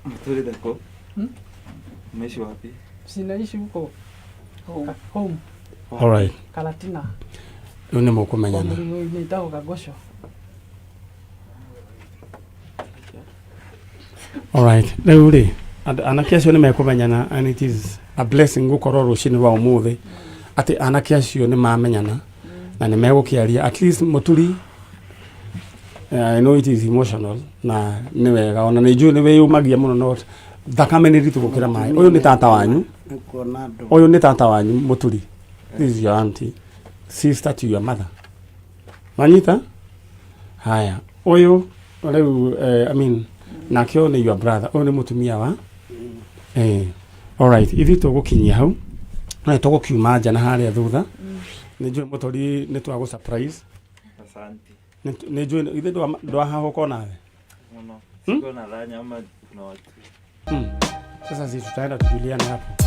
Muturi dako. Umeishi wapi? Sinaishi huko. Home. All right. Karatina. Rĩu nĩ mũkũmenyana. Mũrimũ ĩtagwo Kagosho. All right. Rĩu rĩ, anake acio nĩ mekũmenyana and it is a blessing gũkorwo rũcinĩ rwa ũmũthĩ atĩ anake acio nĩ mamenyana na nĩ megũkĩaria at least. Mũturi, I know it is emotional na nĩ wega ona nĩ njũĩ nĩ wĩyũmagia mũno, no thakame nĩ ritũ gũkĩra maĩ. Ũyũ nĩ tata wanyu. Nĩ kuona andũ. Ũyũ nĩ tata wanyu Mũturi. This is your auntie, sister to your mother. Wanyita? Haya, ũyũ Rĩu I mean, nake ũyũ nĩ your brother, ũyũ nĩ mũtumia wa alright, ithuĩ tũgũkinyia hau no nĩ tũgũkiuma nja na harĩa thutha. Nĩ njũĩ mũtori nĩ twagũ surprise. Asante. Nĩ njũĩ ithuĩ ndwahahũka onawe. Mũno. Sikuwa nadhani ama kuna watu. Sasa sisi tutaenda tujuliane hapo.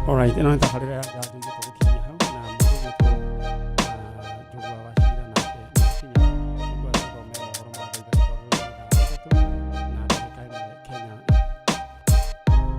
Alright, ĩno nĩ tabarĩra ya njanjo, ithuĩ tũgũkinyia hau.